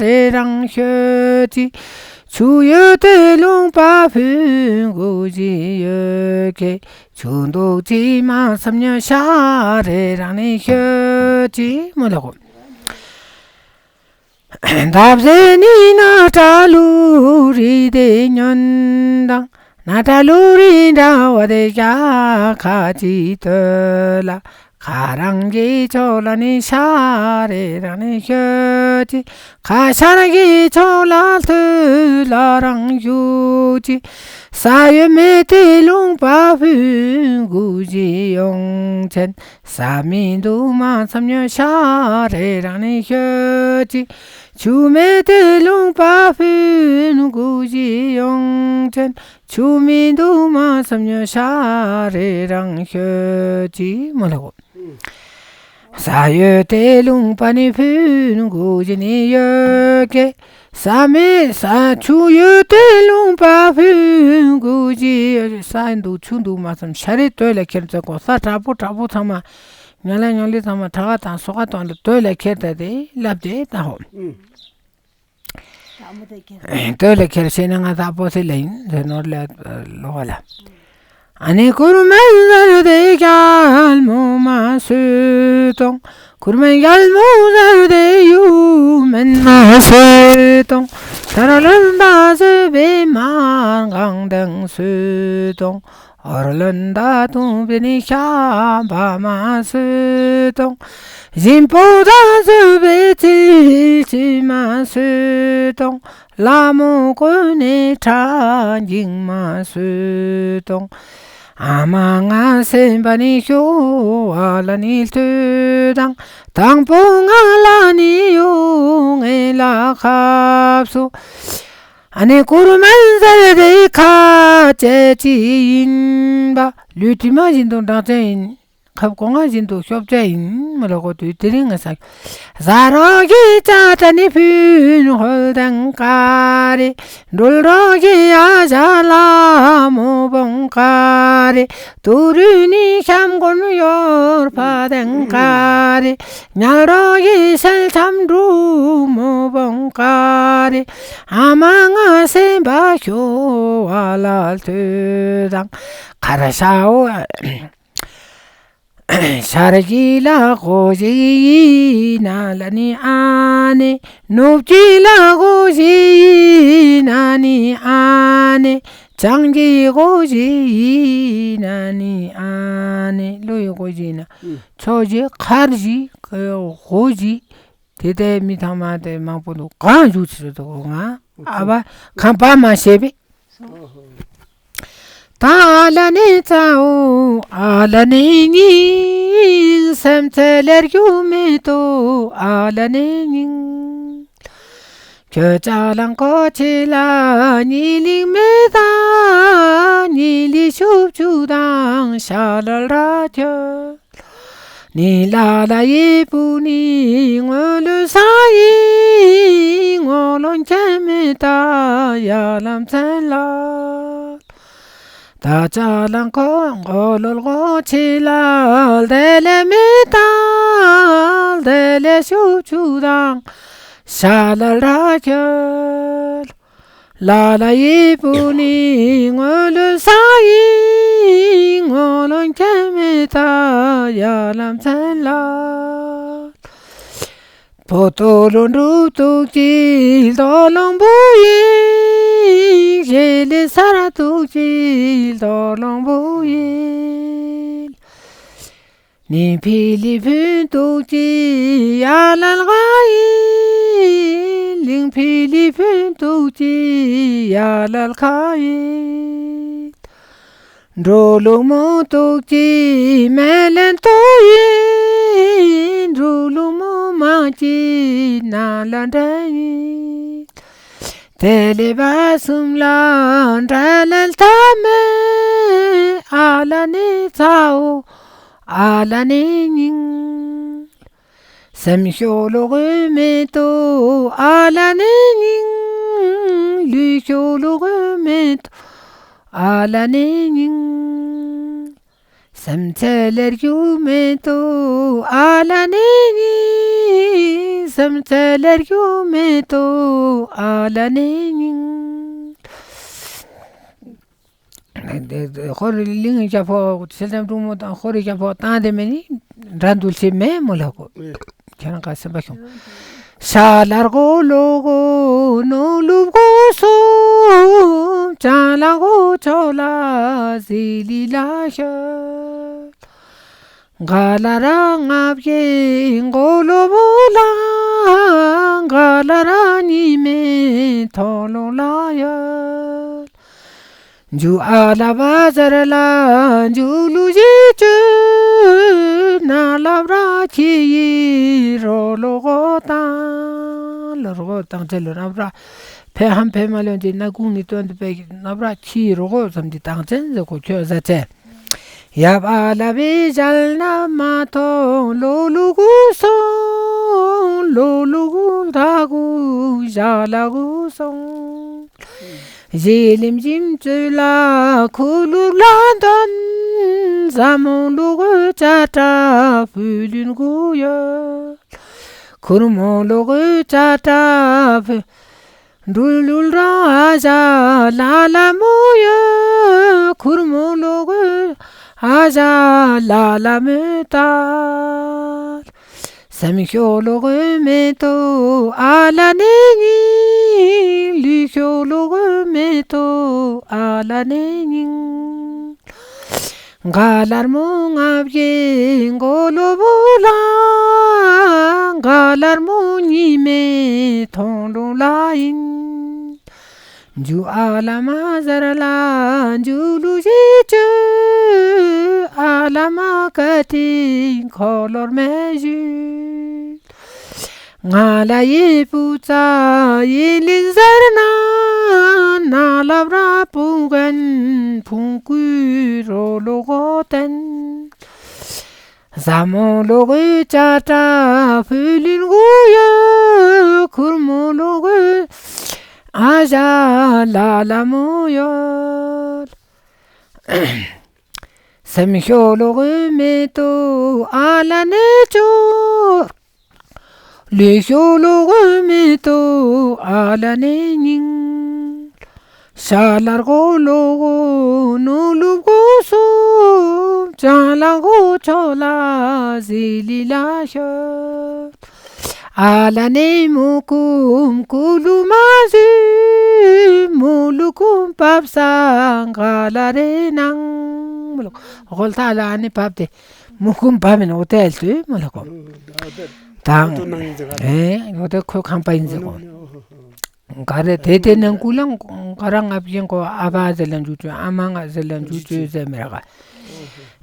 རེ་རང་ཤོད་ཅིག་ཆུ་ཡོད་དེ་ལུང་པ་ཕུན་གུ་ཅི་ཡོད་ཀྱེ། ཆུ་འདུག་ཅི་མ་བསམ་ཉོན་ཤ་རེ་རང་ནི་ཤོད་ཅིག་མོ་ལ་གོ། འདབ་ཟེར་ནི་ན་ཏྲ་ལུ་རི་དེ་ཉོན་དང་། ན་ཏྲ་ལུ་རི་འདྲ་བ་དེ་ཞག་ཁ་ཅིག་སྟོད་ལ། ཁ་རང་གི་ཕྱོགས་ལ་ནི་ཤར་རེ་རང་ནི་ཤོད་ཅིག། ཁ་ཤར་གྱི་ཕྱོགས་ལ་སྟོད་ལ་རང་ཤོད་ཅིག། ས་ཡོད་མེད་དེ་ལུང་པ་ཕུན་དགུ་བཞི་ཡོང་ཆེན། ས་མི་འདུག་མ་བསམ་ཉོ་ཤར་རེ་རང་ནི་ཤོད་ཅིག། ཆུ་མེད་དེ་ལུང་པ་ཕུན་དགུ་བཞི་ཡོང་ཆེན། ཆུ་མི་འདུག་མ་བསམ་ཉོ་ཤར་རེ་རང་ཤོད་ཅིག་མོ་ལ་གོ། ས་ཡོད་དེ་ལུང་པ་ནི་ཕུན་དགུ་བཞི་ནི་ཡོད་ཀེ། ས་མེད་ས་ཆུ་ཡོད་དེ་ལུང་པ་ཕུན་དགུ་བཞི་ཡོད། ས་འདུག་ཆུ་འདུག་མ་བསམ་ཤར་རེ་སྟོད་ལ་ཁྱེར་ཙ་གོ། ས་དྲག་པོ་དྲག་པོ་ཚང་མ་ཉ་ལ་ཉོ་ལི་ཚང་མ་ཁྲ་ག་དང་སོ་ག་དང་ལ་སྟོད་ལ་ཁྱེར་ད་དེ་ལབ་དེ་ད་ཧོ། སྟོད་ལ་ཁྱེར་ཤེས་ན་ང་ད་པོ་སི་ལ་ཡིན་ཟེར་ནོར་ལ་ལོ་བ་ལ། ཨ་ནི་ཀུར་མན་ཟེར་དེ་རྒྱལ་མོ་མ་སུ་དོང་། ཀུར་མན་རྒྱལ་མོ་ཟེར་དེ་ཡུ་མན་མ་སུ་དོང་། ཐར་ལོན་ད་སུ་བེ་མ་གང་དང་སུ་དོང་། ཨོར་ལོན་ད་དུང་བི་ནི་ཤ་བ་མ་སུ་དོང་། ཞིམ་པོ་ད་སུ་བེ་ཚི་ཅི་མ་སུ་དོང་། ལ་མོ་ཀུན་ནི་ཁྲ་འགྱིང་མ་སུ་དོང་། ཨ་མ་ང་སེམས་པ་ནི་ཤོ་བ་ལ་ནི་ལྟོས་དང་། དང་པོ་ང་ལ་ནི་ཡོང་ངེ་ལ་ཁབ་སོ། ཨ་ནི་ཀུར་མན་ཟེར་དེ་ཁ་ཆེ་ཅི་ཡིན་པ། ལུས་དྲི་མ་བཞིན་དུ་འགྲངས་ཅན་ཡིན། ཁབ་གོང་བཞིན་དུ་ཤོབ་ཅན་ཡིན་མི་ལོ་གོ་དུས་དེ་རིང་ང་ས། ཟ་རོགས་ཀྱི་ཅ་ཏ་ནི་ཕུན་ཧོལ་དང་ཀ་རེ། འགྲུལ་རོགས་ཀྱི་ཨ་ཞ་ལ་མོ་བོང་ཀ་རེ། ཏུ་རུ་ནི་ཤམ་གོན་ཡོར་ཕ་དང་ཀ་རེ། ཉལ་རོགས་ཀྱི་ཤལ་ཆམ་འབྲུ་མོ་བོང་ཀ་རེ། ཨ་མ་ང་སེམས་པ་ཤོ་བ་ལ་ལྟོས་དང་། ཁར་ཤའོ། ཤར་གྱི་ལ་གོ་ཞིག་ཡིན་ན་ལ་ནི་ཨ་ནེ། ནུབ་ཀྱི་ལ་གོ་ཞིག་ཡིན་ན་ནི་ཨ་ནེ། བྱང་གི་གོ་ཞིག་ཡིན་ན་ནི་ཨ་ནེ། ལོ་ཡི་གོ་ཞིག་ཡིན་ན། ཕྱོགས་ཞིག་མཁར་ཞིག་གོ་ཞིག་དེ་ལྟའི་མི་ཚང་མ་དེ་མང་པོ་འདུག་གང་བཞུགས་ཆེ་ཆེ་འདུག་ང་ཨ་བ་གང་པ་མ་ཤེས་པས། ད་ཨ་ལ་ནི་ཙའོ་ཨ་ལ་ནི་ཉིང་། སེམས་ཚེ་ལེར་རྒྱུ་མེད་དོ་ཨ་ལ་ནི་ཉིང་། ཁྱོད་ཅ་ལང་ཀོ་ཆེ་ལ་ཉི་ལིང་མེད་ད། ཉི་ལི་ཤུབ་ཆུ་དང་ཤ་ལ་ར་ཁྱོད། ནི་ལ་ལ་ཡི་པུ་ནི་ངོ་ལུ་ས་ཡི། ངོ་ལོན་ཁྱེད་མི་ད་ཡ་ལམ་ཚན་ལ། ད་ཅ་ལང་ཀོ་ངོ་ལོལ་ངོ་ཆི་ལ། དེ་ལེ་མི་ད་དེ་ལེ་ཤུ་ཆུ་དང་ཤ་ལ་ར་ཁྱོད། ལ་ལ་ཡི་པུ་ནི་ངོ་ལུ་ས་ཡི། ངོ་ལོན་ཁྱེད་མི་ད་ཡ་ལམ་ཚན་ལ། པོ་ཏོ་ལོ་འབྲུག་ཏུག་ཅི་ལྡོ་ལོང་བུ་ཡིན། ཞེ་ལི་ས་ར་ཏུག་ཅི་ལྡོ་ལོང་བུ་ཡིན། ནི་ཕི་ལི་ཕུན་ཏུག་ཅི་ཡ་ལ་ལ་ཁ་ཡིན། ལིང་ཕི་ལི་ཕུན་ཏུག་ཅི་ཡ་ལ་ལ་ཁ་ཡིན། འགྲོ་ལུགས་མོ་ཏོག་ཅི་མེ་ལེན་ཏོ་ཡིན། འགྲོ་ལུགས་མོ་མ་ཅི་ན་ལ་འདྲ་ཡིན། དེ་ལེ་བ་གསུམ་ལ་འདྲ་ལེན་ཐ་མེ། ཨ་ལ་ནི་ཚའོ་ཨ་ལ་ནི་ཉིང་། སེམས་ཤོ་ལོ་གོ་མེ་ཏོ་ཨ་ལ་ནི་ཉིང་། ལུས་ཤོ་ལོ་གོ་མེ་ཏོ་ཨ་ལ་ནི་ཉིང་། སེམས་ཚེ་ལེར་རྒྱུ་མེ་ཏོ་ཨ་ལ་ནི་ཉིང་། སེམས་ཚེ་ལེར་རྒྱུ་མེ་ཏོ་ཨ་ལ་ནི་ཉིང་། ཧོར་གླིང་རྒྱལ་པོ་ཤེལ་ལྕམ་འབྲུག་མོ་དང་ཧོར་རྒྱལ་པོ་བཏང་དེ་མེད་ནི་འདྲ་འདུལ་ཆེ་མེད་མོ་ལ་གོ། ཁྱེད་རང་ག་སེམས་པ་ཤོང་། ཤ་ལ་རྒོ་ལོ་གོ་ནོ་ལུ་གོ་སོ། ཅང་ལ་གོ་ཆོ་ལ་ཟི་ལི་ལ་ཤོད། ག་ལ་ར་ང་བཞི་མགོ་ལོ་བོ་ལ། ག་ལ་ར་ཉི་མེ་ཐོ་ལོ་ལ་ཡོད། འཇུ་ཨ་ལ་བ་ཟར་ལ་འཇུ་ལུ་ཞི་ཅུ། ན་ལ་བ་ར་ཁྱི་ཡི་རོ་ལོ་གོ་ཏང་། ལོ་རོ་གོ་ཏང་ཅེ་ལོ་ན་བ་ར་ཕེ་ཧམ་ཕེ་མ་ལོན་ཅེ་ན་ཀུང་ནི་ཏོན་ཏེ་པེ་ན་བ་ར་ཁྱི་ཡི་རོ་གོ་ཙམ་ཅེ་ཏང་ཅེན་ཟེ་གོ་ཁྱོ་ཟ་ཅེ། ཡབ་ཨ་ལ་བི་ཞལ་ན་མ་ཐོང་། ལོ་ལུ་གུ་སོང་། ལོ་ལུ་གུ་ད་གུ་ཞ་ལ་གུ་སོང་། ཞི་ལིམ་ཞིམ་ཙུ་ལ་ཁུ་ལུ་ལ་དོན། ཟ་མོ་ལུ་གུ་ཅ་ཏྲ་ཕུ་ལུན་གུ་ཡོད། ཁུར་མོ་ལུ་གུ་ཅ་ཏྲ་ཕུ། འགྲུལ་འགྲུལ་ར་ཨ་ཞ་ལ་ལ་མོ་ཡོད། ཁུར་མོ་ལོ་གོ་ཨ་ཞ་ལ་ལ་མོ་ཏལ། སེམས་ཤོ་ལོ་གོ་མེ་ཏོ་ཨ་ལ་ནེ་ཉིང་། ལུས་ཤོ་ལོ་གོ་མེ་ཏོ་ཨ་ལ་ནེ་ཉིང་། ག་ལར་མོ་ང་བཞི་མགོ་ལོ་བོ་ལ། ག་ལར་མོ་ཉི་མེ་ཐོང་ལོ་ལ་ཡིན། འཇུ་ཨ་ལ་མ་ཟར་ལ་འཇུ་ལུ་ཞི་ཅུ། ཨ་ལ་མ་ཀ་ཏི་ཁོ་ལོར་མེ་ཞུ། ང་ལ་ཡི་པུ་ཙ་ཡི་ལིན་ཟར་ན། ན་ལ་བ་ར་པུང་གན་ཕུང་ཀུ་རོ་ལོ་གོ་ཏན། ཟ་མོ་ལོ་གོ་ཅ་ཏྲ་ཕུ་ལིན་གུ་ཡོད། ཁུར་མོ་ལོ་གོ་ཨ་ཞ་ལ་ལ་མོ་ཡོད། སེམས་ཤོ་ལོ་གོ་མེ་ཏོ་ཨ་ལ་ནེ་ཅོ། ལུས་ཤོ་ལོ་གོ་མེ་ཏོ་ཨ་ལ་ནེ་ཉིང་། ཤ་ལར་གོ་ལོ་གོ་ནོ་ལུ་གོ་སོ། ཅང་ལ་གོ་ཆོ་ལ་ཟི་ལི་ལ་ཤོད། ཨ་ལ་ནེ་མུ་ཀུམ་ཀུ་ལུ་མ་ཟུ། མུ་ལུ་ཀུམ་པབ་ས་ག་ལ་རེ་ནང་། མུ་ལུ་གོལ་ཐ་ལ་ཨ་ནེ་པབ་ཏེ། མུ་ཀུམ་པ་མིན་འོ་ཏེ་ཨལ་ཏུ་མ་ལ་གོ། དང་། ཨེ་འོ་ཏེ་ཁོ་ཁང་པ་ཡིན་ཟེར་གོ། ག་རེ་དེ་དེ་ནང་ཀུ་ལང་ག་ར་ང་བཞིན་གོ། ཨ་བ་ཟེར་ལ་འཇུ་ཅུ། ཨ་མ་ང་ཟེར་ལ་འཇུ་ཅུ་ཟེར་མི་ར་ག།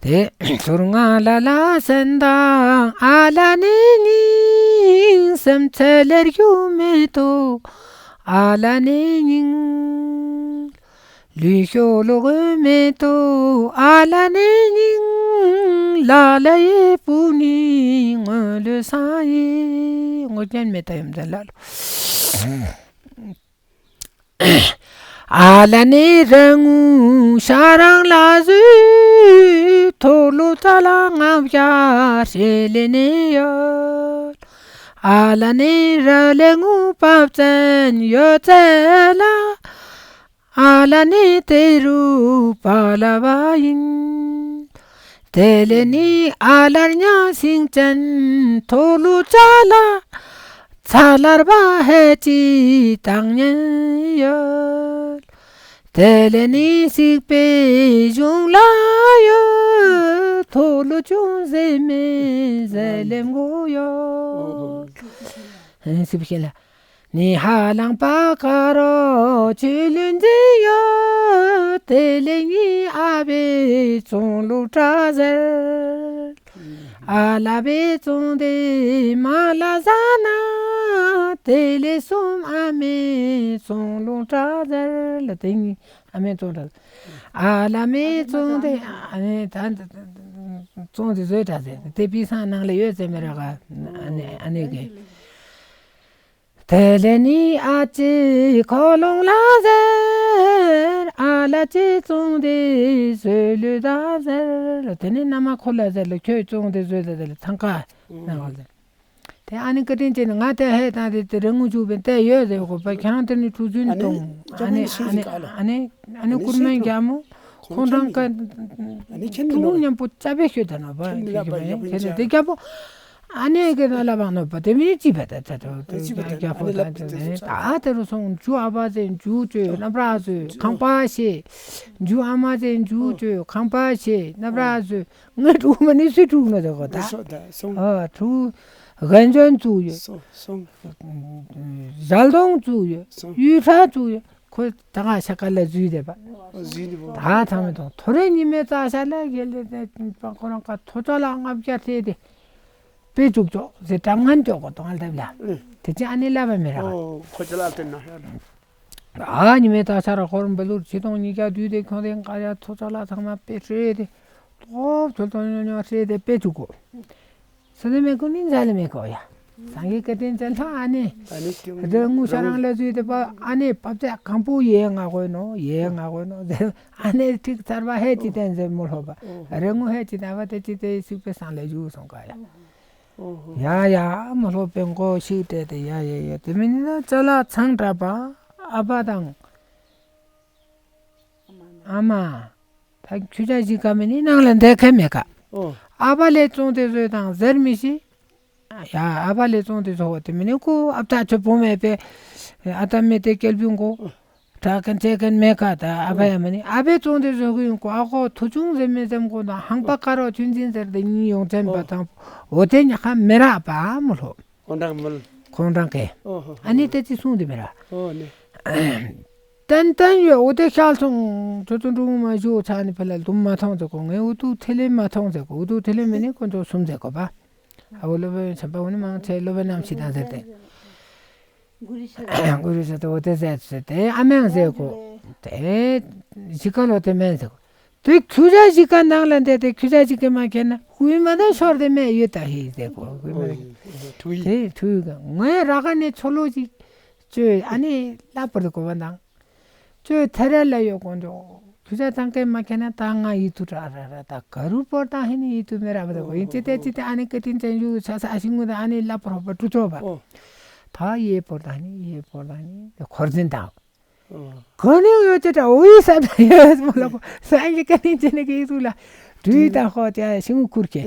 དེ་ཟུར་ང་ལ་ལ་སན་དང་ཨ་ལ་ནི་ཉིང་། སེམས་ཚེ་ལེར་གྱུ་མེ་ཏོ་ཨ་ལ་ནི་ཉིང་། ལུས་ཤོ་ལོ་གོ་མེ་ཏོ་ཨ་ལ་ནེ་ཉིང་། ལ་ལ་ཡི་པུ་ནི་ངོ་ལོ་ས་ཡི། ངོ་ཅན་མེ་ཏོ་ཡོམ་ཟ་ལ་ལོ། ཨ་ལ་ནེ་ར་ངུ་ཤ་རང་ལ་ཟུ། ཐོ་ལོ་ཙ་ལ་ང་བྱ་ཤེ་ལེ་ནེ་ཡོད། ཨ་ལ་ནེ་ར་ལེ་ངུ་པབ་ཙན་ཡོད་ཙེ་ལ། ཨ་ལ་ནི་ཏེ་རུ་པ་ལ་བ་ཡིན། ཏེ་ལེ་ནི་ཨ་ལར་ཉ་སིང་ཅན་ཐོ་ལུ་ཙ་ལ། ཚ་ལར་བ་ཧེ་ཅི་དང་ཉན་ཡོད། ཏེ་ལེ་ནི་སིག་པའི་གཞུང་ལ་ཡོད། ཐོ་ལུ་ཅུང་ཟེ་མེ་ཟེ་ལེམ་གོ་ཡོད། ཨེ་སིབ་ཤེ་ལ། ནི་ཧ་ལང་པ་ཀ་རོ་ཆུ་ལུན་ཛི་ཡོད། ཏེ་ལེ་ཉི་ཨ་བེ་ཙོང་ལུ་ཏྲ་ཟེར། ཨ་ལ་བེ་ཙོང་དེ་མ་ལ་ཟ་ན། ཏེ་ལེ་སུམ་ཨ་མེ་ཙོང་ལུ་ཏྲ་ཟེར། ལ་ཏེ་ཉི་ཨ་མེ་ཙོང་ཏྲ་ཟེར། ཨ་ལ་མེ་ཙོང་དེ་ཨ་ནེ་ད་ཙོང་དེ་ཟོས་ཏྲ་ཟེར། ཏེ་པི་སང་ནང་ལ་ཡོད་ཟེར་མེ་ར་ག། ཨ་ནེ་ཨ་ནེ་གེ། དེ་ལས་ནི་ཨ་ཅེ་ཁོ་ལོང་ལ་ཟེར། ཨ་ལ་ཅེ་ཙོང་དེ་ཟོས་ལོས་ད་ཟེར། དེ་ནས་ན་མ་ཁོ་ལ་ཟེར་ལོ། ཁྱོད་ཙོང་དེ་ཟོས་ད་ཟེར་ལོ། ཐང་ཀ་ན་ཁོ་ལ་ཟེར། དེ་ཨ་ནི་བཀའ་དྲིན་ཅན་ནི་ང་དེ་ཧེ་ད་དེ་དེ་རེ་ངུ་ཅུག་པའི་དེ་ཡོད་ཟེར་གོ་པ། ཁྱེད་རང་དེ་ནི་ཁྲུ་ཚུན་ཨ་ནི་གཏོང་། ཨ་ནི་ཨ་ནི་ཨ་ནི་ཨ་ནི་ཨ་ནི་ཀུར་མའི་རྒྱ་མོ་ཁོང་རང་ཀ་ཨ་ནི་ཁྱེད་ནི་ཁྲུ་ནོ་མཉམ་པོ་ཅ་པེ་ཤོད་ད་ན་པ། ཁྱེད་ནི་ལ་པ་ཡག་པོ་ཡིན་ཟེར། དེ་རྒྱ་པོ། ཨ་ནེ་གི་ན་ལ་བང་ནོ་པ་དེ་མི་ཅི་བ་ད་ད་ད་ཨ་ཅི་བ་ད་རྒྱ་ཨ་ནེ་ལབ་ད་ད་ད་ད་དེ་རུ་སོང་། ཇུ་ཨ་བ་ཟེ་ཇུ་ཅོ་ནམ་ར་ཟེ་ཁང་པ་ཤེ། ཇུ་ཨ་མ་ཟེ་ཇུ་ཅོ་ཁང་པ་ཤེ་ནམ་ར་ཟེ། ངའི་ཕྲུ་གུ་མ་ནི་སུའི་ཕྲུ་གུ་ནོ་ཟེ་གོ་ད། ཨ་ཕྲུ་གུ་གན་ཇོན་ཙུ་ཡོད། ཟལ་དོང་ཙུ་ཡོད། ཡུས་ཧྲ་ཙུ་ཡོད། ཁོ་ད་ང་ཤ་ཀ་ལ་ཟུས་དེ་པ། ད་ཚང་མ་དང་ཐོ་རེ་ཉི་མའི་རྩ་ཤ་ལ་གེ་ལེ་དེ་པ་ཁོ་རང་ཀ་ཐོ་ཅོ་ལ་ལྔ་བརྒྱ་སྤྲད་དེ་དཔེ་བཅུག་ཅོག་ཟེ་གྲངས་ངན་ཅོག་གོ་དང་ལྟ་བ་ལ། དེ་ཅི་ཨ་ནེ་ལབ་པ་མེད་ར། ཨོ་ཁོ་ཅི་ལ་ལྟ་ན་ཧ་ལ། ཨ་ཉི་མའི་རྩ་ཤ་ར་ཁོ་རང་བེ་ལུར་ཆི་དང་ཉི་ཀ་དུས་དེ་ཁོང་དེ་ཀ་ཡ་ཐོ་ཅོ་ལ་ཚང་མ་དཔེ་སྤྲད་དེ་ཏོབ་ཚོལ་ཏོ་ཉོ་ཉོ་སྤྲད་དེ་དཔེ་བཅུག་གོ། སོ་ནི་མེ་ཀུ་ནི་ཛ་ལི་མེ་ཀོ་ཡ། སངས་རྒྱས་བཀའ་དྲིན་ཅན་ལྷ་ཨ་ནེ། ཨ་ནེ་སྐྱོང་རེ་ངུ་ཤ་རང་ལ་ཟུས་ཏེ་པ་ཨ་ནེ་པ་ཙ་གང་པོ་ཡེ་ང་གོ་ནོ་ཡེ་ང་གོ་ནོ་ཟེར། ཨ་ནེ་ཁྲིག་ཚར་བ་ཧེ་ཅི་ཏན་ཟེར་མོ་ལྷོ་པ། ཨོ་རེ་ངུ་ཧེ་ཅི་ཏན་བ་ཏེ་ཅི་ཏེ་སུག་པེ་སང་ལ་ཞུ་སོང་ཀ་ཡ། ཨོ་ཧོ། ཡ་ཡ་མོ་ལྷོ་པེ་མགོ་ཤིག་སྤྲད་དེ་ཡ་ཡ་ཡ་དེ་མིན་ན་ཅ་ལག་ཚང་དྲག་པ་ཨ་ཕ་དང་། ཨ་མ། ད་ཁྱོད་ཅག་གཞིས་ཀ་མི་ནི་ནང་ལ་འདེད་མཁན་མེད་ཀ། ཨོ། ཨ་ཕ་ལས་བཙོང་སྟེ་བཟོས་དང་ཟེར་མི་ཤེས། ཡ་ཨ་ཕ་ལས་བཙོང་སྟེ་བཟོ་བ་དེ་མི་ནི་ཁོ་ཨ་ཕ་ཆོས་པོ་མེད་པས། ཨ་ད་མེད་དེ་སྐལ་བུ་མགོ། དྲག་མཁན་བྱེད་མཁན་མེད་ཀ་ད་ཨ་ཕ་ཡ་མི་ནི་ཨ་ཕས་བཙོང་སྟེ་བཟོ་གི་ཡོང་ཁོ་ཨ་ཁོ་ཐུ་ཆུང་ཟེར་མི་ཟེར་མགོ་དང་ཧང་པ་དཀར་རོ་ཆུན་འཛིན་ཟེར་དེ་གཉིས་ཡོང་ཚན་པ་དང་འོ་དེ་ཉག་ཁ་མེ་རག་པ་མོ་ལྷོ། ཁོང་རང་མོལ། ཁོང་རང་གིས། ཨོ་ཧོ་ཧོ། ཨ་ནི་ཏེ་ཅི་གསུངས་ཏེ་མེད་ར། ཨོ་ནི། ཏན་ཏན་ཡོད། འོ་དེ་ཤར་སོང་། ཁྱོད་ཚོ་འབྲུག་མ་ཞུ་ཚ་ནི་ཕ་ལ་ལུམ་མ་ཐོང་ཟེར་གོ། ངས་འུ་ཐུག་ཐེ་ལེ་མ་ཐོང་ཟེར་གོ། འུ་ཐུག་ཐེ་ལེ་མེད་ནི་ཁོ་ཚོ་གསུམ་ཟེར་གོ་པ། ཨ་བོ་སློབ་དཔོན་ཆམ་པ་འོ་ནི་མང་ཆེ་སློབ་དཔོན་རྣམ་ཤེས་དང་ཟེར་ཏེ། གུ་རུ་ས་ཏེ་འོ་དེ་ཟེར་ཟེར་ཏེ་ཨ་མེན་ཟེར་གོ། དེ་གཞིས་ཀ་ལོ་དེ་མེན་ཟེར་གོ། དེ་ཁྱོད་ཅག་གཞིས་ཀ་ནང་ལ་འདས་ཏེ་ཁྱོད་ཅག་གཞིས་ཀ་མ་ཁྱེར་ན་ཧུའི་མ་དང་ཤོར་ཏེ་མེད་ཡོད་ད་ཧི་ཟེར་གོ། ཧུའི་མ་དང་། ཐུའི། དེ་ཐུའི་ག་ངས་ར་ག་ནས་ཆོ་ལོ་ཅིག་བཅོས་ཨ་ནི་ལ་པར་དུ་གོ་བ་དང་། བཅོས་ཐེ་རེ་ལ་ཡོད་དགོན་འགྲོ། ཁྱོད་ཅག་ཐང་ཀའི་མ་ཁྱེར་ན་ད་ང་ཡིད་དུ་དྲག་ར་ར་ད་ག་རུ་པོར་དང་ཧི་ནི་ཡིད་དུ་མེད་ར་བ་ད་གོ་ཡིན་ཅི་ཏེ་ཅི་ཏེ་ཨ་ནི་ཀེ་ཏིན་ཅན་ཡུ་ས་ས་ཨ་ཤི་ངུ་ད་ཨ་ནི་ལ་པར་ཧོ་པ་ཀྲུ་ཅོ་བ། ད་ཡེ་པོར་དང་ནི་ཡེ་པོར་དང་ནི་ཁོར་འཛིན་དང་། ཨོ། གོ་ནི་ཡོད་ཅེ་ཏྲ་འོ་ཡི་ས་ད་ཡོད་མོ་ལ་གོ་ས་ཨིན་ཅི་ཀ་ནི་ཅེ་ནི་གི་ཡི་ཏུ་ལ་དུས་དང་ཧོ་ཏེ་ཤིང་ངུ་ཁུར་ཁེ།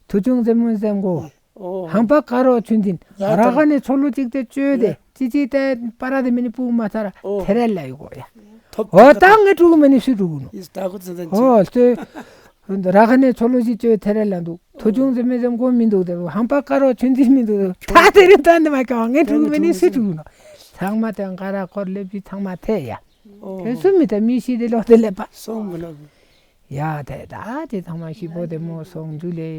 ཐུ་ཆུང་ཟེ་མུན་ཟེ་མགོ། ཨོ། ཧང་པ་ཀ་རོ་ཆུན་ཏིན་ཡ་ར་ག་ནི་ཆོ་ལུ་ཅིག་ཏེ་བཅོས་ཏེ་ཡ་ཅི་ཅི་ཏེ་པ་ར་དེ་མི་ནི་པུ་མ་ཚ་ར་ཨོ་ཐེ་རེ་ལ་ཡོད་གོ་ཡ། ཐོབ་ཨོ་ཐོབ་ད་ངའི་ཕྲུ་གུ་མི་ནི་སུའི་ཕྲུ་གུ་ནོ། ཡིས་ད་གོ་ཚན་ཚན་ཅི། ཨོ་ལྟོས། ར་ཁ་ནས་ཆོ་ལོ་ཞིག་བཅོས་ཐེ་རེ་ལ་འདུག་ཐོ་ཆུང་ཟེར་མི་ཟེར་མགོ་མི་འདུག་དེ་ཧམ་པ་དཀར་རོ་ཆུན་འཛིན་མི་འདུག་ད་དེ་རིང་ད་འདི་མ་ཀྱང་ངའི་ཕྲུ་གུ་མི་ནི་སུའི་ཕྲུ་གུ་ནོ། ཚང་མ་དེ་ང་ར་འཁོར་སླེབས་ཀྱི་ཚང་མ་ཐེ་ཡ། ཨོ། དེ་སུ་མི་ད་མི་ཤི་དེ་ལོག་དེ་ལེབ་པ། སོང་མི་ལོག་ཡ་དེ་ད་དེ་ཚང་མ་ཤི་པོ་དེ་མོ་སོང་འཇུ་ལེ།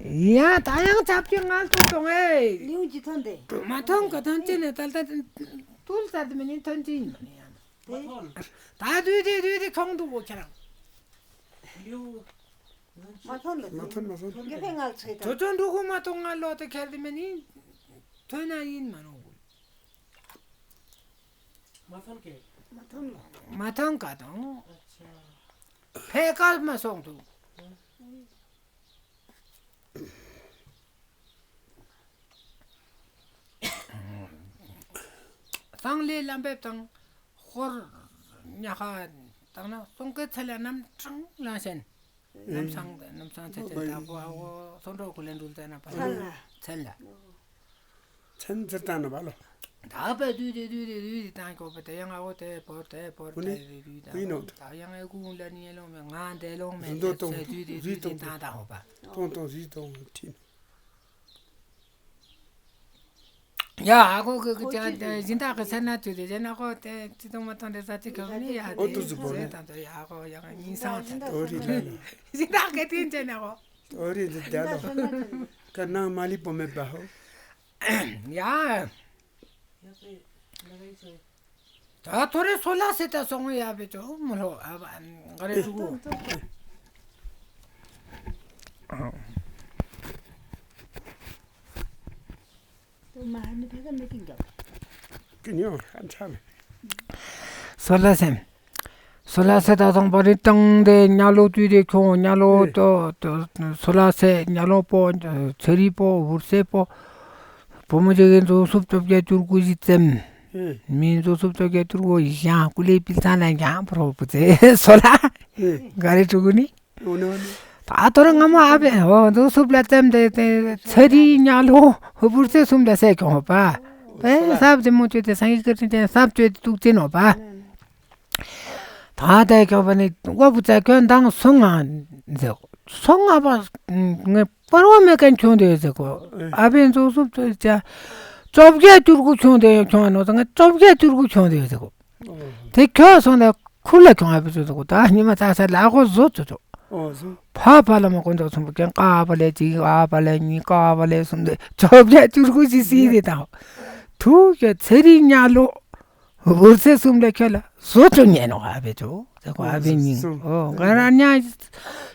ཡ་ད་ཡང་ཆབ་ཀྱི་ངལ་དུ་གཏོང་ཨེ། ལིའུ་ཅི་ཐོན་ཏེ། མ་ཐོན་ག་ཐོན་ཅི་ནས་ད་ལྟ་ཐུལ་ཚར་དེ་མི་ནི་ཐོན་ཅི་ཡིན་མ་ནི་ཡང་། མ་ཐོན། ད་དུས་དེ་དུས་དེ་ཁྱོང་འདུག་གོ་ཁྱེད་རང་། མ་ཐོན་ལ། མ་ཐོན་མ་ཐོན། དགེ་ཕན་ངལ་ཚོད་དང་། ཁྱོད་ཚོ་འདུག་གོ་མ་གཏོང་ང་ལོ་དེ་ཁྱེར་དེ་མི་ནི་ཐོན་ན་ཡིན་མ་ནོ། མ་ཐོན་གེ། མ་ཐོན་ལ། མ་ཐོན་ག་དང་། ཨ་ཆ། ཕེ་ཀར་མ་སོང་འདུག་སང་ལེ་ལམ་འབེབས་དང་། ཧོར་ཉ་ཁ་དང་ན་སོང་ཀེ་ཚེ་ལ་རྣམ་གྲངས་ལ་ཞེན། རྣམ་སང་རྣམ་སང་ཚེ་ཚེ་ད་བུ་ཨ་བོ་སོང་འགྲོ་ཁུ་ལེན་འགྲུལ་ཙ་ན་པ་ཚན་ལ། ཚན་ལ། ཚན་ཚེ་ད་ན་བ་ལོ། ད་པ་དུས་དེ་དུས་དེ་དུས་དེ་དང་གོ་པ་དེ་ཡང་ཨ་བོ་དེ་བོར་དེ་བོར་དེ་དུས་དང་ད་ཡང་ཨེ་ཀུན་ལ་ནི་ལོང་མེ་ང་དེ་ལོང་མེ་དུས་དེ་དུས་དེ་དང་ད་ཧོ་པ། ཏོང་ཏོང་རི་ཏོང་ཁྲིན། ཡ་ཧ་གོ་གི་གི་ཅང་སྦྱིན་བདག་གི་སེར་སྣ་བཅུ་དེ་རྗེས་ན་ཁོ་དེ་ཅི་ཏོང་མ་ཏོང་དེ་ས་ཅི་ཁ་མི་ཡ་ཨོ་དེ་ཏུ་ཟི་བོ་ཟེ་ནི་དང་དོ་ཡ་ཧ་གོ་ཡ་ངི་སང་ཏོ་རི་ལ་ལ་སྦྱིན་བདག་གི་དེ་ཅེ་ན་ཧོ་ཏོ་རི་ལ་ད་ལོ་ཀ་ནང་མ་ལི་པོ་མེ་བ་ཧོ། ཡ། ད་ཐོ་རེ་སོ་ལ་སེ་ད་སོང་ཡ་བེ་ཅོ་མོ་ལོ་ཨ་བ་ག་རེ་ཏུ་གུ། ཀི་ཉོ་ཧན་ཆ་མེ། སོ་ལ་སེ། སོ་ལ་སེ་ད་སོང་པ་རི་ཏང་དེ་ཉ་ལོ་དུས་དེ་ཁྱོང་ཉ་ལོ་ཏོ་སོ་ལ་སེ་ཉ་ལོ་པོ་ཚེ་རི་པོ་བུར་སེ་པོ། བུ་མོ་ཅིག་གི་འཛུགས་སུབ་ཅོབ་རྒྱ་བཅུར་ཀུ་ཞི་ཙེམ། ཨེ། མིན་འཛུགས་སུབ་ཅོབ་རྒྱ་བཅུར་ཀུ་ཞང་ཀུ་ལེ་པིལ་ཚང་ལ་འགྱང་པོ་རོ་པུ་ཙེ་སོ་ལ། ཨེ། ག་རེ་ཕྲུ་གུ་ནི། འོ་ནི་འོ་ནི། ད་ ད་དོ་རུ་ང་མོ་ཨ་བེ་ཧོ་འདུག་སུབ་ལ་ཙམ་དེ་དེ་ཚ་རི་ཉ་ལོ་བུར་ཚེ་གསུམ་ལ་སད་ཁྱོང་ཧོ་པ། པེ་སབ་དེ་མོ་ཅོ་དེ་སང་གི་ཀི་རིན་ཅན་སབ་ཅོ་དེ་ཏུག་ཅེ་ནོ་པ། ད་དེ་ཁྱོ་པ་ནི་ཝ་བུ་ཙ་ཁྱོད་མདང་སོང་ང་ཟེར། སོང་ང་པ་ངས་པར་བ་མེད་མཁན་ཁྱོང་དེ་ཟེར་གོ། ཨ་བེ་འདུག་སུབ་ཅོ་ཅ་བཅོ་བརྒྱད་བཅུ་དགུ་ཁྱོང་དེ་ཁྱོང་ནོ་ད་ངས་བཅོ་བརྒྱད་བཅུ་དགུ་ཁྱོང་དེ་ཟེར་གོ། དེ་ཁྱོད་སོང་ནས་ཁུར་ལ་ཁྱོང་ཨ་བི་ཚོ་ཚོ་ད་ཉི་མ་ཚ་ས་ལ་ཨ་ཁོ་བཟོ་ཚོ་ཚོ། ཕ་ཕ་ལ་མ་དཀོན་མཆོག་གསུམ་པོ་ཀྱང་ཀ་བ་ལས་གཅིག་ཨ་བ་ལས་གཉིས་ཀ་བ་ལས་གསུམ་དེ་བཅོ་བརྒྱད་བཅུ་དགུ་ཞིག་སྲིད་དེ་དང་། ཐུག་ཁྱོད་ཚེ་རིང་ཉ་ལོ་འུར་ཚེ་གསུམ་ལས་ཁྱོད་ལ་བཟོ་ཚོ་ཉན་ནོ་ཨ་བི་ཚོ་ཚོ་ཨ་བི་ཉིང་། ཨོ་ག་ར་ཉ་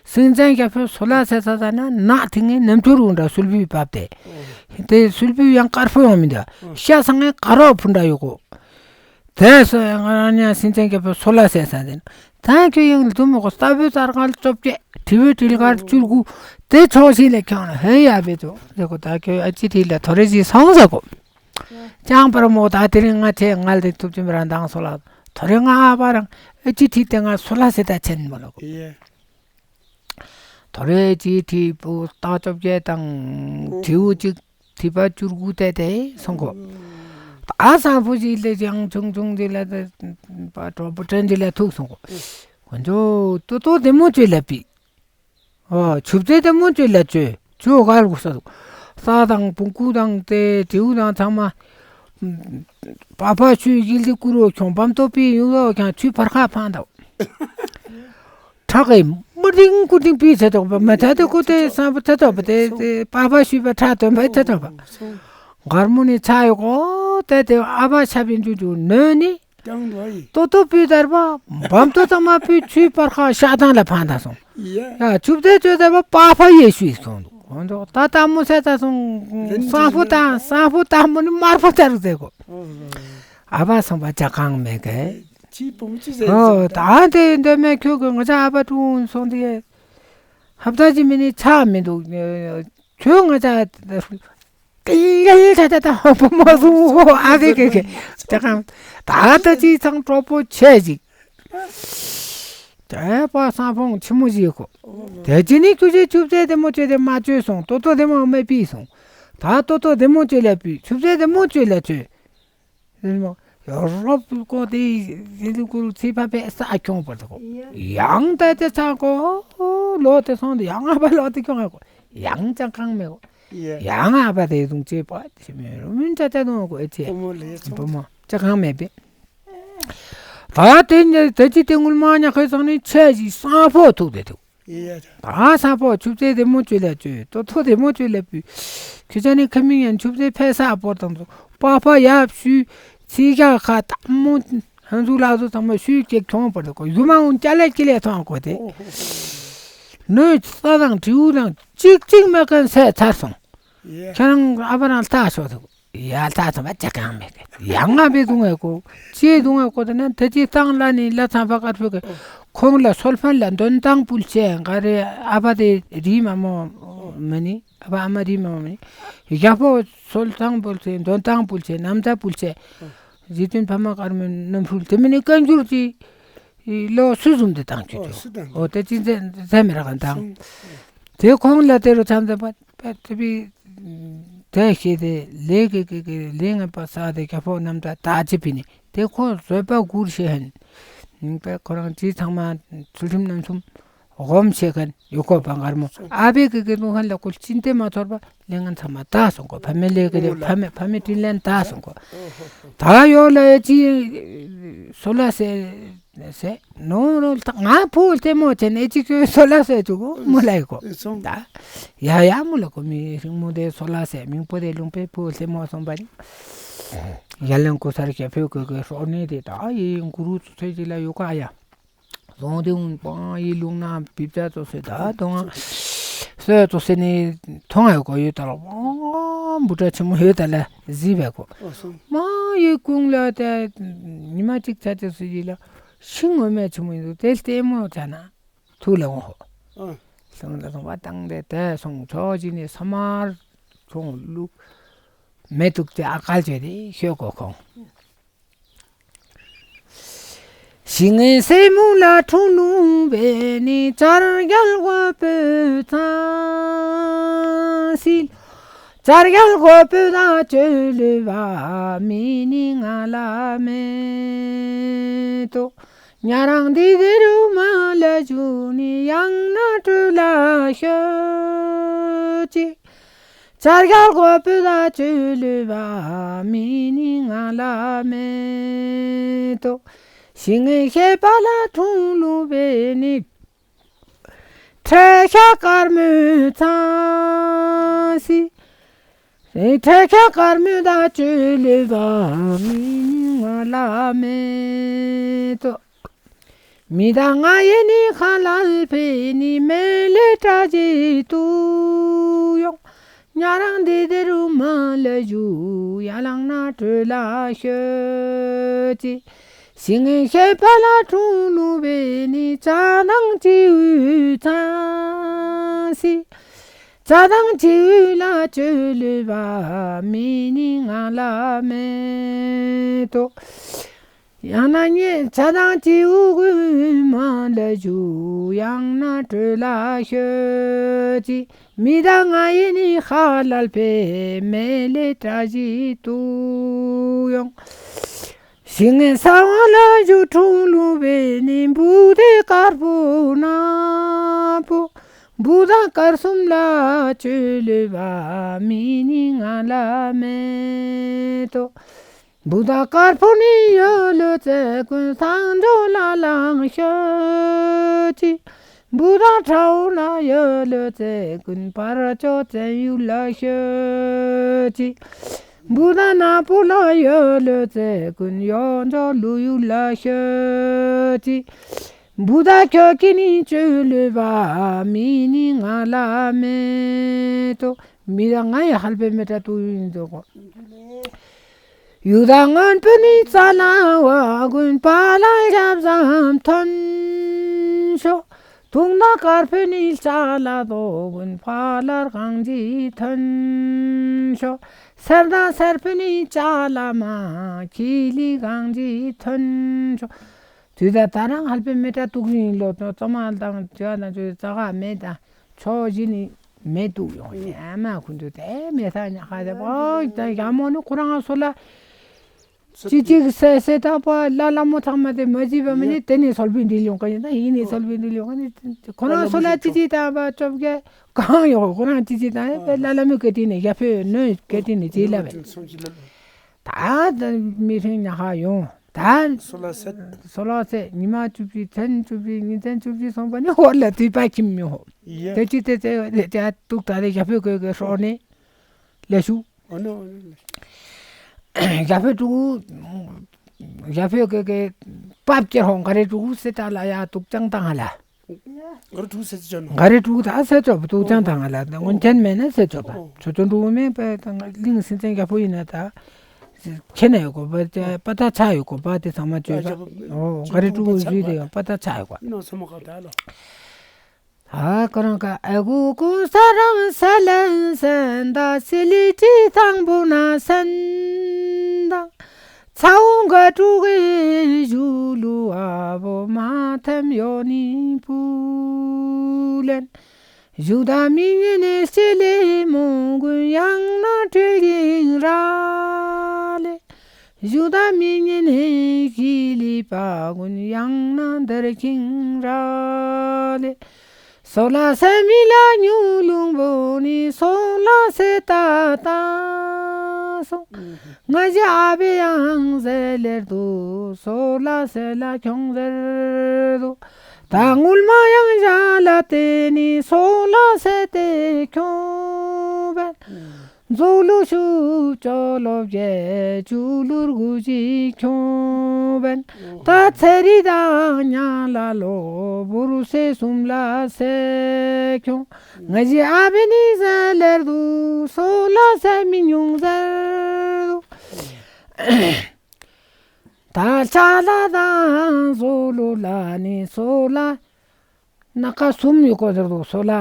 སེང་ཆེན་རྒྱལ་པོའི་སོ་ལ་ཟེར་ས་ས་ན་ནག་ཐིང་ངེ་ནམ་ཆུ་རུང་འདྲ་སུལ་བུའི་བབ་དེ། དེ་སུལ་བུའི་ཡང་དཀར་པོ་ཡང་མི་འདྲ། ཤ་ཚང་ངེ་དཀར་རོ་ཕུ་འདྲ་ཡོད་གོ། དེ་སོ་ཡང་ང་རང་ཉ་སེང་ཆེན་རྒྱལ་པོའི་སོ་ལ་ཟེར་ས་དེ་ན། ད་ཁྱོད་ཡང་ལ་དུ་མོ་གོ་ལྟ་བུའི་རྩར་ཁང་བཅོ་བརྒྱད་དྲི་བའི་དྲིལ་དཀར་བཅུ་དགུ་དེ་ཆོག་ཤིག་ལས་ཁྱོང་ན་ཧེ་ཡ་བེ་ཚོ་ཟེར་གོ། ད་ཁྱོད་ཨ་ཅི་ཐི་ལ་ཐོ་རེ་ཞིག་སོང་ཟེར་གོ། ཅང་པར་མོ་ད་དེ་རིང་ང་ཆེ་ང་ལ་དེ་ཐུབ་ཅིམ་རང་དང་སོ་ལ་ཐོ་རེ་ང་ཨ་པ་རང་ཨ་ཅི་ཐི་དེ་ང་སོ་ལ་ཟེར་ད་ཆེན་མོ་ལ་གོ། ཐོ་རེ་ཅི་ཐི་པོ་ད་བཅོ་བརྒྱད་དང་དྲིའུ་གཅིག་ཐི་པ་བཅུ་དགུ་དེ་དེ་སོང་གོ། ད་སང་ཕུ་ཅི་ལས་ཅང་ཆུང་ཆུང་ཅི་ལ་དེ་པ་གྲོགས་པོ་ཏྲེན་ཅི་ལ་ཐུག་སོང་གོ། དཀོན་མཆོག་ཏོ་ཏོ་དེ་མོ་ཅོ་ལ་པི། ཨོ་ཆུབ་ཚེ་དེ་མོ་ཅོ་ལ་ཅོ་ཅོ་ག་ལ་གོ་ས་དུ། ས་དང་བོང་ཀུ་དང་དེ་དྲིའུ་དང་ཚང་མ། པ་ཕ་ཤུ་ཡིལ་དི་ཀུ་རོ་ཁྱོང་བམ་ཏོ་པི་ཡུ་རོ་ཁྱང་ཆུ་ཕར་ཁ་ཕང་དོ། ཁྲག་གི་མུ་ཏིང་ཀུ་ཏིང་པི་ཚེ་ཐོག་པ་མ་ཚ་དེ་ཀུ་དེ་སང་པ་ཚེ་ཐོག་པ་དེ་དེ་པ་ཕ་ཤུ་པ་ཁྲག་དོན་པ་ཚེ་ཐོག་པ། གར་མོ་ནི་ཚ་ཡོ་གོ་དེ་དེ་ཨ་བ་ཤ་བིན་ཇུ་ཇུ་ནོ་ནི། ཏོ་ཏོ་པི་དར་བ་བམ་ཏོ་ཚང་མ་པི་ཆུ་པར་ཁ་ཤ་ཐང་ལ་ཕང་ད་སོང་། ཡ་ཆུབ་དེ་ཆོས་དར་བ་པ་ཕ་ཡེ་ཤུ་ཡི་སོང་དུ་ཁོང་ཚོ་ད་ཏ་མོ་སེ་ད་སོང་། སང་ཕོ་ད་སང་ཕོ་ད་མོ་ནི་མར་ཕོ་ཚར་ཟེ་གོ། ཨ་བ་སོང་པ་ཅ་གང་མེད་གེ། ཨོ་ད་དེ་འདོད་མེད་ཁྱོད་གི་ང་ཅག་ཨ་བ་ཀྲུང་སོང་དེ། ཧབ་ད་ཅི་མི་ནི་ཆ་མི་འདུག་ཁྱོད་ང་ཅག་ཀི་ལ་ལ་ད་ད་ཧོ་པོ་མ་སུ་ཧོ་ཨ་བེ་ཀེ་ཀེ། ད་གང་ད་ད་ཅི་ཚང་གྲོགས་པོ་ཆེ་ཅིག་དེ་པ་སང་ཕོང་ཆི་མོ་ཞིག་གོ། དེ་ཅི་ནི་ཁྱུ་ཅེ་ཆུབ་ཚེ་དེ་མོ་ཅོས་དེ་མ་ཅོས་སོང་ཏོ་ཏོ་དེ་མོ་མེ་པི་སོང་། ད་ཏོ་ཏོ་དེ་མོ་ཅོས་ལ་པི་ཆུབ་ཚེ་དེ་མོ་ཅོས་ལ་ཅོས། དེ་མོ་རོབ་ཀོ་དེ་ཡེ་ལུ་ཀུ་རུ་ཚི་ཕ་པེ་ས་ཁྱོང་པར་དེ་གོ། ཡང་ད་དེ་ཚང་གོ་ལོ་དེ་སོང་དེ་ཡང་ཨ་བ་ལོ་དེ་ཁྱོང་ཨ་གོ། ཡང་ཅང་གང་མེ་གོ། ཡང་ཨ་བ་དེ་དུང་ཅེ་པ་ཆི་མེ་རུ་མིན་ཅ་ཅ་དུང་གོ་ཨེ་ཅེ། བུ་མོ་ཅ་གང་མེ་པེ། ད་དེ་ནི་དེ་ཅི་དེ་ངུལ་མ་ཉ་ཁའི་ཚང་ནི་ཆེ་ཞིག་སང་ཕོ་ཐུག་དེ་ཐུག་ད་སང་ཕོ་ཆུབ་ཚེ་དེ་མོ་ཅོས་ལ་ཅོས་ཏོ་ཐོ་དེ་མོ་ཅོས་ལ་པུས། ཁྱེད་ཅག་ནི་ཁ་མིང་ཡང་ཆུབ་ཚེ་ཕེ་ས་པོ་དང་ཚོ་པ་ཕ་ཡབ་ཤུ་ཚི་ཤ་ཁ་ད་མོ་ཧན་ཟུ་ལ་ཟུ་ཚང་མ་ཤུ་ཀེག་ཁྱོང་པོ་དེ་གོ་ཡུ་མ་འུན་ཅ་ལེ་ཅི་ལེ་ཐོང་གོ་དེ། ནོས་ས་དང་དྲིའུ་དང་གཅིག་གཅིག་མེད་མཁན་སད་ཚར་སོང་། ཁྱེད་རང་ཨ་བ་རང་ལྟ་ཤོག་ཐུག་ཡ་ལྟ་ཚང་མ་ཅི་གང་མེད་གི། ཡང་ང་བི་དུང་ངེ་གོ། ཅི་དུང་ངེ་གོ་དེ་ན་དེ་ཅི་ཏང་ལ་ནི་ལ་ཚང་པ་དཀར་པོ་གི། ཁོང་ལ་སོལ་ཕན་ལ་འདོན་ཐང་ཕུལ་ཆེ་ག་རེ་ཨ་བ་དེ་རི་མ་མོ་མ་ནི་ཨ་བ་ཨ་མ་རི་མ་མོ་མ་ནི། ཡ་པོ་སོལ་ཐང་ཕུལ་ཆེ་འདོན་ཐང་ཕུལ་ཆེ་ནམ་ཚ་ཕུལ་ཆེ། རྗེ་བཙུན་འཕགས་མ་དཀར་མོའི་རྣམ་ཕུལ་དེ་མིན་ནི་བཀའ་འགྱུར་གྱི་ལོ་སུ་བཟུང་དེ་བཏང་ཆོག་ཆོག་འོ་དེ་ཅི་མཛད་མཛད་མི་རག་ག་དང་། དེ་ཁོང་ལ་དེ་རུ་ཚང་མཛད་པ། པ་ཏི་བི། དེ་ཤེས་ཏེ་ལས་ཀྱི་ཀྱི་ཀྱི་ལས་ངན་པ་བསགས་ཏེ་རྒྱལ་པོ་རྣམས་ད་ད་ཅི་པི་ནི་དེ་ཁོ་བཟོད་པ་གུར་ཤེས་ཧན། པ་ཁོ་རང་ཅི་ཚང་མ་ཚུལ་ཁྲིམས་རྣམ་གསུམ་སྒོམ་ཤེས་ཁན་ཡོད་ཁོ་པ་མགར་མོ་ཨ་བེ་ཀྱི་ཀྱི་ལུང་ཧན་ལ་ཁོ་ལ་ཅི་འདེ་མ་ཚོར་པ་ལས་ངན་ཚང་མ་ད་སོང་ཁོ་ཕ་མེ་ལས་ཀྱི་ལས་ཕ་མེ་ཕ་མེ་དྲིན་ལན་ད་སོང་ཁོ་ད་ཡོད་ལ་ཨེ་ཅི་སོ་ལ་སེ། ཟེར། ནོ་རོ་ལྟ་ང་ཕུ་ལྟད་མོ་བྱས་ནས་ཅིག་ཅུ་སོ་ལ་སེ་བཅུག་གོ་མོ་ལ་ཡི་གོ་ད། ཡ་ཡ་མོ་ལ་གོ་མི་རིང་མོ་དེ་སོ་ལ་སེ་མིང་པོ་དེ་ལུང་པའི་ཕུ་ལྟད་མོ་སོང་པ་རེད། ཡ་ལན་ཀུ་སར་གྱ་ཕེ་གོ་གོ་སོ་ནི་དེ་ད་ཡི་གུ་རུ་ཚོ་ཚོད་ཅིག་ལ་ཡོད་ག་ཡ། ལོང་དེ་འུན་པང་ཡི་ལུང་ན་བིབ་ཅ་ཚོ་སེ་ད་དོང་སོ་ཚོ་སེ་ནི་མཐོང་ཡོད་གོ་ཡོད་ད་ལ་བང་འབུ་ཏྲ་ཆེན་མོ་ཡོད་ད་ལ་གཟིགས་པས་གོ་མ་ཡི་ཀུང་ལ་དེ་ཉི་མ་གཅིག་ཚ་ཚ་སུ་ཡི་ལ། ཤིང་ངོ་མས་ཆི་མོ་ཡིན་འདུག་དེ་ལྟད་མོ་བྱ་ན་ཐུགས་ལ་འོང་ཧོ། ཨ། ལྷང་ལ་སོང་བ་བཏང་སྟེ་དེ་སོང་ཕྱོགས་གཅིག་ནས་ས་དམར་ཁོང་བླུག་མེ་ཏུག་དེ་ཨ་ཀལ་བྱས་ཏེ་ཤོད་གོ་ཁོང་། ཞིང་སེ་མོ་ལ་འཁྲུངས་ལུང་བས་ནི་བྱ་རྒྱལ་དགོས་པོ་ཚང་སི། བྱ་རྒྱལ་དགོས་པོ་ལ་བཅོལ་ལུས་པ་མི་ནི་ང་ལ་མེད་དོ། ཉ་རང་འདི་དེ་རུ་མ་ལ་ཞུ་ནི་ཡང་ན་སྤྲོད་ལ་ཤོད་ཅིག་བྱ་རྒྱལ་དགོས་པོ་ལ་བཅོལ་ལུས་པ་མི་ནི་ང་ལ་མེད་དོ། ཞིང་ངེ་ཤེས་པ་ལ་འཁྲུངས་ལུང་བས་ནི། ཁྲ་ཤ་དཀར་མོའི་ཚང་སི། ཁྲ་ཤ་དཀར་མོའི་ད་བཅོལ་ལུས་པ་མི་ནི་ང་ལ་མེད་དོ། མི་དང་ང་ཡི་ནི་ཁ་ལ་ཕེ་ནི་མེ་ལེ་ཏྲ་ཅི་ཏུ་ཡོང་། ཉ་རང་འདི་དེ་རུ་མ་ལ་ཞུ་ཡ་ལང་ན་སྤྲོད་ལ་ཤོད་ཅི། ཞིང་ངེ་ཤེས་པ་ལ་འཁྲུངས་ལུང་བས་ནི་བྱ་དང་བྱིའུའི་ཚང་སི། བྱ་དང་བྱིའུ་ལ་བཅོལ་ལུས་པ་མི་ནི་ང་ལ་མེད་དོ། ཡང་ན་ཉེ་བྱ་དང་བྱིའུ་གུན་མ་ལ་ཞུ་ཡང་ན་སྤྲོད་ལ་ཤོད་ཅི། མི་དང་ང་ཡི་ནི་ཁ་ལ་ཕེ་མེ་ལེ་ཏྲ་ཅི་ཏུ་ཡོང་། ཞིང་ངེ་ས་བ་ལ་ཞུ་འཁྲུངས་ལུང་བས་ནི་བུ་དེ་དཀར་པོ་ན་པོ། བུ་དང་དཀར་གསུམ་ལ་བཅོལ་ལུས་པ་མི་ནི་ང་ལ་མེད་དོ། བུ་དང་དཀར་པོ་ནི་ཡོད་ལོ་ཙེ་ཀུན་སངས་རྒྱས་ལ་ལང་ཤོད་ཅི། བུ་དང་ཁྲ་བོ་ན་ཡོད་ལོ་ཙེ་ཀུན་བར་ཅོ་ཙེ་ཡུལ་ལ་ཤོད་ཅི། བུ་དང་ན་པོ་ལ་ཡོད་ལོ་ཙེ་ཀུན་ཡོད་འཇོ་ལུ་ཡུལ་ལ་ཤོད་ཅི། བུ་དང་ཁྱོད་ཀྱི་ནི་བཅོལ་ལུས་པ་མི་ནི་ང་ལ་མེད་དོ། མི་དང་ང་ཡི་ཧལ་པའི་མེ་ཏྲ་ཏུ་ཡིན་དོ་གོ། ཡུ་དང་སྔོན་པོ་ནི་རྩ་ལ་བ་ཀུན་པ་ལ་ཞབས་ཟམ་ཐོན་ཤོག་དུང་དང་དཀར་པོ་ནི་ལྕགས་ལ་རྡོ་ཀུན་ཕ་ལར་གང་ཅི་ཐོན་ཤོག་སེར་དང་སེར་པོ་ནི་ལྕགས་ལ་མ་ཁྱི་ལི་གང་ཅི་ཐོན་ཤོག་དུས་ད་ད་རང་ཧལ་པའི་མེ་ཏྲ་ཏུ་ཡིན་ལོ་ཙོ་མ་དང་ཅོ་དང་ཅོ་ཙ་ག་མེད་དང་། ཕྱོགས་བཞི་ནི་མེ་ཏུ་ཡོང་ཡ་མ་ཁུ་འདུ་དེ་མེ་ས་ཉ་ཁ་དེ་པོ་ད་ཡ་མོ་ནི་ཁོ་རང་སོ་ལ་ཅི་ཅིག་སེ་སེ་ད་པོ་ལ་ལ་མོ་ཚང་མ་དེ་མ་ཅི་པ་མ་ནི་དེ་ནི་སོལ་བི་འདི་ལོང་ཀ་ཡིན་ད་ཡིན་ནི་སོལ་བི་འདི་ལོང་ཀ་ནི་ཁོ་རང་སོ་ལ་ཅི་ཅི་ད་པ་ཅོབ་གེ་གང་ཡོད་ཁོ་རང་ཅི་ཅི་ད་ཡ་པེ་ལ་ལ་མོ་ཀེ་ཏི་ནི་ཡ་ཕེ་ནོ་ཀེ་ཏི་ནི་ཅི་ལ་བེ། ད་ད་མི་ཧྲིང་ཉ་ཧ་ཡོང་། ད་སོ་ལ་སེ། སོ་ལ་སེ་ཉི་མ་བཅུ་བཞི་མཚན་བཅུ་བཞི་ཉིན་མཚན་བཅུ་བཞི་སོང་པ་ནི་ཧོར་ལ་དུས་པ་ཁྱིམ་མི་ཧོ། ཡ། དེ་ཅི་དེ་ཚེ་དེ་ཅི་ཨ་ཏུག་ད་རེ་ཞབས་ཕོད་གོས་གོས་ཧྲོག་ནས་ལས་ཞུ། ཨོ་ནོ་ཨོ་ནོ། ཞབས་ཕོད་ཀྲུ་གུ། ཞབས་ཕོད་གོས་གོས་པབ་ཀྱེ་ཧོང་ག་རེ་ཀྲུ་གུ་སེ་ཏ་ལ་ཡ་ཏུག་ཅང་ཏང་ཧ་ལ། ག་རེ་ཀྲུ་གུ་ཟེར་ཅི་ཅོ་ནོ། ག་རེ་ཀྲུ་གུ་ད་ཟེར་ཅོ་བ་ཏུ་ཅང་ད་ང་ལ་ད་སྔོན་ཆད་མེད་ན་ཟེར་ཅོ་བ། ཨོ། ཆོ་ཆོ་ཀྲུ་གུ་མེད་པ་ད་ང་གླིང་སེང་ཆེན་རྒྱལ་པོ་ཡིན་ན་ད་ཁྱེད་ན་ཡོད་གོ་བ་ད་པ་ད་ཚ་ཡོད་གོ་བ་དེ་ཚང་མ་ཅོ་བ། ཨོ་ག་རེ་ཀྲུ་གུ་ཞུས་དེ་ཡོད་པ་ད་ཚ་ཡོད་གོ། ཨ་ཁོ་རང་ཀ་ཨ་གུ་གུ་ས་རང་ས་ལན་སན་ད་སི་ལི་ཏི་ཐང་པོ་ན་སན་དང་། ཚ་འུ་འགའ་ཀྲུ་གུའི་ཞུ་ལུ་ཨ་བོ་མ་ཐེམ་ཡོ་ནི་པུ་ལེན། ཞུ་ད་མི་ཉེ་ནེ་སི་ལི་མོ་གུན་ཡང་ན་ཏྲི་ཡིང་ར་ལེ། ཞུ་ད་མི་ཉེ་ནེ་ཁི་ལི་པ་གུན་ཡང་ན་དར་ཁིང་ར་ལེ། སོ་ལ་སེ་མི་ལ་ཉུ་ལུང་བོ་ནི་སོ་ལ་སེ་ཏ་ཏ་སོང་། ང་ཞི་ཨ་བེ་ཡང་ཟེར་ལེར་དུ་སོ་ལ་སེ་ལ་ཁྱོང་ཟེར་དུ། ད་ངུལ་མ་ཡང་ཞ་ལ་ཏེ་ནི་སོ་ལ་སེ་ཏེ་ཁྱོང་བན། ཛོ་ལུ་ཤུ་ཅོ་ལོ་བྱེ་ཅུ་ལུར་གུ་ཅི་ཁྱོང་བན། ད་ཚེ་རི་དང་ཉ་ལ་ལོ་བུ་རུ་སེ་སུམ་ལ་སེ་ཁྱོང་། ང་ཞི་ཨ་བེ་ནི་ཟེར་ལེར་དུ་སོ་ལ་སེ་མི་ཉུང་ཟེར་དུ། ད་ལྕགས་ལ་དང་ཟོ་ལོ་ལ་ནི་སོ་ལ། སྣ་ཁ་གསུམ་ཡོད་གོ་ཟེར་དུ་སོ་ལ།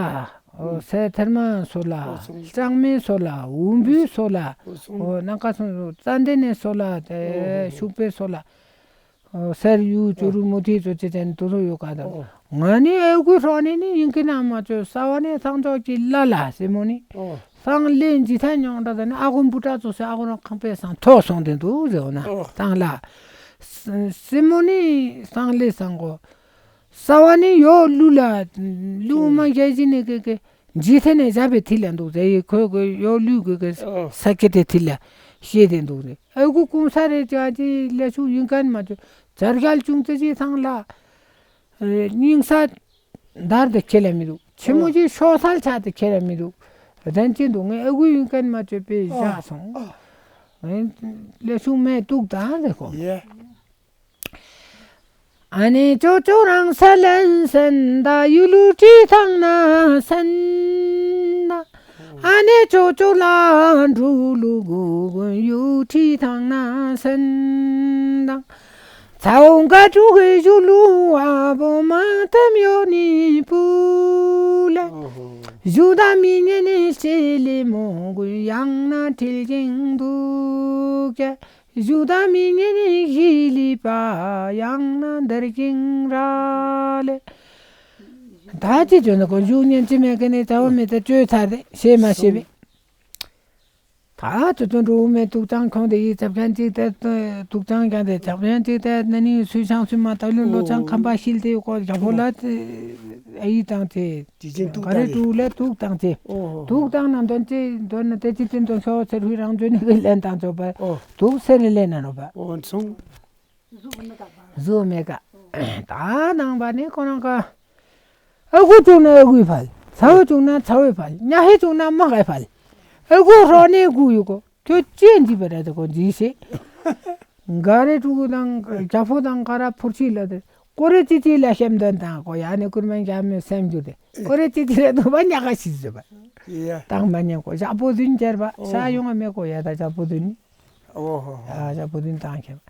ཨོ་སེ་ཐེར་མ་སོ་ལ། ཨོ་གསུམ། ལྕང་མའི་སོ་ལ། འུམ་བུའི་སོ་ལ། ཨོ་གསུམ། ཨོ་སྣ་ཁ་གསུམ་ཙན་དན་ནི་སོ་ལ་དེ་ཨོ་ཧོ། ཤུག་པའི་སོ་ལ། ཨོ། སེར་ཡུ་ཅོ་རུ་མུ་ཏི་ཙོ་ཅི་ཅན་དུ་རུ་ཡོད་ཀ་ད། ཨོ། ང་ནི་ཨེ་གུ་ཧྲོ་ནི་ནི་ཡིན་གི་ན་མ་ཅོ་ས་བ་ནི་ཐང་ཅོ་ཅི་ལ་ལ་སེ་མོ་ནི། ཨོ། སང་ལེ་འཇི་ཐ་ཉོང་ད་ད་ནི་ཨ་གོ་བུ་ཏྲ་ཙོ་སེ་ཨ་གོ་རང་ཁང་པའི་སང་ཐོ་སོང་དེ་འདུག་ཟེར་བ་ན། ཨོ། སང་ལ། ས་སེ་མོ་ནི་སང་ལེ་སང་གོ། ས་བ་ནི་ཡོ་ལུ་ལ་ལུ་མ་རྒྱལ་ཅི་ནི་གི་གི་འཇི་ཐེ་ནས་བཞག་པའི་མཐིལ་ལ་འདུག་ཟེར་ཡི་ཁོས་གི་ཡོ་ལུ་གི་གི་ཨོ། ས་ཁྱེ་དེ་མཐིལ་ལ་ཤེས་དེ་འདུག་ཟེར། ཨ་གུ་ཀུང་ས་རེ་ཅ་ཅི་ལེ་ཤུ་ཡིན་ཀན་མ་ཅོ་ཛར་རྒྱལ་ཅུང་ཙེ་ཅི་སང་ལ། ཨེ། སྙིང་ས་འདར་དེ་ཁྱེར་ལ་མི་འདུག་ཆི་མོ་ཨོ། ཅི་ཤོ་སལ་ཆ་དེ་ཁྱེར་ལ་མི་འདུག་རེན་ཅི་འདུག་ངས་ཨ་གུ་ཡིན་ཀན་མ་ཅོ་པའི་བཞག་སོང་། ཨོ། ངས་ལེ་ཤུ་མེ་ཏུག་དང་ཟེར་ཁོ། ཡེ། ཨ་ནེ་ཅོ་ཅོ་རང་ས་ལན་སན་ད་ཡུ་ལུ་ཀྲི་ཐང་ན་སན་ད། ཨ་ནེ་ཅོ་ཅོ་ལ་འགྲུ་ལུ་གུ་གུན་ཡུ་ཀྲི་ཐང་ན་སན་ད། ཚའོ་འགའ་ཀྲུ་གི་ཞུ་ལུ་ཨ་བོ་མ་ཏམ་ཡོ་ནི་པུ་ལེ། ཞུ་ད་མི་ཉེ་ནི་ཅི་ལི་མོ་གུ་ཡང་ན་ཁྲིལ་ཅིང་འདུག་ཀྱེ། ཞུ་ད་མི་ཉེ་ནི་ཞི་ལི་པ་ཡང་ན་འདར་ཅིང་ར་ལེ། ད་ཅི་ཅོ་ན་གོ་ཞུ་ཉན་ཅི་མེད་ཀི་ནི་ཚའོ་མི་ད་ཅོས་ཚར་རེ་ཤེས་མ་ཤེས་པས། ད་ཅོ་ཅོ་འགྲོ་མེད་དུག་ཅང་ཁོང་དེ་ཡི་ཚབ་ཅན་ཅིག་ཏེ་དུག་ཅང་ཀྱང་དེ་ཚབ་ཅན་ཅིག་ཏེ་ན་ནིང་སུས་ཤང་སུས་མ་ཏ་ལུན་ལོ་ཅང་ཁམ་པ་ཤིལ་ཏེ་ཡོད་ཀོ་རྒྱ་ཕོ་ལ་ཨ་ཡི་ཏང་ཏེ་ཅི་ཅིན་དུག་ག་རེ་ཏང་ཏེ་ཀྲུ་ལ་དུག་ཏང་ཏེ་ཨོ། དུག་ཏང་ན་འདོན་ཏེ་འདོན་ན་ཏེ་ཅི་ཏེ་འདོན་ཤོ་ཚེ་རུ་རང་འཇོན་ནི་གི་ལེན་ཏང་ཅོ་པ་ཨོ། དུག་སེ་རེ་ལེན་ན་རོ་པ་ཨོ་སོང་། ཟོ་མེ་ཀ་ད་ནང་པ་ནི་ཁོ་རང་ཀ་ཨ་གུ་བྱུང་ན་ཨ་གུའི་ཕལ། ཚ་བོ་བྱུང་ན་ཚ་བོའི་ཕལ། ཉ་ཧེ་བྱུང་ན་མ་གའི་ཕལ། ཨ་གུ་ཧྲོ་ནི་གུ་ཡུ་གོ། ཁྱོད་ཅི་འཇིགས་པ་རེད་དོ་གོ་འཇིགས་ཤེས། འགའ་རེ་ཕྲུ་གུ་དང་རྒྱ་ཕོ་དང་ག་ར་ཕུར་ཆི་ལ་དེ་ཀོ་རེ་ཅི་ཅི་ལ་ཤེམ་དོན་དང་གོ་ཡ་ནི་ཀུར་མན་རྒྱ་མི་སེམས་རྒྱུ་དེ་ཀོ་རེ་ཅི་ཅི་ལ་དུ་བ་ཉ་ག་ཤི་ཟེར་བ། ཡ། དང་མ་ཉན་གོ་ཞག་པོ་བདུན་ཅར་བ་ཨོ། ཤ་ཡོང་བ་མེད་གོ་ཡ་ད་ཞག་པོ་བདུན་ནི། ཨོ་ཧོ་ཧོ། ཡ་ཞག་པོ་བདུན་དང་ཁྱེད།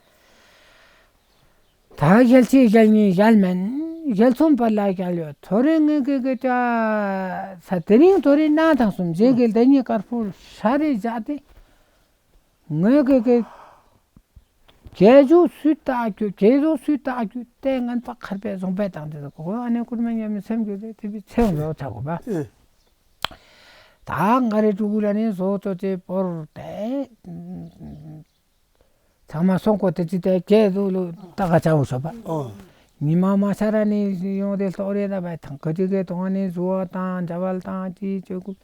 ད་རྒྱལ་ཆེ་རྒྱལ་ཉེ་རྒྱལ་མན་རྒྱལ་ཚོང་པ་ལ་རྒྱལ་ཡོད་ཐོ་རེ་ངེ་གེ་གེ་ཅ་ས་དེ་རིང་ཐོ་རེ་ན་དང་གསུམ་རྗེ་གེ་ལྡན་ཉེ་དཀར་པོ་ཤ་རེ་བཞག་སྟེ། ངོས་ཀྱི་ཀྱི། རྒྱལ་ཇུ་སུས་བཏགས་རྒྱུ་རྒྱལ་ཇུ་སུས་བཏགས་རྒྱུ་ཏེ་ངན་པ་མཁར་པས་བཟུང་པས་བཏང་དེ་གོ་ཨ་ནེ་ཀུར་མ་ཉམས་མི་སེམས་རྒྱུ་རེ་དེ་བི་ཚེ་བཟོ་ཚ་གོ་པ། ཨེ། ད་ང་རེ་ཕྲུ་གུ་ལ་ནི་བཟོ་ཚོ་ཅེ་པོར་ཏེ། ཚང་མ་སོང་གོ་ཏེ་ཅི་ཏེ་རྒྱལ་ཇུ་ལུ་ཏ་ག་ཆ་བོ་ཤོ་པ། ཨོ། ཉི་མ་མ་ཤ་ར་ནི་ཡོང་དེ་ལྟོ་རེ་ད་བ་ཐང་ཀ་ཅི་གེ་དོང་ནི་བཟོ་བ་དང་འཇའ་བལ་དང་ཅི་ཅོ་གུ།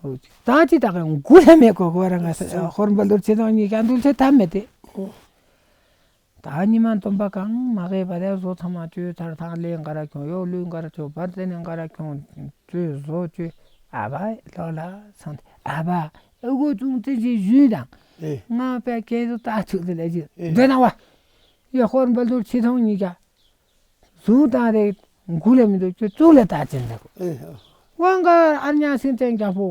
ཧོ་ཅི། ད་ཅི་ད་ག་འགུ་ལ་མེད་གོ་གོ་ར་ང་ཧོར་འབལ་དུར་ཆེ་དང་གཉིས་ཀ་འདུལ་ཆེ་ཐབས་མེད་དེ། ཨོ། ད་ཉི་མ་སྟོན་པ་གང་མ་གས་པ་དེ་བཟོ་ཚང་མ་བཅོས་ཚར་ཐང་ལས་འགའ་ར་ཁྱོང་ཡོ་ལུས་འགའ་ར་ཁྱོང་བར་དེ་ནས་འགའ་ར་ཁྱོང་བཅོས་བཟོ་བཅོས་ཨ་བ་ལོ་ལ་སང་ཨ་བ་ཨ་གོ་ཅུང་ཙེ་ཅི་ཞུས་དང་། ཨེ། ང་པའི་སྐད་དུ་ད་ཚུགས་དེ་ལས་ཅི་ཨེ། འདོད་ན་བ། ཡ་ཧོར་འབལ་དུར་ཆེ་ཐང་གཉིས་ཀ། གཟུགས་དང་རེ་མགུ་ལ་མི་འདུག་ཁྱོད་གཙུག་ལ་བལྟ་ཅན་ཟེར་གོ། ཨེ། དབང་གར་ཨར་ཉ་སེང་ཆེན་རྒྱ་ཕོ།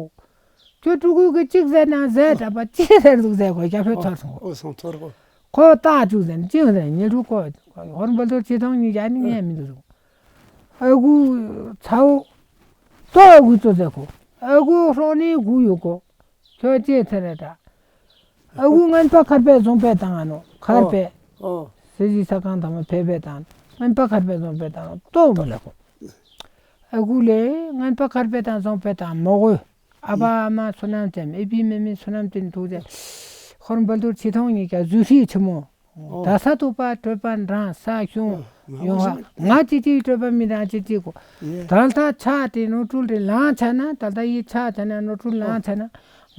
ཁྱོད་ཕྲུ་གུ་གི་གཅིག་ཟེར་ན་ཟེར་གྲྭ་པ་གཅིག་ཟེར་འདུག་ཟེར་གོ་རྒྱ་ཕོ་ཨོ། ཐོར་སོང་གོ། ཨོ་སོང་ཐོར་གོ། ཁོ་བལྟ་བཅུག་ཟེར་ན་གཅིག་ཟེར་ཉེ་ཕྲུ་གོ། ཧོར་འབལ་དུར་ཆེ་ཐང་གཉིས་ཀ་ནི་ངས་མི་འདུག་ཨ་གུ་ཚའོ། ཏོ་ཨ་གུ་ཙོ་ཟེར་གོ། ཨ་གུ་ཧྲོ་ནི་གུ་ཡོད་གོ། ཁྱོད་ཅི་ཚེ་རེ་ད། ཨ་གུ་ངན་པ་མཁར་པས་བཟུང་པས་བཏང་ཨ་ནོ་མཁར་པས། ཨོ། སྲིད་ཞི་ས་ཁང་དང་མ་ཕེབས་པས་བཏང་། ངན་པ་མཁར་པས་བཟུང་པས་བཏང་ལྟོ་མོ་ལ་གོ། ཨ་གུ་ལས་ངན་པ་མཁར་པས་བཏང་བཟུང་པས་བཏང་མོ་གོ། ཨ་ཕ་ཨ་མ་བསོད་ནམས་ཅན་ཨེ་བི་མེ་མེ་བསོད་ནམས་ཅན་ཐུགས་རྗེ། ཧོར་འབལ་དུར་ཆེ་ཐང་གཉིས་ཀ་གཟུ་ཧྲི་ཆི་མོ། ཨོ། ད་ས་ཐུབ་པ་སྤྲོད་པ་འདྲ་ས་ཤུང་ཨོ། ཡོང་བ་ང་ཅི་ཅི་སྤྲོད་པ་མི་འདྲ་ཅི་ཅི་གོ། ཡེ། ད་ལྟ་ཆ་དེ་ནོར་འཁྲུལ་དེ་ལང་ཆ་ན་ད་ལྟ་ཡི་ཆ་ཆ་ན་ནོར་འཁྲུལ་ལང་ཆ་ན་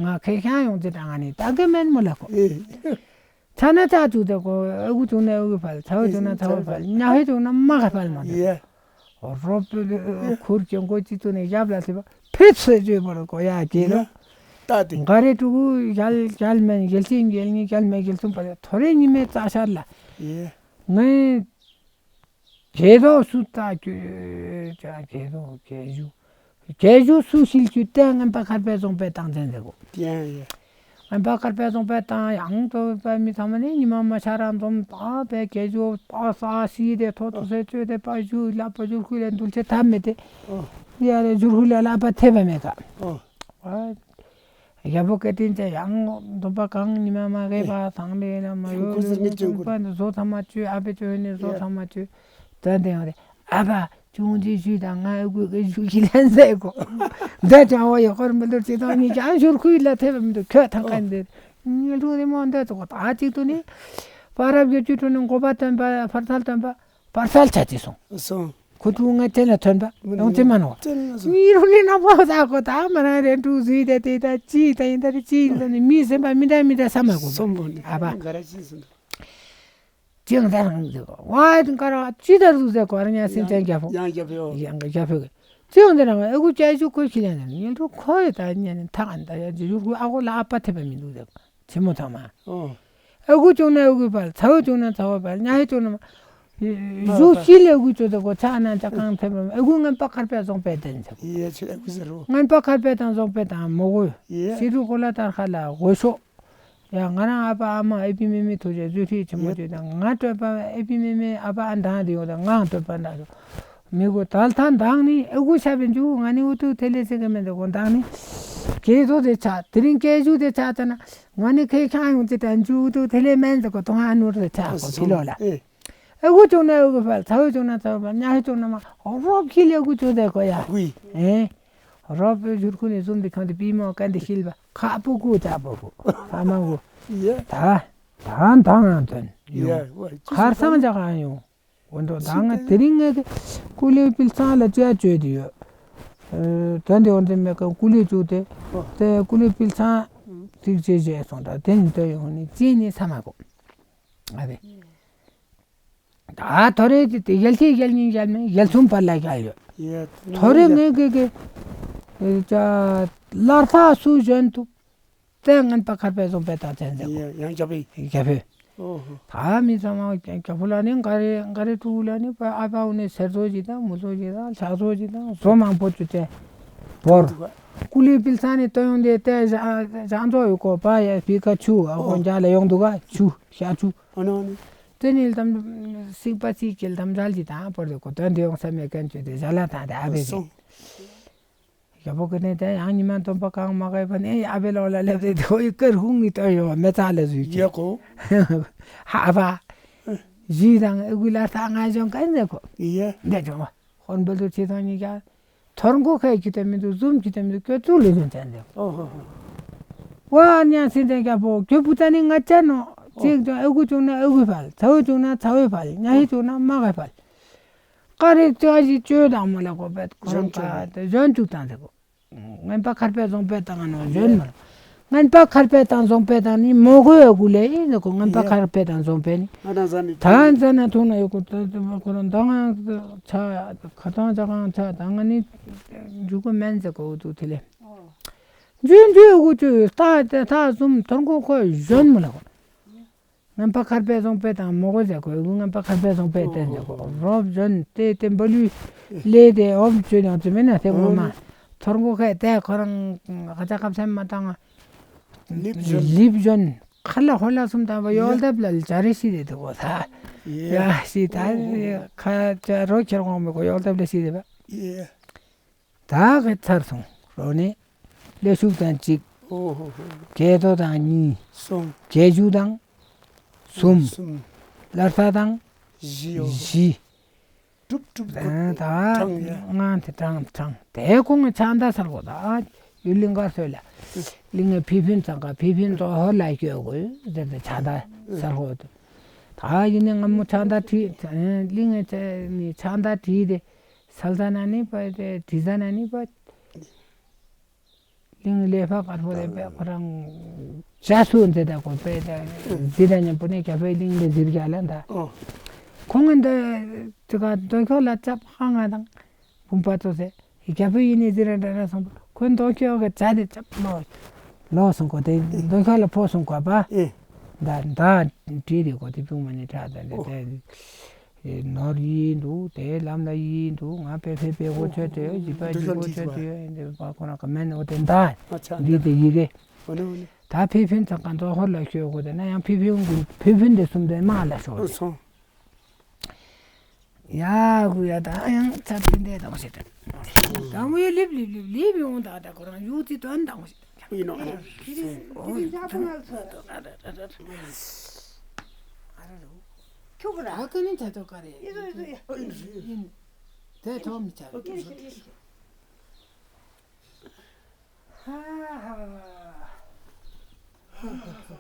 ང་ཁེ་ཤང་ཡོང་ཅི་དྲང་ནི་ད་གེ་མེན་མོ་ལ་གོ། ཡེ། ཆ་ན་ཆ་བཅུག་དེ་གོ་ཨ་གུ་བཅུག་ན་ཨ་གུ་ཕལ་ཚ་བོ་བཅུག་ན་ཚ་བོ་ཕལ་ཉ་ཧེ་བཅུག་ན་མ་ག་ཕལ་མ་དེ། ཡེ། རོ་པེ་ཁུར་གྱོན་གོ་ཅི་ཏུ་ནས་ཡབ་ལ་སླེབས་པ་ཕེ་ཚེ་བརྗོད་པར་གོ་ཡ་གྱེས་ལོ། ད་དེ། འགའ་རེ་ཕྲུ་གུ་ཡལ་ཡལ་མེན་ཡལ་ཅིང་ཡལ་ཉིན་ཡལ་མེན་ཡལ་ཚུམ་པ་ཐོ་རེ་ཉི་མའི་རྩ་ཤར་ལ། ཡེ། ངའི་རྒྱལ་དོ་སུ་ལྟ་རྒྱུ་ཅ་རྒྱལ་དོ་རྒྱལ་ཞུ། རྒྱལ་ཞུ་སུ་ཤིལ་རྒྱུ་ཏན་ངན་པ་མཁར་པས་བཟུང་པའི་སྟངས་ཅན་ཟེར་གོ། ཡེ་ཡེ། ངན་པ་མཁར་པས་བཟུང་པའི་སྟངས་ཡང་དོ་པ་མི་ཚང་མ་ནི་ཉི་མ་མ་ཤར་རང་འཛོམས་པ་པའི་རྒྱལ་ཞུ་པ་ས་སི་དེ་ཐོ་ཐོ་སེ་ཅོས་དེ་པ་ཞུ་ལ་པ་ཞུ་ཁུ་ལ་འདུལ་ཆེ་ཐབས་མེད་དེ། ཨོ། ཡ་རེ་ཞུ་ཁུ་ལ་ལ་པ་ཐེ་བ་མེད་ཀ། ཨོ། ཨ། རྒྱལ་པོ་སྐལ་ལྡན་ཅན་ཡང་འདོན་པ་གང་ཉི་མ་མ་གས་པ་ཚང་ལས་ལ་མ་ཡོད་ལོ་ནི་ཀུན་པ་འདི་བཟོ་ཚང་མ་བཅོས། ཨ་ཕས་བཅོས་ནི་བཟོ་ཚང་མ་བཅོས། ད་འདི་ཡང་དེ་ཨ་ཕ་ཅུང་ཅིག་ཞུས་དང་ང་ཨ་ཁུ་གི་ཞུ་ཁྱི་ལན་ཟེར་གོ། འདི་ཅང་བ་ཡོད་ཁོར་མི་འདུག་ཅི་དང་ཉི་ཅང་ཞུར་ཁུའི་ལ་ཐེབས་མི་འདུག་ཁྱོད་ཐང་ཀ་འདི་ཉི་ལུ་རི་མོ་འདི་ཚོ་ད་ཅིག་ཏུ་ནི་པ་རབ་ཡོད་ཅུ་ཏུ་ནི་འགོ་པ་སྟོན་པ་ཕར་ཚལ་སྟོན་པ། པར་ཚལ་ཆ་ཅི་སོང་། སོང་། ཁོ་ཀྲུང་ང་དེ་ལ་ཐོན་པ་ཡོང་ཅི་མ་ནོ། ཉི་རུ་ནི་ན་པོ་ཟ་གོ་ད་མ་རང་རེ་ཀྲུ་ཟུས་དེ་དེ་ད་ཅི་ད་ཡིན་ད་རེ་ཅི་ཡིན་ད་ནི་མི་སེམས་པ་མི་འདྲ་མི་འདྲ་ས་མ་གོ། སོང་པོ་ནི་ཨ་བ། ག་ར་ཅི་སོང་། ཅི་ཡང་ད་རང་ཟེར་གོ་བ་ག་ར་ཅི་ད་རུ་ཟེར་གོ་ར་ཉ་སེམས་ཅན་རྒྱ་ཕོ། ཡང་རྒྱ་ཕོ། ཡང་རྒྱ་ཕོ་གི་ཅི་ཡང་ད་རང་ཨ་ཁུ་ཅ་ཞུ་ཁོ་ཤི་ལན་ཉི་རུ་ཁོ་ཡི་ད་ཉ་ནི་ཐག་ཨན་ད་ཡ་ཇི་ཡུ་ཁུ་ཨ་ཁོ་ལ་ཨ་པ་ཐེ་པ་མི་འདུག་ཟེར་གོ། ཆེན་མོ་ཚང་མ། ཨོ། ཨ་ཁུ་བྱུང་ན་ཨ་ཁུའི་ཕར། ཚ་བོ་བྱུང་ན་ཚ་བོའི་ཕར། ཉ་ཧེ་བྱུང་ན་མ། ཨ་ཞུ་ཕར། ཤི་ལ་ཨ་ཁུ་བྱུང་དེ་གོ་ཚ་ན་ཅག་གང་ཐེབས་རུང་ཨ་ཁུ་ངན་པ་མཁར་པའི་རྫོང་དཔོན་བསྟེན་ཟེར་གོ། ཡེ་ཆེ་ཨ་ཁུ་ཟེར་རོ། ངན་པ་མཁར་པའི་དང་རྫོང་དཔོན་དང་མོ་གོ། ཡེ། ཤི་རུ་གོ་ལ་དར་ཁ་ལ་གོ་ཤོག་ཡ་ང་རང་ཨ་ཕ་ཨ་མ་ཨེ་པི་མེ་མེ་ཐུགས་རྗེ་བརྩོན་འགྲུས་ཆེན་མོ་ཡེ། བྱོས་དང་ང་སྤྲོད་པ་ཨེ་པི་མེ་མེ་ཨ་ཕ་ཨ་འདང་དེ་ཡོད་དང་ང་སྤྲོད་པ་འདྲ་ཞོག་མི་གོ་དལ་ཐང་འདང་ནི་ཨ་ཁུ་ཤ་བེ་འཇུ་ང་ནི་ཨུ་ཐུག་ཐེ་ལེ་སེ་གེ་མེ་དེ་གོ་འདང་ནི། ཀེ་ཐོ་དེ་ཆ་དེ་རིང་ཀེ་ཞུ་དེ་ཆ་ཙ་ན། ང་ནི་ཁའི་ཁྱང་ཡོང་ཅི་དང་ཇུ་དུ་དེ་ལས་མན་ཟེར་གོ་ཏོང་ཨ་ནུར་དུ་ཆ་གོ་ཕི་ལོ་ལ། ཨེ། ཨ་ཁུ་བྱུང་ན་ཨ་ཁུ་ཕར། ཚ་བོ་བྱུང་ན་ཚ་བོ་ཕར། ཉ་ཧེ་བྱུང་ན་མ། རོབ་ཁི་ལེ་ཨ་ཁུ་བྱུང་དེ་གོ་ཡ། ཨུའི། ཨེ། རོབ་པའི་ཞུར་ཁུ་ནི་ཟུམ་དེ་ཁང་དེ་པི་མོ་ཀན་དེ་ཤིལ་བ་ཁ་པུ་ཀུ་ཅ་པུ་ཀུ་ཕ་མ་ཀུ། ཡ། ད། ད་འདང་ང་དོན་ཡ་ཡོང་། ཁར་སང་ཅག་གང་ཡོང་། འོ་འདྲ་ད་ང་དེ་རིང་ངས་ཀུ་ལེ་པིལ་ཚང་ལ་ཅ་བཅོས་དེ་ཡོད། ཨ་ད་འདི་འོ་འདི་མེད་ཀ་ཀུ་ལེ་བཅུག་དེ། ཨོ། དེ་ཀུ་ལེ་པིལ་ཚང་ཐིག་ཅེས་བྱས་སོང་ད་དེ་ནི་ལྟོས་ཡོང་ནི་ཅི་ནི་ས་མ་གོ། ཨ་རེ། ད་ཐོ་རེ་དེ་ཡལ་ཐིག་ཡལ་གཉིས་ཡལ་མེད་ཡལ་གསུམ་བར་ལ་ཡལ་ཡོད། ཡ། ཐོ་རེ་ངས་ཀུ་ཀུ་ཨེ་ཅ་ལར་ཐག་སུ་གཞོན་ཐུབ། དེ་ངན་པ་མཁར་པའི་རྫོང་དཔོན་དང་མཚན་ཟེར་གོ། ཡ་ཡང་རྒྱ་བོད། རྒྱ་བོད། ཨོ་ཧོ། ད་མི་ཚང་མ་རྒྱ་རྒྱ་བོད་ལ་ནི་འགའ་རེ་འགའ་རེ་ཕྲུ་གུ་ལ་ནི་པ་ཨ་ཕ་འུ་ནི་སེར་བཟོ་ཞིག་དང་མུ་བཟོ་ཞིག་དང་ལྷ་བཟོ་ཞིག་དང་བཟོ་མང་པོ་བཅུ་ཅན་བོར། ཀུ་ལི་པིལ་ཚང་ནི་ལྟོ་ཡོང་དེ་དེ་ཞང་ཞང་བཟོ་ཡོད་གོ་པ་ཡ་པི་ཀ་ཆུ་ཨ་ཧོ་ཨོ། འཇག་ལ་ཡོང་འདུག་ག་ཆུ་ཤ་ཆུ། ཨ་ནི་ཨ་ནི། དེ་ནི་དམ་སིག་པ་སིག་གི་དམ་བཅའ་ཞིག་དང་བོར་དེ་གོ་དོན་དེ་ཡོང་ས་མེད་མཁན་བཅུ་དེ་ཞལ་ལ་དང་དེ་ཨ་བེ་ཨ་བེ། སོང་། རྒྱལ་པོ་གི་ནི་དེ་ཡང་ཉི་མ་འདོན་པ་གང་མ་གས་པ་ནི་ཨ་བེ་ལོ་ལ་ལེབ་རེ་དོ་ཡི་ཀར་ཧུང་ངི་ཏོ་ཡོ་མེ་ཙ་ལ་ཟུས་ཀྱི། ཡ་གོ། ཧ་བ། ཨ། ཞུས་དང་ཨ་ཁུ་ལ་ཐག་ང་ཞོན་གན་ཟེར་གོ། ཡ། འདི་ཅོ་མ། ཧོན་བལ་དུ་ཆེ་ཐང་ཉི་ག་ཐོར་མགོ་ཁའི་ཁྱི་ཏེ་མི་འདུག་ཟུམ་ཁྱི་ཏེ་མི་འདུག་ཀྱོ་ཙུ་ལེ་ཞོན་ཅན་ཟེར་གོ། ཨོ་ཧོ་ཧོ། ཝ་ཉ་སི་དེ་རྒྱལ་པོ་ཀྱོ་བུ་ཙ་ནི་ང་ཅན་ནོ། ཨོ། ཅིག་ཅོ་ཨ་ཁུ་ཅུང་ན་ཨ་ཁུ་ཕལ། ཚ་བོ་ཅུང་ན་ཚ་བོའི་ཕལ། ཉ་ཧི་ཅུང་ན་མ་གའི་ཕལ། ཀ་རེ་ཅོ་ཞིག་ཅོ་དང་མོ་ལ་གོ་པད་གཞོན་ཅུག་དང་ཟེར་གོ། ངན་པ་མཁར་པའི་རྫོང་དཔོན་དང་ནོ་གཞོན་མོ། ངན་པ་མཁར་པའི་དང་རྫོང་དཔོན་དང་ནི་མོ་གོ་ཡ་གུ་ལེ་ཡིན་ཟེར་གོ། ངན་པ་མཁར་པའི་དང་རྫོང་དཔོན་ནི། ད་ཛ་ན་ཐུང་ན་ཡོད་གོ། ད་ཁོ་རང་མདང་ཆ་ཁ་ཐང་ཆ་གང་ཆ་ད་ང་ནི་འཇུག་གོ་མེན་ཟེར་གོ་འུ་ཐུག་དེ་ལེ། འཇུ་འཇུ་གུ་ཅུ་ལྟ་ལྟ་གསུམ་ཐོར་མགོ་ཁོ་གཞོན་མོ་ལ་གོ། ངན་པ་མཁར་པའི་རྫོང་དཔོན་དང་མོ་གོ་ཟེར་གོ། ངན་པ་མཁར་པའི་རྫོང་དཔོན་བསྟེན་ཟེར་གོ། རོབ་གཞོན་དེ་དེ་འབའ་ལུས་ལས་དེ་འོབ་བཅོས་ཡོང་ཚུལ་མིན་ན་དེ་ངོ་མ་ཐོར་མགོ་ཁའི་དེ་ཁོ་རང་ཁ་ཆ་ཁབ་སེམས་མ་བཏང་། ལིབ་གཞོན། ལིབ་གཞོན། ཁ་ལ་ཧོ་ལ་གསུམ་དང་པ་ཡོལ་དབ་ལ་ལ་ཇ་རེ་ཤི་རེ་དེ་གོ་ས། ཡ་ཤི་ད་ཁ་ཆ་རོ་ཁྱེར་དགོངས་མི་གོ་ཡོལ་དབ་ལ་ཤི་རེ་བ། ད་གི་ཚར་སོང་རོ་ནི། ལས་ཤུགས་དང་གཅིག་ཨོ་ཧོ་ཧོ། གས་ཐོ་དང་གཉིས། སོང་། གས་ཞུ་དང་གསུམ། གསུམ། ལར་ས་དང་བཞི། བཞི། གྲུབ་གྲུབ་ད་གྲངས་ཡ། ང་དེ་གྲངས་གྲངས་དེ་ཁོང་གི་ཆང་ད་སར་གོ་ད་ཡུལ་གླིང་ག་སོད་ལ། གླིང་གི་ཕི་ཕིན་ཚང་ག་ཕི་ཕིན་ཏོ་ཧོ་ལ་སྐྱོད་གོ་ཟེར་ཏེ་ཆང་ད་སར་གོ་ད། ད་ཡིན་ནི་ང་མོ་ཆང་ད་བྲིས་གླིང་གི་ཆང་ད་བྲིས་ཏེ། སལ་ཟ་ན་ནི་པ་དེ་དྲི་ཟ་ན་ནི་པ། གླིང་ལས་ཕ་དཀར་པོ་དེ་པས་ཁོ་རང་ཇ་སུ་འདི་དག་གོ་པས་དེ་ཟི་དང་མཉམ་པོ་ནས་རྒྱ་བོད་གླིང་ལས་ཟིར་རྒྱ་ལ་འདའ། ཁོང་གི་འདི་དེ་ག་འདོན་ཁྱོག་ལ་ཙབ་ཧང་ང་དང་བུམ་པ་ཙོ་ཟེ་རྒྱ་བོད་ཡིན་ནི་ཟི་ར་འདྲ་ར་སོང་པ་ཁོ་འདོན་ཁྱོག་གི་ཇ་དེ་ཙབ་ལོ་ལོ་སོང་གོ་དེ་འདོན་ཁྱོག་ལ་ཕོ་སོང་གོ་པ། འདའ་འདའ་བྲིས་དེ་གོ་དེ་བྱུང་མ་ནི་དྲ་དང་དེ་དེ། ནོར་ཡིན་འདུག་དེ་ལམ་ལ་ཡིན་འདུག་ང་པེ་ཕེ་པེ་གོ་ཆོད་དེ་ཡོད་ཇི་པ་ཇི་གོ་ཆོད་དེ་ཡོད་འདི་པ་ཁོ་རང་ག་མེན་འོ་དེ་འདའ་འདི་དེ་ཡི་གེ་ད་ཕི་ཕིན་ཚང་ག་མདོ་ཧོར་ལ་ཤོད་གོ་དེ་ན་ཡང་ཕི་ཕིན་གུ་ཕི་ཕིན་དེ་གསུམ་དེ་མ་ལ་ཤོད་དེ་སོང་། ཡ་གུ་ཡ་ད་ཡང་ཚར་ཕིན་དེ་དང་ཞེ་དྲན་དང་ཡོད་ལིབ་ལིབ་ལིབ་ལིབ་ཡོང་ད་ད་ཁོ་རང་ཡུག་ཙི་དོན་དང་ཞེ་དྲན། ཡིན་ནོ། ཨ་ར་ར། ཨ་ར་ར། ཨ་ཀ་ནི་ད་དོ་ཀ་རེ། ཡིན། དེ་ཐོག་མི་ཆ། ཧ་ཧ།